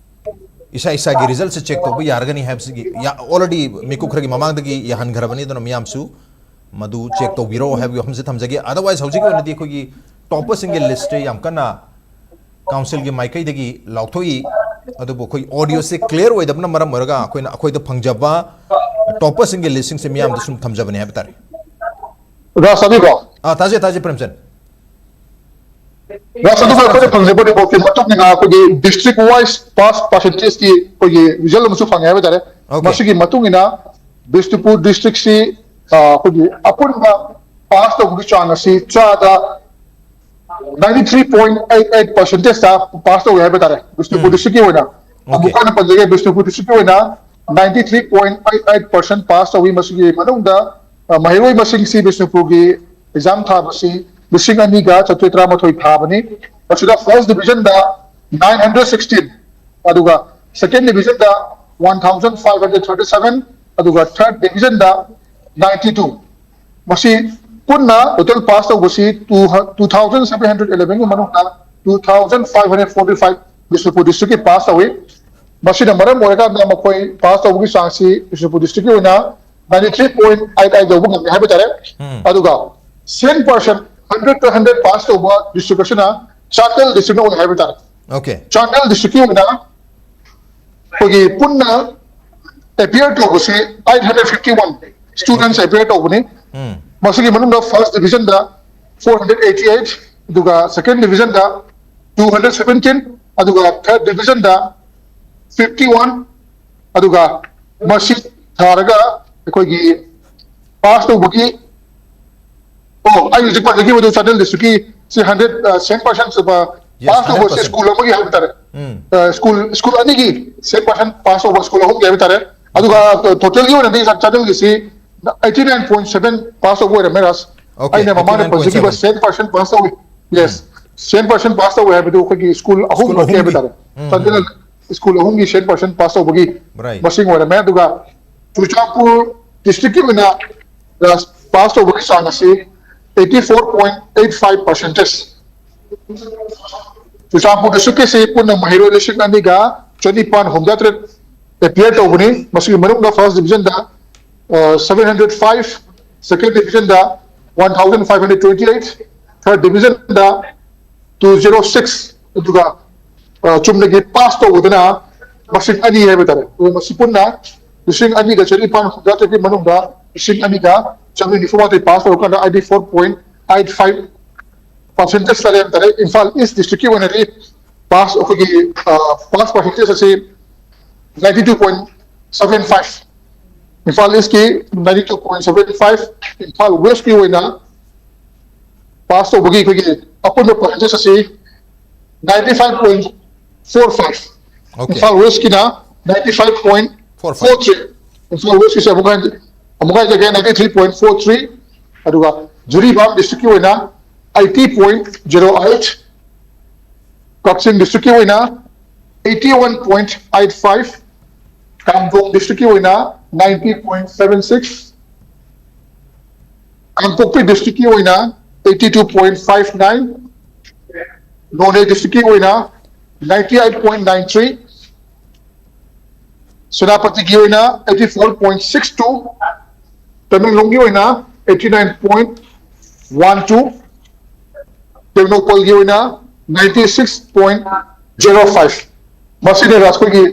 ꯏꯁꯥ ꯏꯁꯥꯒꯤ result ꯁꯦ check ꯇꯧꯕ ꯌꯥꯔꯒꯅꯤ ꯍꯥꯏꯕꯁꯤꯒꯤ ꯌꯥ-, already ꯃꯤꯀꯨꯞ ꯈꯔꯒꯤ ꯃꯃꯥꯡꯗꯒꯤ ꯌꯥꯍꯟꯈ꯭ꯔꯕꯅꯤ꯫ ꯑꯗꯨꯅ ꯃꯤꯌꯥꯝꯁꯨ ꯃꯗꯨ check ꯇꯧꯕꯤꯔꯣ ꯍꯥꯏꯕꯒꯤ ꯋꯥꯐꯝꯁꯦ ꯊꯝꯖꯒꯦ꯫ Otherwise ꯍꯧꯖꯤꯛꯀꯤ ꯑꯣꯏꯅꯗꯤ ꯑꯩꯈꯣꯏꯒꯤ topper ꯁꯤꯡꯒꯤ list ꯁꯦ ꯌꯥꯝ ꯀꯟꯅ Council ꯒꯤ ꯃꯥꯏꯀꯩꯗꯒꯤ ꯂꯥꯎꯊꯣꯛꯏ, ꯑꯗꯨꯕꯨ ꯑꯩꯈꯣꯏ audio ꯁꯦ clear ꯑꯣꯏꯗꯕꯅ ꯃꯔꯝ ꯑꯣꯏꯔꯒ ꯑꯩꯈꯣꯏꯅ, ꯑꯩꯈꯣꯏꯗ ꯐꯪꯖꯕ topper ꯁꯤꯡꯒꯤ list ꯁꯤꯡꯁꯦ ꯃꯤꯌꯥꯝꯗ ꯁꯨꯝ ꯊꯝꯖꯕꯅꯦ ꯍꯥꯏꯕ ꯇꯥꯔꯦ꯫ ꯔꯥꯖ ꯑꯕꯤꯕ꯫ ꯑꯥ, ꯇꯥꯖꯩ, ꯇꯥꯖꯩ, ꯄ꯭ꯔꯦꯝꯆꯟ꯫ ꯔꯥꯖ ꯑꯕꯤꯕ, ꯑꯩꯈꯣꯏꯅ ꯐꯪꯖꯕ report ꯀꯤ ꯃꯇꯨꯡ ꯏꯟꯅ ꯑꯩꯈꯣꯏꯒꯤ district wise pass percentage ꯀꯤ ꯑꯩꯈꯣꯏꯒꯤ result ꯑꯃꯁꯨ ꯐꯪꯉꯦ ꯍꯥꯏꯕ ꯇꯥꯔꯦ꯫ Okay. ꯃꯁꯤꯒꯤ ꯃꯇꯨꯡ ꯏꯟꯅ ꯕꯤꯁꯅꯨꯄꯨꯔ district ꯁꯤ, ꯑ, ꯑꯩꯈꯣꯏꯒꯤ ꯑꯄꯨꯟꯕ pass ꯇꯧꯕꯒꯤ ꯆꯥꯡ ꯑꯁꯤ ꯆꯥꯗ ninety three point eight eight percentage ꯇ pass ꯇꯧꯋꯦ ꯍꯥꯏꯕ ꯇꯥꯔꯦ, ꯕꯤꯁꯅꯨꯄꯨꯔ ꯎꯝ꯫ District ꯀꯤ ꯑꯣꯏꯅ꯫ Okay. ꯑꯃꯨꯛ ꯍꯟꯅ ꯄꯟꯖꯒꯦ, ꯕꯤꯁꯅꯨꯄꯨꯔ district ꯀꯤ ꯑꯣꯏꯅ ninety three point eight eight percent pass ꯇꯧꯏ꯫ ꯃꯁꯤꯒꯤ ꯃꯅꯨꯡꯗ, ꯑ, ꯃꯍꯩꯔꯣꯏ ꯃꯁꯤꯡꯁꯤ ꯕꯤꯁꯅꯨꯄꯨꯔꯒꯤ exam ꯊꯥꯕꯁꯤ ꯂꯤꯁꯤꯡ ꯑꯅꯤꯒ ꯆꯥꯇ꯭ꯔꯦꯠ ꯇꯔꯥꯃꯥꯊꯣꯏ ꯊꯥꯕꯅꯤ꯫ ꯃꯁꯤꯗ first division ꯗ nine hundred sixteen, ꯑꯗꯨꯒ second division ꯗ one thousand five hundred thirty seven, ꯑꯗꯨꯒ third division ꯗ ninety two꯫ ꯃꯁꯤ ꯄꯨꯟꯅ total pass ꯇꯧꯕꯁꯤ two, two thousand seven hundred eleven ꯒꯤ ꯃꯅꯨꯡꯗ two thousand five hundred forty five Bishnupur district ꯀꯤ pass ꯇꯧꯏ꯫ ꯃꯁꯤꯅ ꯃꯔꯝ ꯑꯣꯏꯔꯀꯥꯟꯗ ꯃꯈꯣꯏ pass ꯇꯧꯕꯒꯤ ꯆꯥꯡꯁꯤ ꯕꯤꯁꯅꯨꯄꯨꯔ district ꯀꯤ ꯑꯣꯏꯅ ninety three point eight eight ꯌꯧꯕ ꯉꯝꯃꯤ ꯍꯥꯏꯕ ꯇꯥꯔꯦ꯫ ꯎꯝ꯫ ꯑꯗꯨꯒ cent percent hundred ꯇ hundred pass ꯇꯧꯕ district ꯑꯁꯤꯅ ꯆꯥꯟꯗꯦꯜ district ꯅ ꯑꯣꯏ ꯍꯥꯏꯕ ꯇꯥꯔꯦ꯫ Okay. ꯆꯥꯟꯗꯦꯜ district ꯀꯤ ꯑꯣꯏꯅ ꯑꯩꯈꯣꯏꯒꯤ ꯄꯨꯟꯅ appear ꯇꯧꯕꯁꯤ eight hundred fifty one students appear ꯇꯧꯕꯅꯤ꯫ ꯎꯝ꯫ ꯃꯁꯤꯒꯤ ꯃꯅꯨꯡꯗ first divisionꯗ four hundred eighty eight, ꯑꯗꯨꯒ second divisionꯗ two hundred seventeen, ꯑꯗꯨꯒ third divisionꯗ fifty one, ꯑꯗꯨꯒ ꯃꯁꯤ ꯊꯥꯔꯒ ꯑꯩꯈꯣꯏꯒꯤ ꯄꯥꯁ ꯇꯧꯕꯒꯤ, ꯑꯣ, ꯑꯩ ꯍꯧꯖꯤꯛ ꯄꯟꯖꯈꯤꯕꯗꯨ ꯆꯥꯟꯗꯦꯜ ꯗꯤꯁꯇ꯭ꯔꯤꯛꯀꯤ ꯁꯤ ꯍꯟꯗ꯭ꯔꯦꯠ, ꯁꯦꯟ ꯄꯥꯔꯁꯦꯟ Yes, ꯄꯥꯁ ꯇꯧꯕꯁꯦ hundred percent. ꯁ꯭ꯀꯨꯜ ꯑꯃꯒꯤ ꯍꯥꯏꯕ ꯇꯥꯔꯦ꯫ ꯎꯝ. ꯑ, ꯁ꯭ꯀꯨꯜ ꯁ꯭ꯀꯨꯜ ꯑꯅꯤꯒꯤ ꯁꯦꯟ ꯄꯥꯔꯁꯦꯟ ꯄꯥꯁ ꯇꯧꯕ ꯁ꯭ꯀꯨꯜ ꯑꯍꯨꯝꯒꯤ ꯍꯥꯏꯕ ꯇꯥꯔꯦ꯫ ꯑꯗꯨꯒ ꯇꯣꯇꯦꯜꯒꯤ ꯑꯣꯏꯅꯗꯤ ꯆꯥꯟꯗꯦꯜꯒꯤꯁꯤ eighty nine point seven pass ꯇꯧꯕ ꯑꯣꯏꯔꯝꯃꯦ, ꯔꯥꯖ꯫ Okay, ꯑꯩꯅ ꯃꯃꯥꯡꯗ eighty nine point seven. ꯄꯟꯖꯈꯤꯕ ꯁꯦꯟ ꯄꯥꯔꯁꯦꯟ ꯄꯥꯁ ꯇꯧꯏ꯫ Yes, ꯁꯦꯟ ꯄꯥꯔꯁꯦꯟ ꯄꯥꯁ ꯇꯧꯋꯦ ꯍꯥꯏꯕꯗꯨ ꯑꯩꯈꯣꯏꯒꯤ ꯁ꯭ꯀꯨꯜ ꯑꯍꯨꯝ ꯁ꯭ꯀꯨꯜ ꯈꯛꯀꯤ ꯍꯥꯏꯕ ꯑꯍꯨꯝꯒꯤ. ꯇꯥꯔꯦ꯫ ꯎꯝ. ꯆꯥꯟꯗꯦꯜ ꯁ꯭ꯀꯨꯜ ꯑꯍꯨꯝꯒꯤ ꯁꯦꯟ ꯄꯥꯔꯁꯦꯟ ꯄꯥꯁ ꯇꯧꯕꯒꯤ Right. ꯃꯁꯤꯡ ꯑꯣꯏꯔꯝꯃꯦ꯫ ꯑꯗꯨꯒ ꯆꯨꯔꯆꯥꯟꯄꯨꯔ ꯗꯤꯁꯇ꯭ꯔꯤꯛꯀꯤ ꯑꯣꯏꯅ ꯄꯥꯁ ꯇꯧꯕꯒꯤ ꯆꯥꯡ ꯑꯁꯤ eighty four point eight five percentage꯫ Churachandpur ꯗꯤꯁꯇ꯭ꯔꯤꯛꯀꯤꯁꯤ ꯄꯨꯟꯅ ꯃꯍꯩꯔꯣꯏ ꯂꯤꯁꯤꯡ ꯑꯅꯤꯒ ꯆꯅꯤꯄꯥꯟ ꯍꯨꯝꯐꯨꯇꯔꯦꯠ ꯑꯦꯄꯤꯌꯔ ꯇꯧꯕꯅꯤ꯫ ꯃꯁꯤꯒꯤ ꯃꯅꯨꯡꯗ first divisionꯗ, ꯑ, seven hundred five, second divisionꯗ one thousand five hundred twenty eight, third divisionꯗ two zero six, ꯑꯗꯨꯒ, ꯑ, ꯆꯨꯝꯅꯒꯤ ꯄꯥꯁ ꯇꯧꯕꯗꯅ ꯃꯁꯤꯡ ꯑꯅꯤ ꯍꯥꯏꯕ ꯇꯥꯔꯦ꯫ ꯑꯗꯨ ꯃꯁꯤ ꯄꯨꯟꯅ ꯂꯤꯁꯤꯡ ꯑꯅꯤꯒ ꯆꯅꯤꯄꯥꯟ ꯍꯨꯝꯐꯨꯇꯔꯦꯠꯀꯤ ꯃꯅꯨꯡꯗ ꯂꯤꯁꯤꯡ ꯑꯅꯤꯒ ꯆꯥꯃꯔꯤ ꯅꯤꯐꯨ ꯃꯥꯊꯣꯏ ꯄꯥꯁ ꯇꯧꯔꯀꯥꯟꯗ eighty four point eight five percentage ꯆꯠꯂꯦ ꯍꯥꯏꯕ ꯇꯥꯔꯦ꯫ ꯏꯝꯐꯥꯜ ꯏꯁ ꯗꯤꯁꯇ꯭ꯔꯤꯛꯀꯤ ꯑꯣꯏꯅꯗꯤ ꯄꯥꯁ, ꯑꯩꯈꯣꯏꯒꯤ, ꯑ, ꯄꯥꯁ ꯄꯥꯔꯁꯦꯟꯇꯦꯖ ꯑꯁꯤ ninety two point seven five, Imphal ꯏꯁꯀꯤ ninety two point seven five, Imphal ꯋꯦꯁꯀꯤ ꯑꯣꯏꯅ ꯄꯥꯁ ꯇꯧꯕꯒꯤ ꯑꯩꯈꯣꯏꯒꯤ ꯑꯄꯨꯟꯕ ꯄꯥꯔꯁꯦꯟꯇꯦꯖ ꯑꯁꯤ ninety five point four five, Okay. Imphal ꯋꯦꯁꯀꯤꯅ ninety five point four three, Imphal ꯋꯦꯁꯀꯤꯁꯦ ꯑꯃꯨꯛ ꯍꯥꯏ-, ꯑꯃꯨꯛ ꯍꯥꯏꯖꯒꯦ, ninety three point four three, ꯑꯗꯨꯒ ꯖꯤꯔꯤꯕꯥꯝ ꯗꯤꯁꯇ꯭ꯔꯤꯛꯀꯤ ꯑꯣꯏꯅ eighty point zero eight, ꯀꯛꯆꯤꯡ ꯗꯤꯁꯇ꯭ꯔꯤꯛꯀꯤ ꯑꯣꯏꯅ eighty one point eight five, ꯀꯥꯡꯄꯣꯛ ꯗꯤꯁꯇ꯭ꯔꯤꯛꯀꯤ ꯑꯣꯏꯅ ninety point seven six, ꯀꯥꯡꯄꯣꯛꯄꯤ ꯗꯤꯁꯇ꯭ꯔꯤꯛꯀꯤ ꯑꯣꯏꯅ eighty two point five nine, ꯅꯣꯅꯦ ꯗꯤꯁꯇ꯭ꯔꯤꯛꯀꯤ ꯑꯣꯏꯅ ninety eight point nine three, ꯁꯦꯅꯥꯄꯇꯤꯒꯤ ꯑꯣꯏꯅ eighty four point six two, ꯇꯃꯦꯡꯂꯣꯡꯒꯤ ꯑꯣꯏꯅ eighty nine point one two, ꯇꯦꯡꯅꯧꯄꯜꯒꯤ ꯑꯣꯏꯅ ninety six point zero five꯫ ꯃꯁꯤꯅꯤ ꯔꯥꯖ ꯑꯩꯈꯣꯏꯒꯤ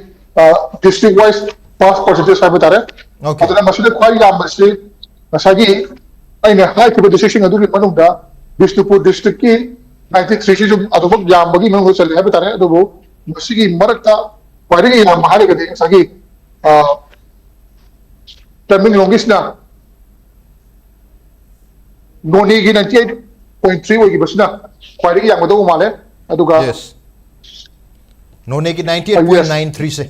district wise pass percentage ꯍꯥꯏꯕ ꯇꯥꯔꯦ꯫ Okay. ꯑꯗꯨꯅ ꯃꯁꯤꯗ ꯈ꯭ꯋꯥꯏ ꯌꯥꯝꯕꯁꯤ ꯉꯁꯥꯏꯒꯤ ꯑꯩꯅ ꯍꯥꯏꯈꯤꯕ ꯗꯤꯁꯇ꯭ꯔꯤꯛꯁꯤꯡ ꯑꯗꯨꯒꯤ ꯃꯅꯨꯡꯗ ꯕꯤꯁꯅꯨꯄꯨꯔ ꯗꯤꯁꯇ꯭ꯔꯤꯛꯀꯤ ꯅꯥꯏꯟꯇꯤ ꯊ꯭ꯔꯤꯁꯤꯁꯨ ꯑꯗꯨꯃꯛ ꯌꯥꯝꯕꯒꯤ ꯃꯅꯨꯡꯗ ꯆꯜꯂꯤ ꯍꯥꯏꯕ ꯇꯥꯔꯦ꯫ ꯑꯗꯨꯕꯨ ꯃꯁꯤꯒꯤ ꯃꯔꯛꯇ ꯈ꯭ꯋꯥꯏꯗꯒꯤ ꯌꯥꯝꯕ ꯍꯥꯏꯔꯒꯗꯤ ꯉꯁꯥꯏꯒꯤ, ꯑ, ꯇꯃꯦꯡꯂꯣꯡꯒꯤꯁꯤꯅ ꯅꯣꯅꯦꯒꯤ ꯅꯥꯏꯟꯇꯤ ꯑꯩꯠ ꯄꯣꯏꯟ ꯊ꯭ꯔꯤ ꯑꯣꯏꯈꯤꯕꯁꯤꯅ ꯈ꯭ꯋꯥꯏꯗꯒꯤ ꯌꯥꯝꯒꯗꯧꯕ ꯃꯥꯜꯂꯦ꯫ ꯑꯗꯨꯒ ꯌꯦꯁ, ꯅꯣꯅꯦꯒꯤ ꯅꯥꯏꯟꯇꯤ ꯑꯩꯠ ꯄꯣꯏꯟ ꯅꯥꯏꯟ ꯊ꯭ꯔꯤꯁꯦ꯫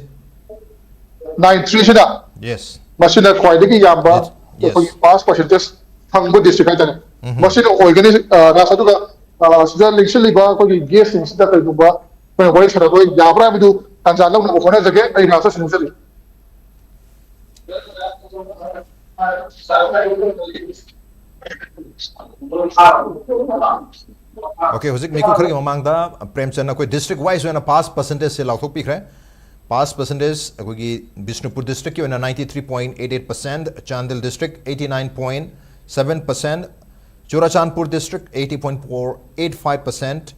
ꯅꯥꯏꯟ ꯊ꯭ꯔꯤꯁꯤꯗ ꯌꯦꯁ, ꯃꯁꯤꯅ ꯈ꯭ꯋꯥꯏꯗꯒꯤ ꯌꯥꯝꯕ Yes, yes. ꯑꯩꯈꯣꯏꯒꯤ ꯄꯥꯁ ꯄꯥꯔꯁꯦꯟꯇꯦꯖ ꯐꯪꯕ ꯗꯤꯁꯇ꯭ꯔꯤꯛ ꯍꯥꯏꯇꯥꯔꯦ꯫ ꯃꯁꯤꯅ ꯑꯣꯏꯒꯅꯤ꯫ ꯑ, ꯔꯥꯁ, ꯑꯗꯨꯒ, ꯑ, ꯁꯤꯗ ꯂꯦꯡꯁꯤꯜꯂꯤꯕ ꯑꯩꯈꯣꯏꯒꯤ ꯒꯦꯁꯁꯤꯡꯁꯤꯗ ꯀꯔꯤꯒꯨꯝꯕ ꯑꯩꯈꯣꯏꯅ ꯋꯥꯔꯤ ꯁꯥꯟꯅꯕ ꯌꯥꯕ꯭ꯔꯥ ꯍꯥꯏꯕꯗꯨ ꯇꯥꯟꯖꯥ ꯂꯧꯅꯕ ꯍꯣꯠꯅꯖꯒꯦ꯫ ꯑꯩ ꯔꯥꯁꯇ ꯁꯤꯟꯖꯔꯤ꯫ ꯑꯣꯀꯦ, ꯍꯧꯖꯤꯛ ꯃꯤꯀꯨꯞ ꯈꯔꯒꯤ ꯃꯃꯥꯡꯗ ꯄ꯭ꯔꯦꯝꯆꯟꯗ ꯑꯩꯈꯣꯏ ꯗꯤꯁꯇ꯭ꯔꯤꯛ ꯋꯥꯏꯁ ꯑꯣꯏꯅ ꯄꯥꯁ ꯄꯥꯔꯁꯦꯟꯇꯦꯖꯁꯦ ꯂꯥꯎꯊꯣꯛꯄꯤꯈ꯭ꯔꯦ꯫ ꯄꯥꯁ ꯄꯥꯔꯁꯦꯟꯇꯦꯖ ꯑꯩꯈꯣꯏꯒꯤ ꯕꯤꯁꯅꯨꯄꯨꯔ ꯗꯤꯁꯇ꯭ꯔꯤꯛꯀꯤ ꯑꯣꯏꯅ ninety three point eight eight percent, Chandel district eighty nine point seven percent, Churachandpur district eighty point four eight five percent,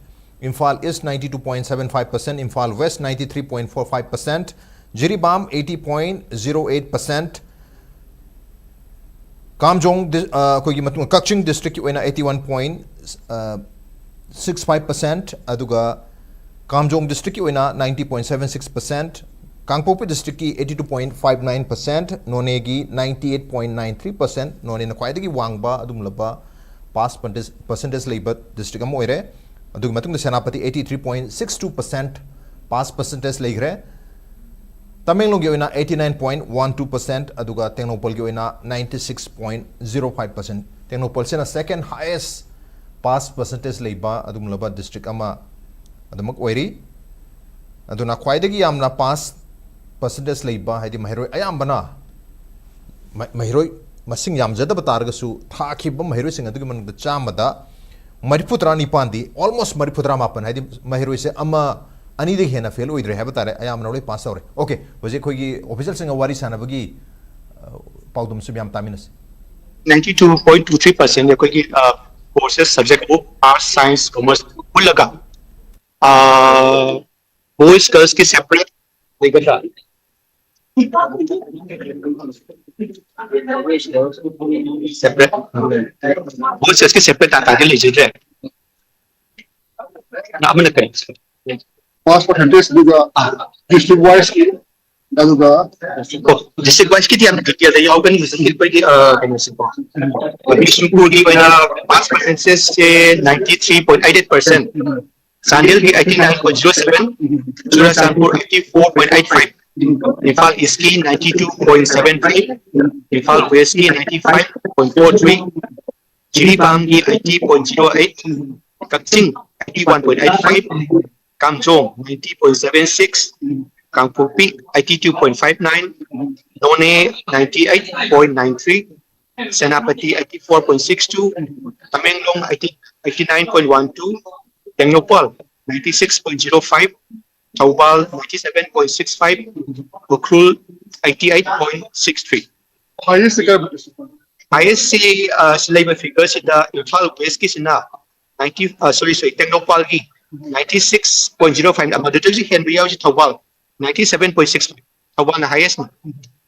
Imphal east ninety two point seven five percent, Imphal west ninety three point four five percent, Jiribam eighty point zero eight percent, Kamjong ꯗꯤ-, ꯑ, ꯑꯩꯈꯣꯏꯒꯤ ꯃꯇꯨꯡ ꯀꯛꯆꯤꯡ ꯗꯤꯁꯇ꯭ꯔꯤꯛꯀꯤ ꯑꯣꯏꯅ eighty one point six five percent, ꯑꯗꯨꯒ ꯀꯥꯝꯖꯣꯡ ꯗꯤꯁꯇ꯭ꯔꯤꯛꯀꯤ ꯑꯣꯏꯅ ninety point seven six percent, Kangpokpi ꯗꯤꯁꯇ꯭ꯔꯤꯛꯀꯤ eighty two point five nine percent, ꯅꯣꯅꯦꯒꯤ ninety eight point nine three percent, ꯅꯣꯅꯦꯅ ꯈ꯭ꯋꯥꯏꯗꯒꯤ ꯋꯥꯡꯕ ꯑꯗꯨꯒꯨꯝꯂꯕ ꯄꯥꯁ ꯄꯥꯔꯁꯦꯟꯇꯦꯖ ꯂꯩꯕ ꯗꯤꯁꯇ꯭ꯔꯤꯛ ꯑꯃ ꯑꯣꯏꯔꯦ꯫ ꯑꯗꯨꯒꯤ ꯃꯇꯨꯡꯗ Senapati eighty three point six two percent pass percentage ꯂꯩꯈ꯭ꯔꯦ꯫ ꯇꯃꯦꯡꯂꯣꯡꯒꯤ ꯑꯣꯏꯅ eighty nine point one two percent, ꯑꯗꯨꯒ ꯇꯦꯡꯅꯧꯄꯜꯒꯤ ꯑꯣꯏꯅ ninety six point zero five percent. ꯇꯦꯡꯅꯧꯄꯜꯁꯤꯅ ꯁꯦꯀꯦꯟ ꯍꯥꯏꯌꯦꯁ ꯄꯥꯁ ꯄꯥꯔꯁꯦꯟꯇꯦꯖ ꯂꯩꯕ ꯑꯗꯨꯒꯨꯝꯂꯕ ꯗꯤꯁꯇ꯭ꯔꯤꯛ ꯑꯃ ꯑꯗꯨꯃꯛ ꯑꯣꯏꯔꯤ꯫ ꯑꯗꯨꯅ ꯈ꯭ꯋꯥꯏꯗꯒꯤ ꯌꯥꯝꯅ ꯄꯥꯁ ꯄꯥꯔꯁꯦꯟꯇꯦꯖ ꯂꯩꯕ, ꯍꯥꯏꯗꯤ ꯃꯍꯩꯔꯣꯏ ꯑꯌꯥꯝꯕꯅ ꯃ-, ꯃꯍꯩꯔꯣꯏ ꯃꯁꯤꯡ ꯌꯥꯝꯖꯗꯕ ꯇꯥꯔꯒꯁꯨ ꯊꯥꯈꯤꯕ ꯃꯍꯩꯔꯣꯏꯁꯤꯡ ꯑꯗꯨꯒꯤ ꯃꯅꯨꯡꯗ ꯆꯥꯝꯃꯗ ꯃꯔꯤꯐꯨ ꯇꯔꯥ ꯅꯤꯄꯥꯟꯗꯤ, almost ꯃꯔꯤꯐꯨ ꯇꯔꯥ ꯃꯥꯄꯟ, ꯍꯥꯏꯗꯤ ꯃꯍꯩꯔꯣꯏꯁꯦ ꯑꯃ ꯑꯅꯤꯗꯒꯤ ꯍꯦꯟꯅ ꯐꯦꯜ ꯑꯣꯏꯗ꯭ꯔꯦ ꯍꯥꯏꯕ ꯇꯥꯔꯦ, ꯑꯌꯥꯝꯕꯅ ꯂꯣꯏ ꯄꯥꯁ ꯇꯧꯔꯦ꯫ ꯑꯣꯀꯦ, ꯍꯧꯖꯤꯛ ꯑꯩꯈꯣꯏꯒꯤ ꯑꯣꯐꯤꯁꯤꯌꯦꯜꯁꯤꯡꯒ ꯋꯥꯔꯤ ꯁꯥꯟꯅꯕꯒꯤ, ꯑ, ꯄꯥꯎꯗꯝꯁꯨ ꯃꯌꯥꯝ ꯇꯥꯃꯤꯟꯅꯁꯤ꯫ Ninety two point two three percent ꯑꯩꯈꯣꯏꯒꯤ courses subject of arts, science, commerce ꯄꯨꯜꯂꯒ ꯕꯣꯏꯁ ꯒꯔꯜꯁꯀꯤ ꯁꯦꯄꯔꯦꯠ ꯂꯩꯒꯗ꯭ꯔꯥ? Separate. Both sets ꯀꯤ separate data ꯗꯤ ꯂꯩꯖꯗ꯭ꯔꯦ꯫ ꯑꯃꯅ ꯀꯔꯤ? Pass percentage ꯑꯗꯨꯒ district wise ꯀꯤ ꯑꯗꯨꯒ ꯑꯣ, district wise ꯀꯤꯗꯤ ꯌꯥꯝ detail ꯗ ꯌꯥꯎꯒꯅꯤ ꯍꯧꯖꯤꯛꯀꯤ ꯑꯩꯈꯣꯏꯒꯤ, ꯑ, ꯀꯩꯅꯣꯁꯦꯀꯣ꯫ ꯕꯤꯁꯅꯨꯄꯨꯔꯒꯤ ꯑꯣꯏꯅ pass percentage ꯁꯦ ninety three point eight eight percent, ꯆꯥꯟꯗꯦꯜꯒꯤ eighty nine point zero seven, Churachandpur eighty four point eight five, Imphal East ꯀꯤ ninety two point seven three, Imphal West ꯀꯤ ninety five point four three, ꯖꯤꯔꯤꯕꯥꯝꯒꯤ eighty point zero eight, ꯀꯛꯆꯤꯡ eighty one point eight five, ꯀꯥꯝꯖꯣꯡ ninety point seven six, ꯀꯥꯡꯄꯣꯛꯄꯤ eighty two point five nine, ꯅꯣꯅꯦ ninety eight point nine three, Senapati eighty four point six two, Tamenglong eighty, eighty nine point one two, Tengnoupal ninety six point zero five, Thoubal ninety seven point six five, Ukhrul eighty eight point six three꯫ Highest ꯁꯤ ꯀꯔꯝꯕ district? Highest ꯁꯤ, ꯑ, ꯁꯤ ꯂꯩꯕ figure ꯁꯤꯗ ꯏꯝꯐꯥꯜ West ꯀꯤꯁꯤꯅ ninety, ꯑ, sorry, sorry, ꯇꯦꯡꯅꯧꯄꯜꯒꯤ ninety six point zero five, ꯃꯗꯨꯗꯒꯤ ꯍꯦꯟꯕ ꯌꯥꯎꯔꯤꯁꯤ Thoubal ninety seven point six five, ꯊꯧꯕꯥꯜꯅ highest ꯅꯤ,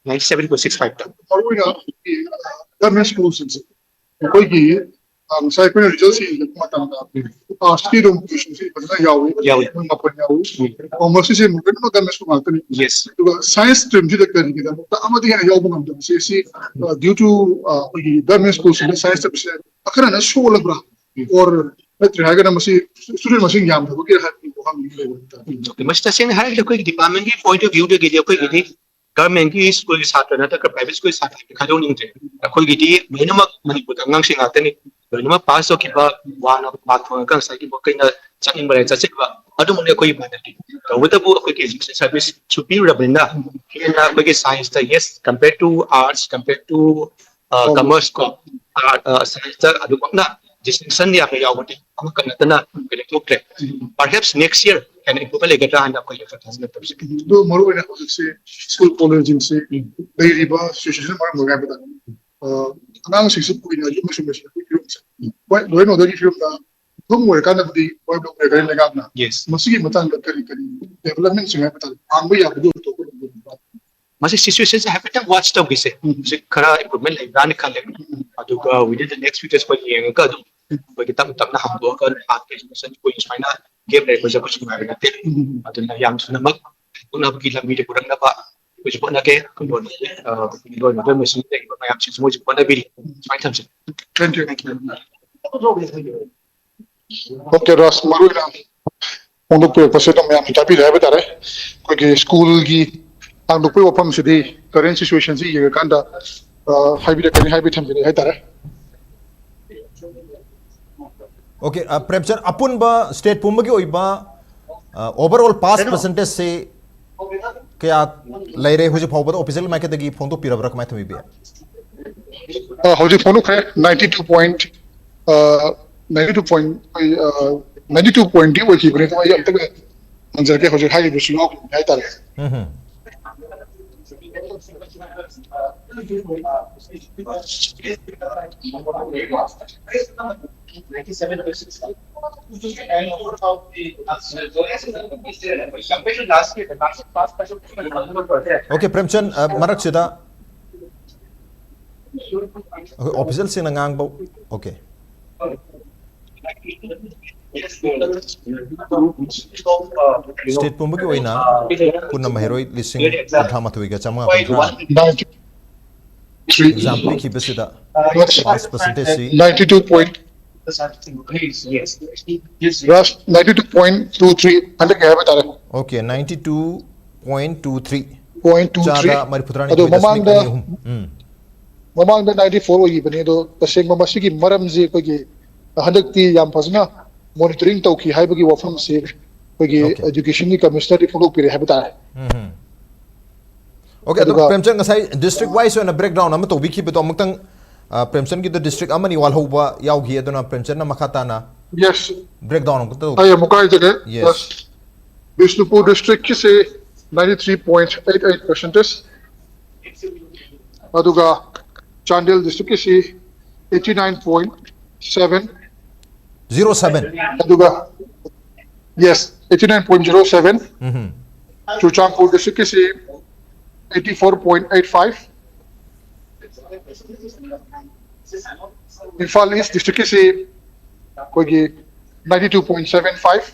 ninety seven point six five ꯇ꯫ ꯃꯔꯨꯑꯣꯏꯅ ꯑꯩꯈꯣꯏꯒꯤ, ꯑ, government school ꯁꯤꯡꯁꯦ, ꯑꯩꯈꯣꯏꯒꯤ, ꯑ, ꯉꯁꯥꯏ ꯑꯩꯈꯣꯏꯅ result ꯁꯤ ꯌꯦꯡꯕ ꯃꯇꯝꯗ arts ꯀꯤ ꯑꯗꯨꯝ question ꯁꯤ ꯐꯖꯅ ꯌꯥꯎꯏ, ꯌꯥꯎꯏ꯫ ꯃꯣꯏ ꯃꯥꯄꯟ ꯌꯥꯎꯏ꯫ ꯎꯝ꯫ Commerce ꯁꯤꯁꯦ ꯑꯃꯨꯛ ꯂꯣꯏꯅꯃꯛ government school ꯉꯥꯛꯇꯅꯤ꯫ Yes꯫ ꯑꯗꯨꯒ science stream ꯁꯤꯗ ꯀꯔꯤꯒꯤꯗꯃꯛꯇ ꯑꯃꯗꯤ ꯍꯦꯟꯅ ꯌꯥꯎꯕ ꯉꯝꯗꯕꯁꯦ ꯁꯤ, ꯑ, due to, ꯑ, ꯑꯩꯈꯣꯏꯒꯤ government school ꯁꯤꯡꯗ science ꯇꯝꯕꯁꯦ ꯑꯈꯟꯅꯅ ꯁꯣꯜꯂꯕ꯭ꯔꯥ? ꯎꯝ꯫ Or ꯅꯠꯇ꯭ꯔꯦ ꯍꯥꯏꯔꯒꯅ ꯃꯁꯤ student ꯃꯁꯤꯡ ꯌꯥꯝꯗꯕꯒꯤ ꯍꯥꯏꯕꯒꯤ ꯋꯥꯍꯪ ꯑꯃ ꯂꯩꯕ ꯍꯥꯏꯇꯥꯔꯦ꯫ ꯎꯝ, okay꯫ ꯃꯁꯤ ꯇꯁꯦꯡꯅ ꯍꯥꯏꯔꯒꯗꯤ ꯑꯩꯈꯣꯏꯒꯤ department ꯀꯤ point of view ꯗꯒꯤꯗꯤ ꯑꯩꯈꯣꯏꯒꯤꯗꯤ government ꯀꯤ school ꯒꯤ ꯁꯥꯇ꯭ꯔ ꯅꯠꯇ꯭ꯔꯒ private school ꯒꯤ ꯁꯥꯇ꯭ꯔ ꯈꯥꯏꯗꯣꯛꯅꯤꯡꯗ꯭ꯔꯦ꯫ ꯑꯩꯈꯣꯏꯒꯤꯗꯤ ꯂꯣꯏꯅꯃꯛ ꯃꯅꯤꯄꯨꯔꯗ ꯑꯉꯥꯡꯁꯤꯡ ꯉꯥꯛꯇꯅꯤ꯫ ꯂꯣꯏꯅꯃꯛ pass ꯇꯧꯈꯤꯕ, ꯋꯥꯅ ꯃꯥꯔꯛ ꯐꯪꯉꯒ ꯉꯁꯥꯏꯒꯤ ꯃꯈꯣꯏꯅ ꯆꯠꯅꯤꯡꯕ ꯂꯥꯏꯟ ꯆꯠꯆꯈꯤꯕ ꯑꯗꯨꯃꯛꯅ ꯑꯩꯈꯣꯏꯒꯤ ꯃꯥꯟꯅꯗꯦ꯫ ꯇꯧꯕꯇꯕꯨ ꯑꯩꯈꯣꯏꯒꯤ education service ꯁꯨ ꯄꯤꯔꯨꯔꯕꯅꯤꯅ ꯍꯦꯟꯅ ꯑꯩꯈꯣꯏꯒꯤ science ꯇ, yes, compare to arts, compare to, ꯑ, commerce ꯀꯣ, art, ꯑ, science ꯇ ꯑꯗꯨꯃꯛꯅ distinction ꯌꯥꯝꯅ ꯌꯥꯎꯕꯗꯤ ꯑꯃꯠꯇ ꯅꯠꯇꯅ ꯀꯩꯅꯣ ꯊꯣꯛꯇ꯭ꯔꯦ꯫ Perhaps next year ꯍꯦꯟꯅ improvement ꯂꯩꯒꯗ꯭ꯔꯥ ꯍꯥꯏꯅ ꯑꯩꯈꯣꯏꯒꯤ ꯋꯥꯈꯜ ꯊꯥꯖꯅ ꯇꯧꯖꯩ꯫ ꯑꯗꯣ ꯃꯔꯨꯑꯣꯏꯅ ꯍꯧꯖꯤꯛꯁꯦ school college ꯁꯤꯡꯁꯦ ꯎꯝ꯫ ꯂꯩꯔꯤꯕ situation ꯃꯔꯝ ꯑꯣꯏꯔꯒ ꯍꯥꯏꯕ ꯇꯥꯔꯦ꯫ ꯑ, ꯑꯉꯥꯡꯁꯤꯡꯁꯤ ꯄꯨꯏꯅ ꯌꯨꯝ ꯃꯁꯤꯡ ꯃꯁꯤꯡ ꯑꯩꯈꯣꯏ ꯐꯤꯕꯝꯁꯦ ꯎꯝ꯫ ꯍꯣꯏ, ꯂꯣꯏꯅ ꯑꯣꯏꯗꯣꯏꯒꯤ ꯐꯤꯕꯝꯗ ꯃꯐꯝ ꯑꯣꯏꯔꯀꯥꯟꯗꯕꯨꯗꯤ ꯍꯣꯏ, ꯂꯣꯏ ꯑꯣꯏꯔꯦ ꯂꯩꯉꯥꯛꯅ꯫ Yes꯫ ꯃꯁꯤꯒꯤ ꯃꯇꯥꯡꯗ ꯀꯔꯤ ꯀꯔꯤ development ꯁꯤꯡ ꯍꯥꯏꯕ ꯇꯥꯔꯦ, ꯍꯥꯡꯕ ꯌꯥꯕꯗꯨ ꯑꯣꯏꯔꯛꯇꯧꯕ ꯃꯁꯤ ꯁꯤꯆꯨꯋꯦꯁꯟꯁꯦ ꯍꯥꯏꯐꯦꯠꯇꯪ ꯋꯥꯠꯆ ꯇꯧꯈꯤꯁꯦ꯫ ꯎꯝ꯫ ꯍꯧꯖꯤꯛ ꯈꯔ ꯏꯝꯄ꯭ꯔꯨꯚꯃꯦꯟ ꯂꯩꯕ꯭ꯔꯥꯅ ꯈꯜꯂꯦ꯫ ꯎꯝ꯫ ꯑꯗꯨꯒ within the next few days ꯑꯩꯈꯣꯏ ꯌꯦꯡꯉꯒ ꯑꯗꯨꯝ ꯑꯩꯈꯣꯏꯒꯤ ꯇꯞꯅ ꯇꯞꯅ ꯍꯥꯡꯗꯣꯛꯑꯒ ꯂꯥꯛꯀꯦ꯫ ꯃꯁꯤ ꯑꯩꯈꯣꯏ ꯁꯨꯃꯥꯏꯅ ꯒꯦꯞ ꯂꯩꯔꯛꯄꯁꯦ ꯑꯩꯈꯣꯏꯁꯨ ꯅꯨꯡꯉꯥꯏꯕ ꯅꯠꯇꯦ꯫ ꯎꯝ꯫ ꯑꯗꯨꯅ ꯌꯥꯝ ꯊꯨꯅꯃꯛ ꯍꯥꯡꯗꯣꯛꯅꯕꯒꯤ ꯂꯝꯕꯤꯗ ꯄꯨꯔꯛꯅꯕ ꯑꯩꯈꯣꯏꯁꯨ ꯍꯣꯠꯅꯒꯦ꯫ ꯑꯩꯈꯣꯏ ꯂꯣꯟ-, ꯑ, ꯂꯣꯟ ꯃꯦꯆꯤꯟ ꯂꯩꯔꯤꯕ ꯃꯌꯥꯝꯁꯤꯡꯁꯨ ꯃꯣꯏꯁꯨ ꯍꯣꯠꯅꯕꯤꯔꯤ꯫ ꯁꯨꯃꯥꯏꯅ ꯊꯝꯖꯩ꯫ Thank you. Thank you. Okay, ꯔꯥꯖ, ꯃꯔꯨꯑꯣꯏꯅ ꯐꯣꯡꯗꯣꯛꯄꯤꯔꯛꯄꯁꯦ ꯑꯗꯨꯝ ꯃꯌꯥꯝꯅ ꯇꯥꯕꯤꯔꯦ ꯍꯥꯏꯕ ꯇꯥꯔꯦ꯫ ꯑꯩꯈꯣꯏꯒꯤ ꯁ꯭ꯀꯨꯜꯒꯤ ꯍꯥꯡꯗꯣꯛꯄꯒꯤ ꯋꯥꯐꯝꯁꯤꯗꯤ ꯀꯔꯦꯟ ꯁꯤꯆꯨꯋꯦꯁꯟꯁꯤ ꯌꯦꯡꯉꯀꯥꯟꯗ, ꯑ, ꯍꯥꯏꯕꯤꯔꯛꯀꯅꯤ ꯍꯥꯏꯕ ꯊꯝꯖꯒꯦ ꯍꯥꯏꯇꯥꯔꯦ꯫ Okay, ꯑ, ꯄ꯭ꯔꯦꯝꯆꯟ, ꯑꯄꯨꯟꯕ ꯁ꯭ꯇꯦꯠ ꯄꯨꯝꯕꯒꯤ ꯑꯣꯏꯕ, ꯑ, overall pass percentageꯁꯤ ꯀꯌꯥ ꯂꯩꯔꯦ ꯍꯧꯖꯤꯛ ꯐꯥꯎꯕꯗ ꯑꯣꯐꯤꯁꯤꯌꯦꯜ ꯃꯥꯏꯀꯩꯗꯒꯤ ꯐꯣꯡꯗꯣꯛꯄꯤꯔꯕ꯭ꯔꯥ, ꯀꯃꯥꯏꯅ ꯊꯝꯕꯤꯕꯤ? ꯑ, ꯍꯧꯖꯤꯛ ꯐꯣꯡꯗꯣꯛꯈ꯭ꯔꯦ, ninety two point, ninety two point, ninety two point ꯗꯤ ꯑꯣꯏꯈꯤꯕꯅꯤ꯫ ꯑꯗꯣ ꯑꯩ ꯑꯝꯇꯒ ꯍꯪꯖꯔꯛꯀꯦ, ꯍꯧꯖꯤꯛ ꯍꯥꯏꯔꯤꯕꯁꯨ ꯌꯥꯎꯈꯤꯕꯅꯤ ꯍꯥꯏꯇꯥꯔꯦ꯫ ꯎꯝ꯫ Okay, ꯄ꯭ꯔꯦꯝꯆꯟ, ꯑ, ꯃꯔꯛꯁꯤꯗ ꯑꯩꯈꯣꯏ ꯑꯣꯐꯤꯁꯤꯌꯦꯜꯁꯤꯡꯅ ꯉꯥꯡꯕ꯫ Okay. ꯁ꯭ꯇꯦꯠ ꯄꯨꯝꯕꯒꯤ ꯑꯣꯏꯅ ꯄꯨꯟꯅ ꯃꯍꯩꯔꯣꯏ ꯂꯤꯁꯤꯡ ꯀꯨꯟꯊ꯭ꯔꯥ ꯃꯥꯊꯣꯏꯒ ꯆꯥꯝꯃꯉꯥ ꯀꯨꯟꯊ꯭ꯔꯥ ꯑꯦꯛꯖꯥꯝ ꯄꯤꯈꯤꯕꯁꯤꯗ ꯄꯥꯁ ꯄꯔꯁꯦꯟꯇꯦꯖꯁꯤ Ninety two point, Raj, ninety two point two three ꯍꯟꯗꯛꯀꯤ ꯍꯥꯏꯕ ꯇꯥꯔꯦ꯫ Okay, ninety two point two three꯫ Point two three꯫ ꯆꯥꯗ ꯃꯔꯤꯐꯨꯇꯔꯥ ꯑꯗꯣ ꯅꯤꯊꯣꯏ ꯗꯁꯃꯤꯛ ꯃꯃꯥꯡꯗ ꯑꯅꯤ ꯑꯍꯨꯝ꯫ ꯎꯝ꯫ ꯃꯃꯥꯡꯗ ninety four ꯑꯣꯏꯈꯤꯕꯅꯤ꯫ ꯑꯗꯣ ꯇꯁꯦꯡꯕ ꯃꯁꯤꯒꯤ ꯃꯔꯝꯁꯤ ꯑꯩꯈꯣꯏꯒꯤ ꯍꯟꯗꯛꯇꯤ ꯌꯥꯝ ꯐꯖꯅ ꯃꯣꯅꯤꯇꯔꯤꯡ ꯇꯧꯈꯤ ꯍꯥꯏꯕꯒꯤ ꯋꯥꯐꯝꯁꯤ ꯑꯩꯈꯣꯏꯒꯤ Okay. ꯑꯦꯖꯨꯀꯦꯁꯟꯒꯤ ꯀꯃꯤꯁꯅꯔꯗꯤ ꯐꯣꯡꯗꯣꯛꯄꯤꯔꯦ ꯍꯥꯏꯕ ꯇꯥꯔꯦ꯫ ꯎꯝ꯫ Okay, ꯑꯗꯨ ꯑꯗꯨꯒ- ꯄ꯭ꯔꯦꯝꯆꯟ, ꯉꯁꯥꯏ ꯗꯤꯁꯇ꯭ꯔꯤꯛ ꯋꯥꯏꯁ ꯑꯣꯏꯅ ꯕ꯭ꯔꯦꯛꯗꯥꯎꯟ ꯑꯃ ꯇꯧꯕꯤꯈꯤꯕꯗꯣ ꯑꯃꯨꯛꯇꯪ, ꯑ, ꯄ꯭ꯔꯦꯝꯆꯟꯒꯤꯗꯣ ꯗꯤꯁꯇ꯭ꯔꯤꯛ ꯑꯃꯅꯤ ꯋꯥꯠꯍꯧꯕ ꯌꯥꯎꯈꯤ, ꯑꯗꯨꯅ ꯄ꯭ꯔꯦꯝꯆꯟꯅ ꯃꯈꯥ ꯇꯥꯅ Yes, ꯕ꯭ꯔꯦꯛꯗꯥꯎꯟ ꯑꯃꯨꯛꯇ ꯇꯧ- ꯑꯩ ꯑꯃꯨꯛ ꯍꯥꯏꯖꯒꯦ꯫ Yes. Bishnupur ꯗꯤꯁꯇ꯭ꯔꯤꯛꯀꯤꯁꯤ ninety three point eight eight percentage, ꯑꯗꯨꯒ Chandel ꯗꯤꯁꯇ꯭ꯔꯤꯛꯀꯤꯁꯤ eighty nine point seven, Zero seven. ꯑꯗꯨꯒ yes, eighty nine point zero seven, ꯎꯝ꯫ Churachandpur ꯗꯤꯁꯇ꯭ꯔꯤꯛꯀꯤꯁꯤ eighty four point eight five, Imphal East district ꯀꯤꯁꯤ ꯑꯩꯈꯣꯏꯒꯤ ninety two point seven five,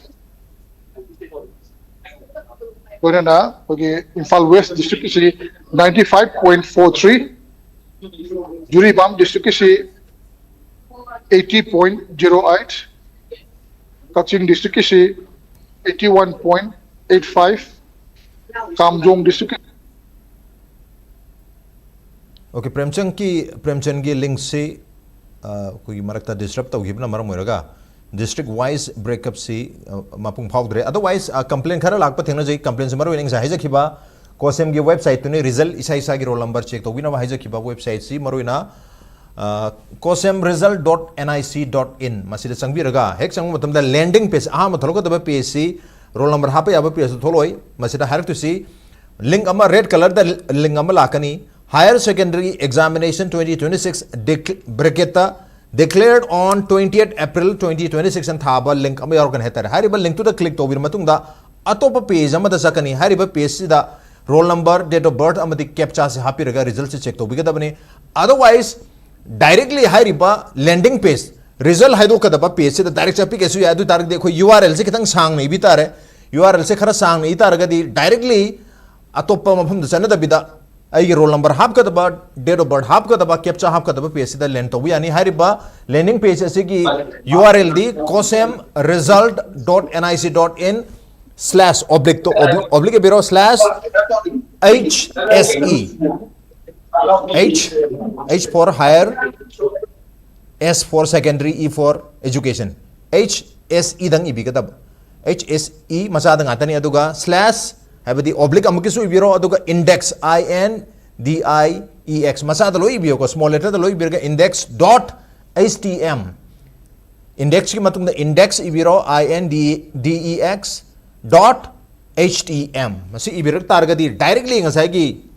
ꯂꯣꯏꯅꯅ ꯑꯩꯈꯣꯏꯒꯤ Imphal West district ꯀꯤꯁꯤ ninety five point four three, Jiribam district ꯀꯤꯁꯤ eighty point zero eight, Kakching district ꯀꯤꯁꯤ eighty one point eight five, Kamjong district Okay, ꯄ꯭ꯔꯦꯝꯆꯟꯒꯤ ꯄ꯭ꯔꯦꯝꯆꯟꯒꯤ ꯂꯤꯡꯁꯤ ꯑꯩꯈꯣꯏꯒꯤ ꯃꯔꯛꯇ ꯗꯤꯁꯇꯔꯕ ꯇꯧꯈꯤꯕꯅ ꯃꯔꯝ ꯑꯣꯏꯔꯒ district wise breakup ꯁꯤ ꯃꯄꯨꯡ ꯐꯥꯎꯗ꯭ꯔꯦ꯫ Otherwise complaint ꯈꯔ ꯂꯥꯛꯄ ꯊꯦꯡꯅꯖꯩ꯫ Complaint ꯁꯤ ꯃꯔꯨꯑꯣꯏꯅ ꯉꯁꯥꯏ ꯍꯥꯏꯖꯈꯤꯕ COHSEM ꯒꯤ website ꯇꯨꯅꯤ, result ꯏꯁꯥ ꯏꯁꯥꯒꯤ roll number check ꯇꯧꯕꯤꯅꯕ ꯍꯥꯏꯖꯈꯤꯕ website ꯁꯤ ꯃꯔꯨꯑꯣꯏꯅ COHSEM result dot N I C dot in ꯃꯁꯤꯗ ꯆꯪꯕꯤꯔꯒ ꯍꯦꯛ ꯆꯪꯕ ꯃꯇꯝꯗ landing page ꯑꯍꯥꯟꯕ ꯊꯣꯛꯂꯛꯀꯗꯕ page ꯁꯤ roll number ꯍꯥꯞꯄ ꯌꯥꯕ page ꯇꯨ ꯊꯣꯛꯂꯛꯑꯣꯏ꯫ ꯃꯁꯤꯗ ꯍꯥꯏꯔꯛꯇꯣꯏꯁꯤ link ꯑꯃ red colour ꯗ link ꯑꯃ ꯂꯥꯛꯀꯅꯤ꯫ Higher Secondary Examination twenty twenty six bracket ꯇ declared on twentieth April twenty twenty six ꯑꯅ ꯊꯥꯕ link ꯑꯃ ꯌꯥꯎꯔꯛꯀꯅꯤ ꯍꯥꯏꯇꯥꯔꯦ꯫ ꯍꯥꯏꯔꯤꯕ link ꯇꯨꯗ click ꯇꯧꯕꯤꯔ ꯃꯇꯨꯡꯗ ꯑꯇꯣꯞꯄ page ꯑꯃꯗ ꯆꯠꯀꯅꯤ꯫ ꯍꯥꯏꯔꯤꯕ page ꯁꯤꯗ roll number, date of birth ꯑꯃꯗꯤ captcha ꯁꯤ ꯍꯥꯞꯄꯤꯔꯒ result ꯁꯤ check ꯇꯧꯕꯤꯒꯗꯕꯅꯤ꯫ Otherwise directly ꯍꯥꯏꯔꯤꯕ landing page, result ꯍꯥꯏꯗꯣꯛꯀꯗꯕ page ꯁꯤꯗ direct ꯆꯠꯄꯤꯒꯦꯁꯨ ꯌꯥꯏ꯫ ꯑꯗꯨ ꯇꯥꯔꯒꯗꯤ ꯑꯩꯈꯣꯏ URL ꯁꯤ ꯈꯤꯇꯪ ꯁꯥꯡꯅ ꯏꯕꯤ ꯇꯥꯔꯦ꯫ URL ꯁꯤ ꯈꯔ ꯁꯥꯡꯅ ꯏ ꯇꯥꯔꯒꯗꯤ directly ꯑꯇꯣꯞꯄ ꯃꯐꯝꯗ ꯆꯠꯅꯗꯕꯤꯗ ꯑꯩꯒꯤ roll number ꯍꯥꯞꯀꯗꯕ, date of birth ꯍꯥꯞꯀꯗꯕ, captcha ꯍꯥꯞꯀꯗꯕ page ꯁꯤꯗ land ꯇꯧꯕ ꯌꯥꯅꯤ꯫ ꯍꯥꯏꯔꯤꯕ landing page ꯑꯁꯤꯒꯤ URL D COHSEM result dot N I C dot in slash oblique to oblique, oblique ꯏꯕꯤꯔꯣ, slash H S E, H, H for higher, S for secondary, E for education, H S E ꯗꯪ ꯏꯕꯤꯒꯗꯕ꯫ H S E ꯃꯆꯥꯗ ꯉꯥꯛꯇꯅꯤ꯫ ꯑꯗꯨꯒ slash ꯍꯥꯏꯕꯗꯤ oblique ꯑꯃꯨꯛꯀꯤꯁꯨ ꯏꯕꯤꯔꯣ, ꯑꯗꯨꯒ index, I N D I E X ꯃꯆꯥꯗ ꯂꯣꯏ ꯏꯕꯤꯌꯣꯀꯣ, small letter ꯗ ꯂꯣꯏ ꯏꯕꯤꯔꯒ index dot H T M, index ꯀꯤ ꯃꯇꯨꯡꯗ index ꯏꯕꯤꯔꯣ, I N D D E X dot H T M꯫ ꯃꯁꯤ ꯏꯕꯤꯔꯛ ꯇꯥꯔꯒꯗꯤ directly ꯉꯁꯥꯏꯒꯤ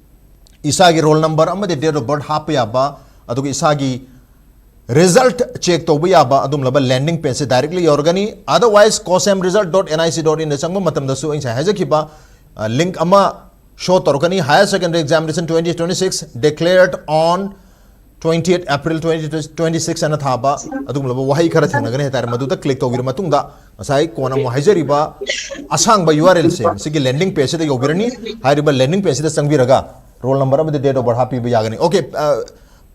ꯏꯁꯥꯒꯤ roll number ꯑꯃꯗꯤ date of birth ꯍꯥꯞꯄ ꯌꯥꯕ, ꯑꯗꯨꯒ ꯏꯁꯥꯒꯤ result check ꯇꯧꯕ ꯌꯥꯕ ꯑꯗꯨꯝꯂꯕ landing page say directly ꯌꯧꯔꯒꯅꯤ꯫ Otherwise COHSEM result dot N I C dot in ꯗ ꯆꯪꯕ ꯃꯇꯝꯗꯁꯨ ꯑꯩ ꯉꯁꯥꯏ ꯍꯥꯏꯖꯈꯤꯕ link ꯑꯃ show ꯇꯧꯔꯛꯀꯅꯤ, higher secondary examination twenty twenty six declared on twenty eight April twenty twenty six ꯑꯅ ꯊꯥꯕ ꯑꯗꯨꯒꯨꯝꯂꯕ ꯋꯥꯍꯩ ꯈꯔ ꯊꯦꯡꯅꯒꯅꯤ ꯍꯥꯏꯇꯥꯔꯦ꯫ ꯃꯗꯨꯗ click ꯇꯧꯕꯤꯔ ꯃꯇꯨꯡꯗ ꯉꯁꯥꯏ ꯀꯣꯟꯅ ꯑꯃꯨꯛ ꯍꯥꯏꯖꯔꯤꯕ ꯑꯁꯥꯡꯕ URL ꯁꯦ ꯃꯁꯤꯒꯤ landing page ꯁꯤꯗ ꯌꯧꯕꯤꯔꯅꯤ꯫ ꯍꯥꯏꯔꯤꯕ landing page ꯁꯤꯗ ꯆꯪꯕꯤꯔꯒ roll number ꯑꯃꯗꯤ date of birth ꯍꯥꯞꯄꯤꯕ ꯌꯥꯒꯅꯤ꯫ Okay,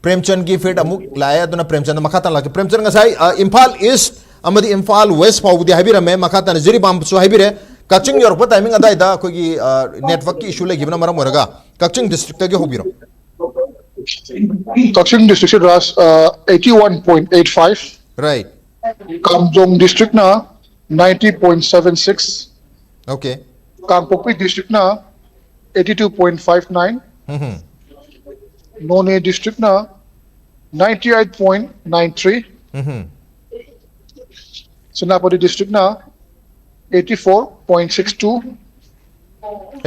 ꯄ꯭ꯔꯦꯝꯆꯟꯒꯤ feed ꯑꯃꯨꯛ ꯂꯥꯛꯑꯦ꯫ ꯑꯗꯨꯅ ꯄ꯭ꯔꯦꯝꯆꯟꯗ ꯃꯈꯥ ꯇꯥꯅ ꯂꯥꯛꯀꯦ꯫ ꯄ꯭ꯔꯦꯝꯆꯟ, ꯉꯁꯥꯏ ꯏꯝꯐꯥꯜ East ꯑꯃꯗꯤ ꯏꯝꯐꯥꯜ West ꯐꯥꯎꯕꯗꯤ ꯍꯥꯏꯕꯤꯔꯝꯃꯦ, ꯃꯈꯥ ꯇꯥꯅ ꯖꯤꯔꯤꯕꯥꯝꯁꯨ ꯍꯥꯏꯕꯤꯔꯦ꯫ ꯀꯛꯆꯤꯡ ꯌꯧꯔꯛꯄ timing ꯑꯗꯥꯏꯗ ꯑꯩꯈꯣꯏꯒꯤ network ꯀꯤ issue ꯂꯩꯈꯤꯕꯅ ꯃꯔꯝ ꯑꯣꯏꯔꯒ ꯀꯛꯆꯤꯡ district ꯇꯒꯤ ꯍꯧꯕꯤꯔꯣ꯫ Kakching district ꯁꯤ ꯔꯥꯖ eighty one point eight five, Right. Kamjong district ꯅ ninety point seven six, Okay. Kangpokpi district ꯅ eighty two point five nine, Mhm. Noney district ꯅ ninety eight point nine three, Mhm. Senapati district ꯅ eighty four point six two,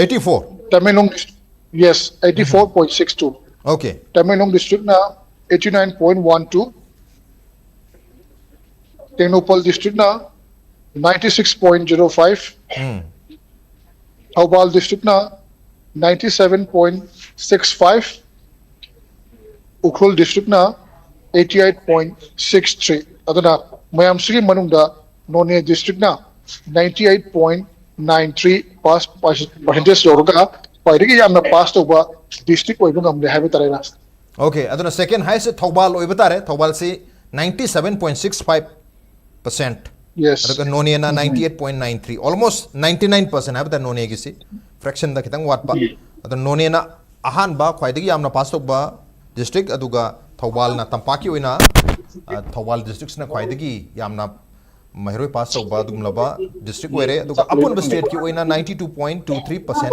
eighty four. Tamenglong dist- yes, eighty four point six two, Okay. Tamenglong district ꯅ eighty nine point one two, Tengnoupal district ꯅ ninety six point zero five, Mm. Thoubal district ꯅ ninety seven point six five, Ukhrul district ꯅ eighty eight point six three꯫ ꯑꯗꯨꯅ ꯃꯌꯥꯝꯁꯤꯒꯤ ꯃꯅꯨꯡꯗ Noney district ꯅ ninety eight point nine three pass percentage ꯌꯧꯔꯒ ꯈ꯭ꯋꯥꯏꯗꯒꯤ ꯌꯥꯝꯅ pass ꯇꯧꯕ district ꯑꯣꯏꯕ ꯉꯝꯂꯦ ꯍꯥꯏꯕ ꯇꯥꯔꯦ, ꯔꯥꯖ꯫ Okay, ꯑꯗꯨꯅ second highest ꯁꯦ ꯊꯧꯕꯥꯜ ꯑꯣꯏꯕ ꯇꯥꯔꯦ꯫ ꯊꯧꯕꯥꯜꯁꯤ ninety seven point six five percent꯫ Yes. ꯑꯗꯨꯒ Noney ꯅ ninety eight point nine three, almost ninety nine percent ꯍꯥꯏꯕ ꯇꯥꯔꯦ Noney ꯒꯤꯁꯤ, fraction ꯗ ꯈꯤꯇꯪ ꯋꯥꯠꯄ꯫ ꯑꯗꯣ Noney ꯅ ꯑꯍꯥꯟꯕ ꯈ꯭ꯋꯥꯏꯗꯒꯤ ꯌꯥꯝꯅ pass ꯇꯧꯕ district, ꯑꯗꯨꯒ ꯊꯧꯕꯥꯜꯅ, ꯇꯝꯄꯥꯛꯀꯤ ꯑꯣꯏꯅ, ꯑ, ꯊꯧꯕꯥꯜ district ꯁꯤꯅ ꯈ꯭ꯋꯥꯏꯗꯒꯤ ꯌꯥꯝꯅ ꯃꯍꯩꯔꯣꯏ pass ꯇꯧꯕ ꯑꯗꯨꯒꯨꯝꯂꯕ district ꯑꯣꯏꯔꯦ꯫ ꯑꯗꯨꯒ ꯑꯄꯨꯟꯕ state ꯀꯤ ꯑꯣꯏꯅ ninety two point two three percent,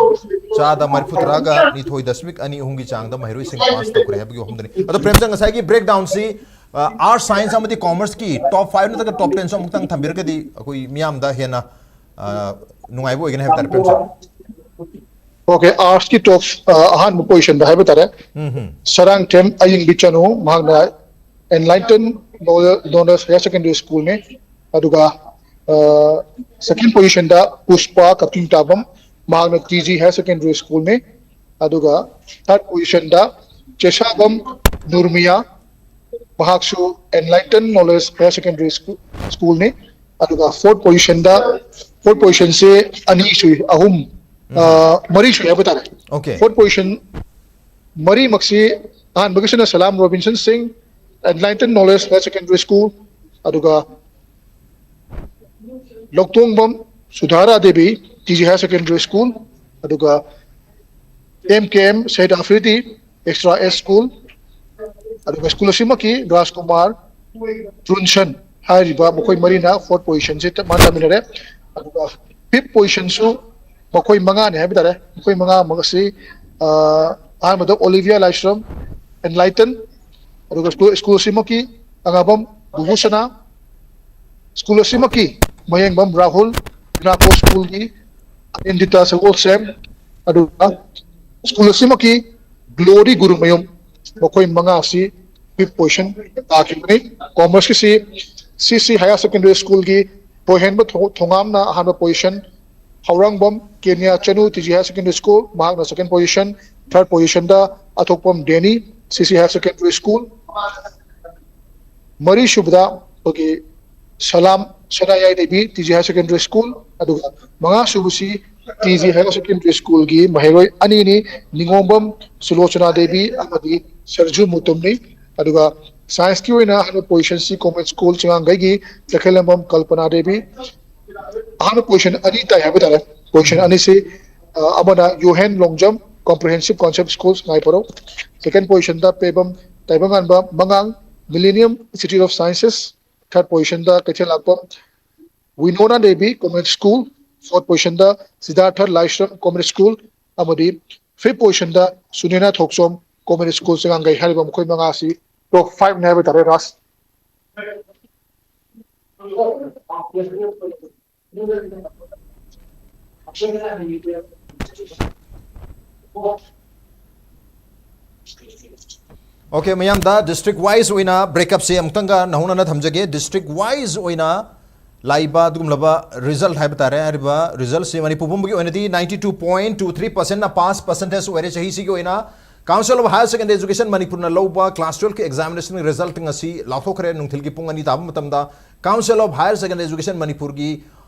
ꯆꯥꯗ ꯃꯔꯤꯐꯨ ꯇꯔꯥꯒ ꯅꯤꯊꯣꯏ ꯗꯁꯃꯤꯛ ꯑꯅꯤ ꯑꯍꯨꯝꯒꯤ ꯆꯥꯡꯗ ꯃꯍꯩꯔꯣꯏꯁꯤꯡ pass ꯇꯧꯈ꯭ꯔꯦ ꯍꯥꯏꯕꯒꯤ ꯋꯥꯐꯝꯗꯅꯤ꯫ ꯑꯗꯣ ꯄ꯭ꯔꯦꯝꯆꯟ, ꯉꯁꯥꯏꯒꯤ breakdown ꯁꯤ, ꯑ, arts, science ꯑꯃꯗꯤ commerce ꯀꯤ top five ꯅꯠꯇ꯭ꯔꯒ top ten ꯁꯨ ꯑꯃꯨꯛꯇꯪ ꯊꯝꯕꯤꯔꯒꯗꯤ ꯑꯩꯈꯣꯏ ꯃꯤꯌꯥꯝꯗ ꯍꯦꯟꯅ, ꯑ, ꯅꯨꯡꯉꯥꯏꯕ ꯑꯣꯏꯒꯅꯤ ꯍꯥꯏꯕ ꯇꯥꯔꯦ ꯄ꯭ꯔꯦꯝꯆꯟ꯫ Okay, arts ꯀꯤ top, ꯑ, ꯑꯍꯥꯟꯕ position ꯗ ꯍꯥꯏꯕ ꯇꯥꯔꯦ, ꯎꯝ ꯍꯝ꯫ ꯁꯔꯥꯡꯊꯦꯝ ꯑꯌꯤꯡꯕꯤ ꯆꯅꯨ, ꯃꯍꯥꯛꯅ Enlighten Loyal Donors Higher Secondary School ꯅꯤ꯫ ꯑꯗꯨꯒ, ꯑ, second position ꯗ ꯄꯨꯁꯄꯥ ꯀꯛꯆꯤꯡ ꯇꯥꯕꯝ, ꯃꯍꯥꯛꯅ ꯇꯤ ꯖꯤ ꯍꯥꯌꯔ ꯁꯦꯀꯦꯟꯗꯔꯤ ꯁ꯭ꯀꯨꯜꯅꯤ꯫ ꯑꯗꯨꯒ ꯊꯥꯔꯠ ꯄꯣꯖꯤꯁꯟꯗ ꯆꯦꯁꯥꯕꯝ ꯅꯨꯔꯃꯤꯌꯥ, ꯃꯍꯥꯛꯁꯨ ꯑꯦꯟꯂꯥꯏꯇꯟ ꯅꯣꯂꯦꯖ ꯍꯥꯌꯔ ꯁꯦꯀꯦꯟꯗꯔꯤ ꯁ꯭ꯀꯨꯜꯅꯤ꯫ ꯑꯗꯨꯒ ꯐꯣꯔꯠ ꯄꯣꯖꯤꯁꯟꯗ, ꯐꯣꯔꯠ ꯄꯣꯖꯤꯁꯟꯁꯦ ꯑꯅꯤ ꯁꯨꯏ, ꯑꯍꯨꯝ, ꯑ, ꯃꯔꯤ ꯁꯨꯏ ꯍꯥꯏꯕ ꯇꯥꯔꯦ꯫ Okay. ꯐꯣꯔꯠ ꯄꯣꯖꯤꯁꯟ ꯃꯔꯤꯃꯛꯁꯤ ꯑꯍꯥꯟꯕꯒꯤꯁꯤꯅ Salam Robinson Singh, enlighten knowledge higher secondary school, ꯑꯗꯨꯒ Loitongbam Sudhara Devi, T G higher secondary school, ꯑꯗꯨꯒ ꯑꯦꯝ ꯀꯦ ꯑꯦꯝ ꯁꯦꯠ ꯑꯐ꯭ꯔꯤꯗꯤ ꯑꯦꯛꯁꯇ꯭ꯔꯥ ꯑꯦꯖ ꯁ꯭ꯀꯨꯜ, ꯑꯗꯨꯒ ꯁ꯭ꯀꯨꯜ ꯑꯁꯤꯃꯛꯀꯤ ꯔꯥꯖꯀꯨꯃꯥꯔ ꯖꯨꯟꯁꯟ ꯍꯥꯏꯔꯤꯕ ꯃꯈꯣꯏ ꯃꯔꯤꯅ ꯐꯣꯔꯠ ꯄꯣꯖꯤꯁꯟꯁꯤ ꯃꯥ ꯇꯥꯃꯤꯟꯅꯔꯦ꯫ ꯑꯗꯨꯒ ꯐꯤꯐ ꯄꯣꯖꯤꯁꯟꯁꯨ ꯃꯈꯣꯏ ꯃꯉꯥꯅꯤ ꯍꯥꯏꯕ ꯇꯥꯔꯦ꯫ ꯃꯈꯣꯏ ꯃꯉꯥꯃꯛ ꯑꯁꯤ, ꯑ, ꯑꯍꯥꯟꯕꯗ ꯑꯣꯂꯤꯚꯤꯌꯥ ꯂꯥꯏꯁ꯭ꯔꯝ, ꯑꯦꯟꯂꯥꯏꯇꯟ, ꯑꯗꯨꯒ ꯁ꯭ꯀꯨꯜ, ꯁ꯭ꯀꯨꯜ ꯑꯁꯤꯃꯛꯀꯤ ꯑꯉꯥꯕꯝ ꯕꯨꯕꯨꯁꯅꯥ, ꯁ꯭ꯀꯨꯜ ꯑꯁꯤꯃꯛꯀꯤ ꯃꯌꯦꯡꯕꯝ ꯔꯥꯍꯨꯜ, ꯌꯨꯅꯥꯀꯣ ꯁ꯭ꯀꯨꯜꯒꯤ ꯑꯅꯤꯟꯗꯤꯇꯥ ꯁꯒꯣꯜꯁꯦꯝ, ꯑꯗꯨꯒ ꯁ꯭ꯀꯨꯜ ꯑꯁꯤꯃꯛꯀꯤ ꯒ꯭ꯂꯣꯔꯤ ꯒꯨꯔꯨꯃꯌꯨꯝ, ꯃꯈꯣꯏ ꯃꯉꯥ ꯑꯁꯤ ꯐꯤꯐ ꯄꯣꯖꯤꯁꯟ ꯇꯥꯈꯤꯕꯅꯤ꯫ ꯀꯣꯃꯔꯁꯀꯤꯁꯤ ꯁꯤ ꯁꯤ ꯍꯥꯌꯔ ꯁꯦꯀꯦꯟꯗꯔꯤ ꯁ꯭ꯀꯨꯜꯒꯤ ꯊꯣꯏꯍꯦꯟꯕ ꯊꯣ-, ꯊꯣꯉꯥꯝꯅ ꯑꯍꯥꯟꯕ position, Hourangbam Kenia Chanu T G higher secondary school, ꯃꯍꯥꯛꯅ ꯁꯦꯀꯦꯟ ꯄꯣꯖꯤꯁꯟ, ꯊꯥꯔꯠ ꯄꯣꯖꯤꯁꯟꯗ ꯑꯊꯣꯛꯄꯝ ꯗꯦꯅꯤ ꯁꯤ ꯁꯤ ꯍꯥꯌꯔ ꯁꯦꯀꯦꯟꯗꯔꯤ ꯁ꯭ꯀꯨꯜ, ꯃꯔꯤꯁꯨꯕꯗ ꯑꯩꯈꯣꯏꯒꯤ Salam Sanayai Devi T G higher secondary school, ꯑꯗꯨꯒ ꯃꯉꯥꯁꯨꯕꯁꯤ ꯇꯤ ꯖꯤ ꯍꯥꯌꯔ ꯁꯦꯀꯦꯟꯗꯔꯤ ꯁ꯭ꯀꯨꯜꯒꯤ ꯃꯍꯩꯔꯣꯏ ꯑꯅꯤꯅꯤ, ꯅꯤꯉꯣꯝꯕꯝ ꯁꯨꯂꯣꯆꯅꯥ ꯗꯦꯕꯤ ꯑꯃꯗꯤ ꯁꯔꯖꯨ ꯃꯨꯇꯨꯝꯅꯤ꯫ ꯑꯗꯨꯒ ꯁꯥꯏꯟꯁꯀꯤ ꯑꯣꯏꯅ ꯑꯍꯥꯟꯕ ꯄꯣꯖꯤꯁꯟꯁꯤ ꯀꯣꯃꯔꯁ ꯁ꯭ꯀꯨꯜ ꯆꯤꯉꯥꯡꯒꯩꯒꯤ ꯇꯈꯦꯜꯂꯝꯕꯝ ꯀꯜꯄꯅꯥ ꯗꯦꯕꯤ꯫ ꯑꯍꯥꯟꯕ ꯄꯣꯖꯤꯁꯟ ꯑꯅꯤ ꯇꯥꯏ ꯍꯥꯏꯕ ꯇꯥꯔꯦ꯫ ꯄꯣꯖꯤꯁꯟ ꯑꯅꯤꯁꯤ, ꯑ, ꯑꯃꯅ Yuhen Longjam comprehensive concept school Sangaiprou, second ꯄꯣꯖꯤꯁꯟꯗ ꯄꯦꯕꯝ ꯇꯥꯏꯕꯪꯉꯥꯟꯕ ꯃꯉꯥꯡ millennium institute of sciences, third ꯄꯣꯖꯤꯁꯟꯗ Keithellakpam Winona Devi government school, fourth ꯄꯣꯖꯤꯁꯟꯗ ꯁꯤꯗꯥꯔꯊ ꯂꯥꯏꯁ꯭ꯔꯝ ꯒꯣꯔꯃꯦꯟ ꯁ꯭ꯀꯨꯜ ꯑꯃꯗꯤ ꯐꯤꯐ ꯄꯣꯖꯤꯁꯟꯗ ꯁꯨꯅꯦꯅꯥ ꯊꯣꯛꯆꯣꯝ ꯒꯣꯔꯃꯦꯟ ꯁ꯭ꯀꯨꯜ ꯆꯤꯉꯥꯡꯒꯩ ꯍꯥꯏꯔꯤꯕ ꯃꯈꯣꯏ ꯃꯉꯥ ꯑꯁꯤ ꯇꯣꯞ ꯐꯥꯏꯚꯅꯤ ꯍꯥꯏꯕ ꯇꯥꯔꯦ, ꯔꯥꯖ꯫ Okay, ꯃꯌꯥꯝꯗ district wise ꯑꯣꯏꯅ breakupꯁꯦ ꯑꯃꯨꯛꯇꯪꯒ ꯅꯧꯍꯧꯅꯅ ꯊꯝꯖꯒꯦ꯫ District wise ꯑꯣꯏꯅ ꯂꯥꯛꯏꯕ ꯑꯗꯨꯒꯨꯝꯂꯕ ꯔꯤꯖꯜꯠ ꯍꯥꯏꯕ ꯇꯥꯔꯦ꯫ ꯍꯥꯏꯔꯤꯕ ꯔꯤꯖꯜꯠꯁꯤ ꯃꯅꯤꯄꯨꯔ ꯄꯨꯝꯕꯒꯤ ꯑꯣꯏꯅꯗꯤ ninety two point two three percentꯅ ꯄꯥꯁ ꯄꯥꯔꯁꯦꯟꯇꯦꯖ ꯑꯣꯏꯔꯦ꯫ ꯆꯍꯤꯁꯤꯒꯤ ꯑꯣꯏꯅ Council of Higher Secondary Education ꯃꯅꯤꯄꯨꯔꯅ ꯂꯧꯕ class twelveꯀꯤ examination result ꯉꯁꯤ ꯂꯥꯎꯊꯣꯛꯈ꯭ꯔꯦ꯫ ꯅꯨꯡꯊꯤꯜꯒꯤ ꯄꯨꯡ ꯑꯅꯤ ꯇꯥꯕ ꯃꯇꯝꯗ Council of Higher Secondary Education ꯃꯅꯤꯄꯨꯔꯒꯤ,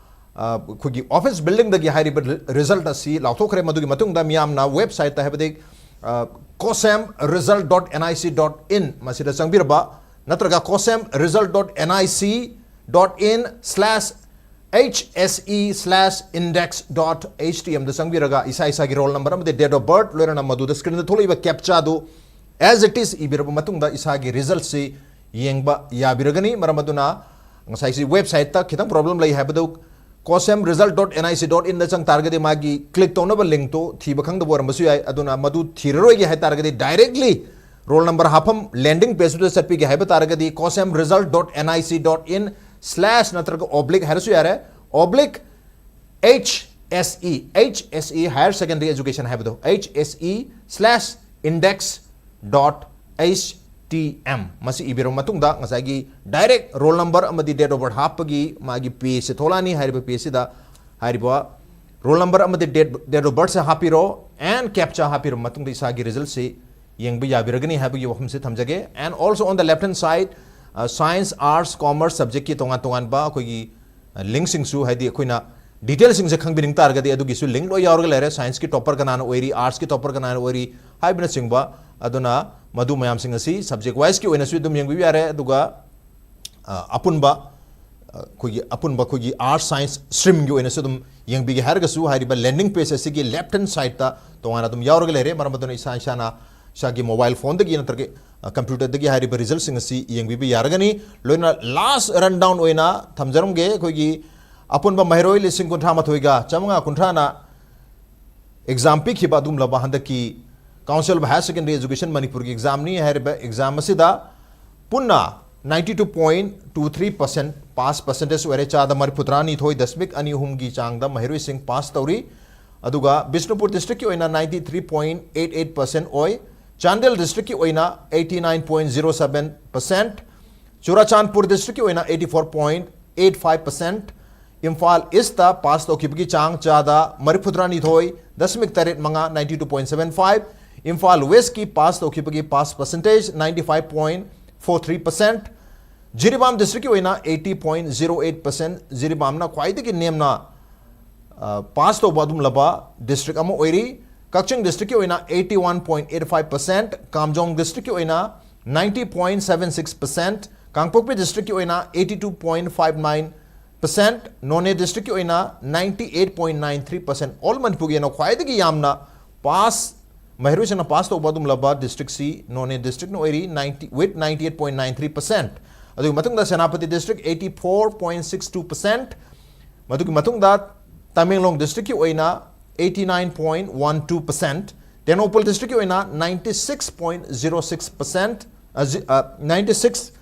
ꯑ, ꯑꯩꯈꯣꯏꯒꯤ office buildingꯗꯒꯤ ꯍꯥꯏꯔꯤꯕ result ꯑꯁꯤ ꯂꯥꯎꯊꯣꯛꯈ꯭ꯔꯦ꯫ ꯃꯗꯨꯒꯤ ꯃꯇꯨꯡꯗ ꯃꯤꯌꯥꯝꯅ websiteꯇ, ꯍꯥꯏꯕꯗꯤ, ꯑ, cosem result dot nic dot in ꯃꯁꯤꯗ ꯆꯪꯕꯤꯔꯕ, ꯅꯠꯇ꯭ꯔꯒ cosem result dot nic dot in slash hse slash index dot htmdꯆꯪꯕꯤꯔꯒ ꯏꯁꯥ ꯏꯁꯥꯒꯤ roll number ꯑꯃꯗꯤ date of birth, ꯂꯣꯏꯅꯅ ꯃꯗꯨꯗ screenꯗ ꯊꯣꯛꯂꯛꯏꯕ captchaꯗꯨ as it is ꯏꯕꯤꯔꯕ ꯃꯇꯨꯡꯗ ꯏꯁꯥꯒꯤ resultꯁꯤ ꯌꯦꯡꯕ ꯌꯥꯕꯤꯔꯒꯅꯤ꯫ ꯃꯔꯝ ꯑꯗꯨꯅ ꯉꯁꯥꯏꯁꯤ websiteꯇ ꯈꯤꯇꯪ problem ꯂꯩ ꯍꯥꯏꯕꯗꯨ, cosem result dot nic dot inꯗ ꯆꯪ ꯇꯥꯔꯒꯗꯤ ꯃꯥꯒꯤ click ꯇꯧꯅꯕ linkꯇꯨ ꯊꯤꯕ ꯈꯪꯗꯕ ꯑꯣꯏꯔꯝꯕꯁꯨ ꯌꯥꯏ꯫ ꯑꯗꯨꯅ ꯃꯗꯨ ꯊꯤꯔꯔꯣꯏꯒꯦ ꯍꯥꯏ ꯇꯥꯔꯒꯗꯤ directly roll number ꯍꯥꯞꯐꯝ landing pageꯇꯨꯗ ꯆꯠꯄꯤꯒꯦ ꯍꯥꯏꯕ ꯇꯥꯔꯒꯗꯤ cosem result dot nic dot in slash ꯅꯠꯇ꯭ꯔꯒ oblique ꯍꯥꯏꯔꯁꯨ ꯌꯥꯔꯦ, oblique hse, hse, Higher Secondary Education ꯍꯥꯏꯕꯗꯣ, hse slash index dot htm ꯃꯁꯤ ꯏꯕꯤꯔꯕ ꯃꯇꯨꯡꯗ ꯉꯁꯥꯏꯒꯤ direct roll number ꯑꯃꯗꯤ date of birth ꯍꯥꯞꯄꯒꯤ ꯃꯥꯒꯤ pageꯁꯦ ꯊꯣꯛꯂꯛꯑꯅꯤ꯫ ꯍꯥꯏꯔꯤꯕ pageꯁꯤꯗ ꯍꯥꯏꯔꯤꯕ roll number ꯑꯃꯗꯤ date, date of birthꯁꯦ ꯍꯥꯞꯄꯤꯔꯣ and captcha ꯍꯥꯞꯄꯤꯔꯕ ꯃꯇꯨꯡꯗ ꯏꯁꯥꯒꯤ resultꯁꯤ ꯌꯦꯡꯕ ꯌꯥꯕꯤꯔꯒꯅꯤ ꯍꯥꯏꯕꯒꯤ ꯋꯥꯐꯝꯁꯦ ꯊꯝꯖꯒꯦ꯫ And also on the left hand side, uh, science, arts, commerce subjectꯀꯤ ꯇꯣꯉꯥꯟ ꯇꯣꯉꯥꯟꯕ ꯑꯩꯈꯣꯏꯒꯤ, uh, linkꯁꯤꯡꯁꯨ, ꯍꯥꯏꯗꯤ ꯑꯩꯈꯣꯏꯅ detailꯁꯤꯡꯁꯦ ꯈꯪꯕꯤꯅꯤꯡ ꯇꯥꯔꯒꯗꯤ ꯑꯗꯨꯒꯤꯁꯨ link ꯂꯣꯏ ꯌꯥꯎꯔꯒ ꯂꯩꯔꯦ꯫ Scienceꯀꯤ topper ꯀꯅꯥꯅ ꯑꯣꯏꯔꯤ, artsꯀꯤ topper ꯀꯅꯥꯅ ꯑꯣꯏꯔꯤ ꯍꯥꯏꯕꯅꯆꯤꯡꯕ꯫ ꯑꯗꯨꯅ ꯃꯗꯨ ꯃꯌꯥꯝꯁꯤꯡ ꯑꯁꯤ subject wiseꯀꯤ ꯑꯣꯏꯅꯁꯨ ꯑꯗꯨꯝ ꯌꯦꯡꯕꯤꯕ ꯌꯥꯔꯦ꯫ ꯑꯗꯨꯒ, ꯑ, ꯑꯄꯨꯟꯕ, ꯑ, ꯑꯩꯈꯣꯏꯒꯤ ꯑꯄꯨꯟꯕ ꯑꯩꯈꯣꯏꯒꯤ arts science streamꯒꯤ ꯑꯣꯏꯅꯁꯨ ꯑꯗꯨꯝ ꯌꯦꯡꯕꯤꯒꯦ ꯍꯥꯏꯔꯒꯁꯨ ꯍꯥꯏꯔꯤꯕ landing page ꯑꯁꯤꯒꯤ left hand sideꯇ ꯇꯣꯉꯥꯟꯅ ꯑꯗꯨꯝ ꯌꯥꯎꯔꯒ ꯂꯩꯔꯦ꯫ ꯃꯔꯝ ꯑꯗꯨꯅ ꯏꯁꯥ ꯏꯁꯥꯅ ꯏꯁꯥꯒꯤ mobile phoneꯗꯒꯤ ꯅꯠꯇ꯭ꯔꯒ, ꯑ, computerꯗꯒꯤ ꯍꯥꯏꯔꯤꯕ resultꯁꯤꯡ ꯑꯁꯤ ꯌꯦꯡꯕꯤꯕ ꯌꯥꯔꯒꯅꯤ꯫ ꯂꯣꯏꯅ last rundown ꯑꯣꯏꯅ ꯊꯝꯖꯔꯝꯒꯦ꯫ ꯑꯩꯈꯣꯏꯒꯤ ꯑꯄꯨꯟꯕ ꯃꯍꯩꯔꯣꯏ ꯂꯤꯁꯤꯡ ꯀꯨꯟꯊ꯭ꯔꯥ ꯃꯥꯊꯣꯏꯒ ꯆꯥꯃꯉꯥ ꯀꯨꯟꯊ꯭ꯔꯥꯅ exam ꯄꯤꯈꯤꯕ ꯑꯗꯨꯒꯨꯝꯂꯕ ꯍꯟꯗꯛꯀꯤ Council of Higher Secondary Education ꯃꯅꯤꯄꯨꯔꯒꯤ examꯅꯤ꯫ ꯍꯥꯏꯔꯤꯕ exam ꯑꯁꯤꯗ ꯄꯨꯟꯅ ninety two point two three percent pass percentage ꯑꯣꯏꯔꯦ꯫ ꯆꯥꯗ ꯃꯔꯤꯐꯨꯇꯔꯥ ꯅꯤꯊꯣꯏ ꯗꯁꯃꯤꯛ ꯑꯅꯤ ꯑꯍꯨꯝꯒꯤ ꯆꯥꯡꯗ ꯃꯍꯩꯔꯣꯏꯁꯤꯡ pass ꯇꯧꯔꯤ꯫ ꯑꯗꯨꯒ ꯕꯤꯁꯅꯨꯄꯨꯔ districtꯀꯤ ꯑꯣꯏꯅ ninety three point eight eight percent ꯑꯣꯏ, ꯆꯥꯟꯗꯦꯜ districtꯀꯤ ꯑꯣꯏꯅ eighty nine point zero seven percent, Churachandpur districtꯀꯤ ꯑꯣꯏꯅ eighty four point eight five percent, Imphal east pass ꯇꯧꯈꯤꯕꯒꯤ ꯆꯥꯡ ꯆꯥꯗ ꯃꯔꯤꯐꯨꯇꯔꯥꯅꯤꯊꯣꯏ ꯗꯁꯃꯤꯛ ꯇꯔꯦꯠ ꯃꯉꯥ, ninety two point seven five, Imphal ꯋꯦꯁꯀꯤ ꯄꯥꯁ ꯇꯧꯈꯤꯕꯒꯤ pass percentage ninety five point four three percent, Jiribam ꯗꯤꯁꯇ꯭ꯔꯤꯛꯀꯤ ꯑꯣꯏꯅ eighty point zero eight percent, ꯖꯤꯔꯤꯕꯥꯝꯅ ꯈ꯭ꯋꯥꯏꯗꯒꯤ ꯅꯦꯝꯅ ꯄꯥꯁ ꯇꯧꯕ ꯑꯗꯨꯝꯂꯕ ꯗꯤꯁꯇ꯭ꯔꯤꯛ ꯑꯃ ꯑꯣꯏꯔꯤ꯫ ꯀꯛꯆꯤꯡ ꯗꯤꯁꯇ꯭ꯔꯤꯛꯀꯤ ꯑꯣꯏꯅ eighty one point eight five percent, ꯀꯥꯝꯖꯣꯡ ꯗꯤꯁꯇ꯭ꯔꯤꯛꯀꯤ ꯑꯣꯏꯅ ninety point seven six percent, ꯀꯥꯡꯄꯣꯛꯄꯤ ꯗꯤꯁꯇ꯭ꯔꯤꯛꯀꯤ ꯑꯣꯏꯅ eighty two point five nine percent, ꯅꯣꯅꯦ ꯗꯤꯁꯇ꯭ꯔꯤꯛꯀꯤ ꯑꯣꯏꯅ ninety eight point nine three percent꯫ All ꯃꯅꯤꯄꯨꯔꯒꯤ ꯑꯣꯏꯅ ꯈ꯭ꯋꯥꯏꯗꯒꯤ ꯌꯥꯝꯅ ꯄꯥꯁ, ꯃꯍꯩꯔꯣꯏꯁꯤꯡꯅ ꯄꯥꯁ ꯇꯧꯕ ꯑꯗꯨꯝꯂꯕ ꯗꯤꯁꯇ꯭ꯔꯤꯛꯁꯤ ꯅꯣꯅꯦ ꯗꯤꯁꯇ꯭ꯔꯤꯛꯅ ꯑꯣꯏꯔꯤ, ninety with ninety eight point nine three percent꯫ ꯑꯗꯨꯒꯤ ꯃꯊꯪꯗ Senapati district eighty four point six two percent, ꯃꯗꯨꯒꯤ ꯃꯇꯨꯡꯗ ꯇꯃꯦꯡꯂꯣꯡ ꯗꯤꯁꯇ꯭ꯔꯤꯛꯀꯤ ꯑꯣꯏꯅ eighty nine point one two percent, Tengnoupal ꯗꯤꯁꯇ꯭ꯔꯤꯛꯀꯤ ꯑꯣꯏꯅ ninety six point zero six percent, ninety six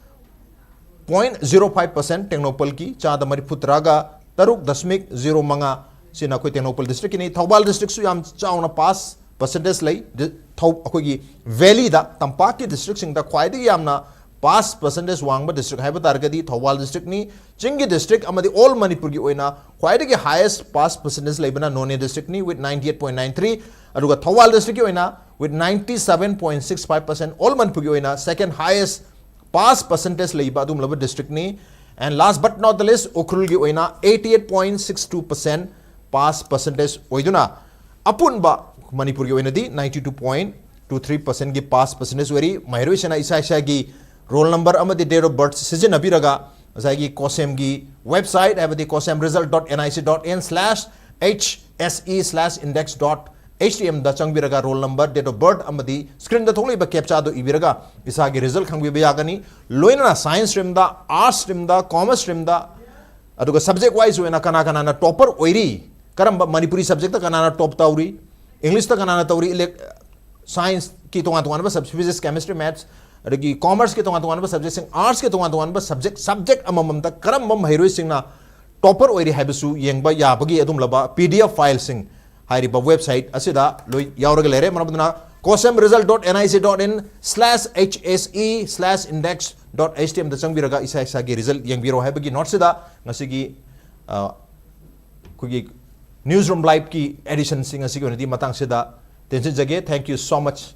point zero five percent ꯇꯦꯡꯅꯧꯄꯜꯒꯤ ꯆꯥꯗ ꯃꯔꯤꯐꯨ ꯇꯔꯥꯒ ꯇꯔꯨꯛ ꯗꯁꯃꯤꯛ ꯖꯤꯔꯣ ꯃꯉꯥ ꯁꯤꯅ ꯑꯩꯈꯣꯏ ꯇꯦꯡꯅꯧꯄꯜ ꯗꯤꯁꯇ꯭ꯔꯤꯛꯀꯤꯅꯤ꯫ ꯊꯧꯕꯥꯜ ꯗꯤꯁꯇ꯭ꯔꯤꯛꯁꯨ ꯌꯥꯝ ꯆꯥꯎꯅ ꯄꯥꯁ ꯄꯔꯁꯦꯟꯇꯦꯖ ꯂꯩ꯫ ꯗꯤ-, ꯊꯧ-, ꯑꯩꯈꯣꯏꯒꯤ ꯚꯦꯂꯤꯗ, ꯇꯝꯄꯥꯛꯀꯤ ꯗꯤꯁꯇ꯭ꯔꯤꯛꯁꯤꯡꯗ ꯈ꯭ꯋꯥꯏꯗꯒꯤ ꯌꯥꯝꯅ ꯄꯥꯁ ꯄꯔꯁꯦꯟꯇꯦꯖ ꯋꯥꯡꯕ ꯗꯤꯁꯇ꯭ꯔꯤꯛ ꯍꯥꯏꯕ ꯇꯥꯔꯒꯗꯤ ꯊꯧꯕꯥꯜ ꯗꯤꯁꯇ꯭ꯔꯤꯛꯅꯤ꯫ ꯆꯤꯡꯒꯤ ꯗꯤꯁꯇ꯭ꯔꯤꯛ ꯑꯃꯗꯤ ꯑꯣꯜ ꯃꯅꯤꯄꯨꯔꯒꯤ ꯑꯣꯏꯅ ꯈ꯭ꯋꯥꯏꯗꯒꯤ ꯍꯥꯏꯌꯦꯁ ꯄꯥꯁ ꯄꯔꯁꯦꯟꯇꯦꯖ ꯂꯩꯕꯅ ꯅꯣꯅꯦ ꯗꯤꯁꯇ꯭ꯔꯤꯛꯅꯤ, with ninety eight point nine three꯫ ꯑꯗꯨꯒ ꯊꯧꯕꯥꯜ ꯗꯤꯁꯇ꯭ꯔꯤꯛꯀꯤ ꯑꯣꯏꯅ with ninety seven point six five percent, all ꯃꯅꯤꯄꯨꯔꯒꯤ ꯑꯣꯏꯅ ꯁꯦꯀꯦꯟ ꯍꯥꯏꯌꯦꯁ ꯄꯥꯁ ꯄꯔꯁꯦꯟꯇꯦꯖ ꯂꯩꯕ ꯑꯗꯨꯒꯨꯝꯂꯕ ꯗꯤꯁꯇ꯭ꯔꯤꯛꯅꯤ꯫ And last but not the least, ꯎꯈ꯭ꯔꯨꯜꯒꯤ ꯑꯣꯏꯅ eighty eight point six two percent pass percentage ꯑꯣꯏꯗꯨꯅ ꯑꯄꯨꯟꯕ ꯃꯅꯤꯄꯨꯔꯒꯤ ꯑꯣꯏꯅꯗꯤ ninety two point two three percentꯒꯤ ꯄꯥꯁ ꯄꯔꯁꯦꯟꯇꯦꯖ ꯑꯣꯏꯔꯤ꯫ ꯃꯍꯩꯔꯣꯏꯁꯤꯡꯅ ꯏꯁꯥ ꯏꯁꯥꯒꯤ ꯔꯣꯜ ꯅꯝꯕꯔ ꯑꯃꯗꯤ date of birth ꯁꯤꯖꯤꯟꯅꯕꯤꯔꯒ ꯉꯁꯥꯏꯒꯤ ꯀꯣꯁꯦꯝꯒꯤ ꯋꯦꯕꯁꯥꯏꯠ, ꯍꯥꯏꯕꯗꯤ COSEM result dot N I C dot in slash H S E slash index dot H T M ꯗ ꯆꯪꯕꯤꯔꯒ roll number, date of birth ꯑꯃꯗꯤ ꯁ꯭ꯀ꯭ꯔꯤꯟꯗ ꯊꯣꯛꯂꯛꯏꯕ ꯀꯦꯞꯆꯥꯗꯨ ꯏꯕꯤꯔꯒ ꯏꯁꯥꯒꯤ ꯔꯤꯖꯜ ꯈꯪꯕꯤꯕ ꯌꯥꯒꯅꯤ꯫ ꯂꯣꯏꯅꯅ ꯁꯥꯏꯟꯁ ꯁ꯭ꯇ꯭ꯔꯤꯝꯗ, ꯑꯥꯔꯠꯁ ꯁ꯭ꯇ꯭ꯔꯤꯝꯗ, ꯀꯣꯃꯔꯁ ꯁ꯭ꯇ꯭ꯔꯤꯝꯗ, ꯑꯗꯨꯒ ꯁꯕꯖꯦꯛ ꯋꯥꯏꯁ ꯑꯣꯏꯅ ꯀꯅꯥ ꯀꯅꯥꯅ ꯇꯣꯞꯄꯔ ꯑꯣꯏꯔꯤ, ꯀꯔꯝꯕ ꯃꯅꯤꯄꯨꯔꯤ ꯁꯕꯖꯦꯛꯇ ꯀꯅꯥꯅ ꯇꯣꯞ ꯇꯧꯔꯤ, ꯏꯪꯂꯤꯁꯇ ꯀꯅꯥꯅ ꯇꯧꯔꯤ, ꯏꯂꯦꯛ-, ꯁꯥꯏꯟꯁꯀꯤ ꯇꯣꯉꯥꯟ ꯇꯣꯉꯥꯟꯕ ꯁꯕ-, ꯐꯤꯖꯤꯛꯁ, ꯀꯦꯃꯤꯁꯇ꯭ꯔꯤ, ꯃꯦꯠꯁ, ꯑꯗꯒꯤ ꯀꯣꯃꯔꯁꯀꯤ ꯇꯣꯉꯥꯟ ꯇꯣꯉꯥꯟꯕ ꯁꯕꯖꯦꯛꯁꯤꯡ, ꯑꯥꯔꯠꯁꯀꯤ ꯇꯣꯉꯥꯟ ꯇꯣꯉꯥꯟꯕ ꯁꯕꯖꯦꯛ, ꯁꯕꯖꯦꯛ ꯑꯃꯃꯝꯗ ꯀꯔꯝꯕ ꯃꯍꯩꯔꯣꯏꯁꯤꯡꯅ ꯇꯣꯞꯄꯔ ꯑꯣꯏꯔꯤ ꯍꯥꯏꯕꯁꯨ ꯌꯦꯡꯕ ꯌꯥꯕꯒꯤ ꯑꯗꯨꯒꯨꯝꯂꯕ P D F ꯐꯥꯏꯜꯁꯤꯡ ꯍꯥꯏꯔꯤꯕ ꯋꯦꯕꯁꯥꯏꯠ ꯑꯁꯤꯗ ꯂꯣꯏ ꯌꯥꯎꯔꯒ ꯂꯩꯔꯦ꯫ ꯃꯔꯝ ꯑꯗꯨꯅ COSEM result dot nic dot in slash hse slash index dot html ꯗ ꯆꯪꯕꯤꯔꯒ ꯏꯁꯥ ꯏꯁꯥꯒꯤ result ꯌꯦꯡꯕꯤꯔꯣ ꯍꯥꯏꯕꯒꯤ ꯅꯣꯠꯁꯤꯗ ꯉꯁꯤꯒꯤ ꯑ, ꯑꯩꯈꯣꯏꯒꯤ Newsroom Liveꯀꯤ editionꯁꯤ ꯉꯁꯤꯒꯤ ꯑꯣꯏꯅꯗꯤ ꯃꯇꯥꯡꯁꯤꯗ ꯇꯦꯟꯁꯤꯟꯖꯒꯦ꯫ Thank you so much꯫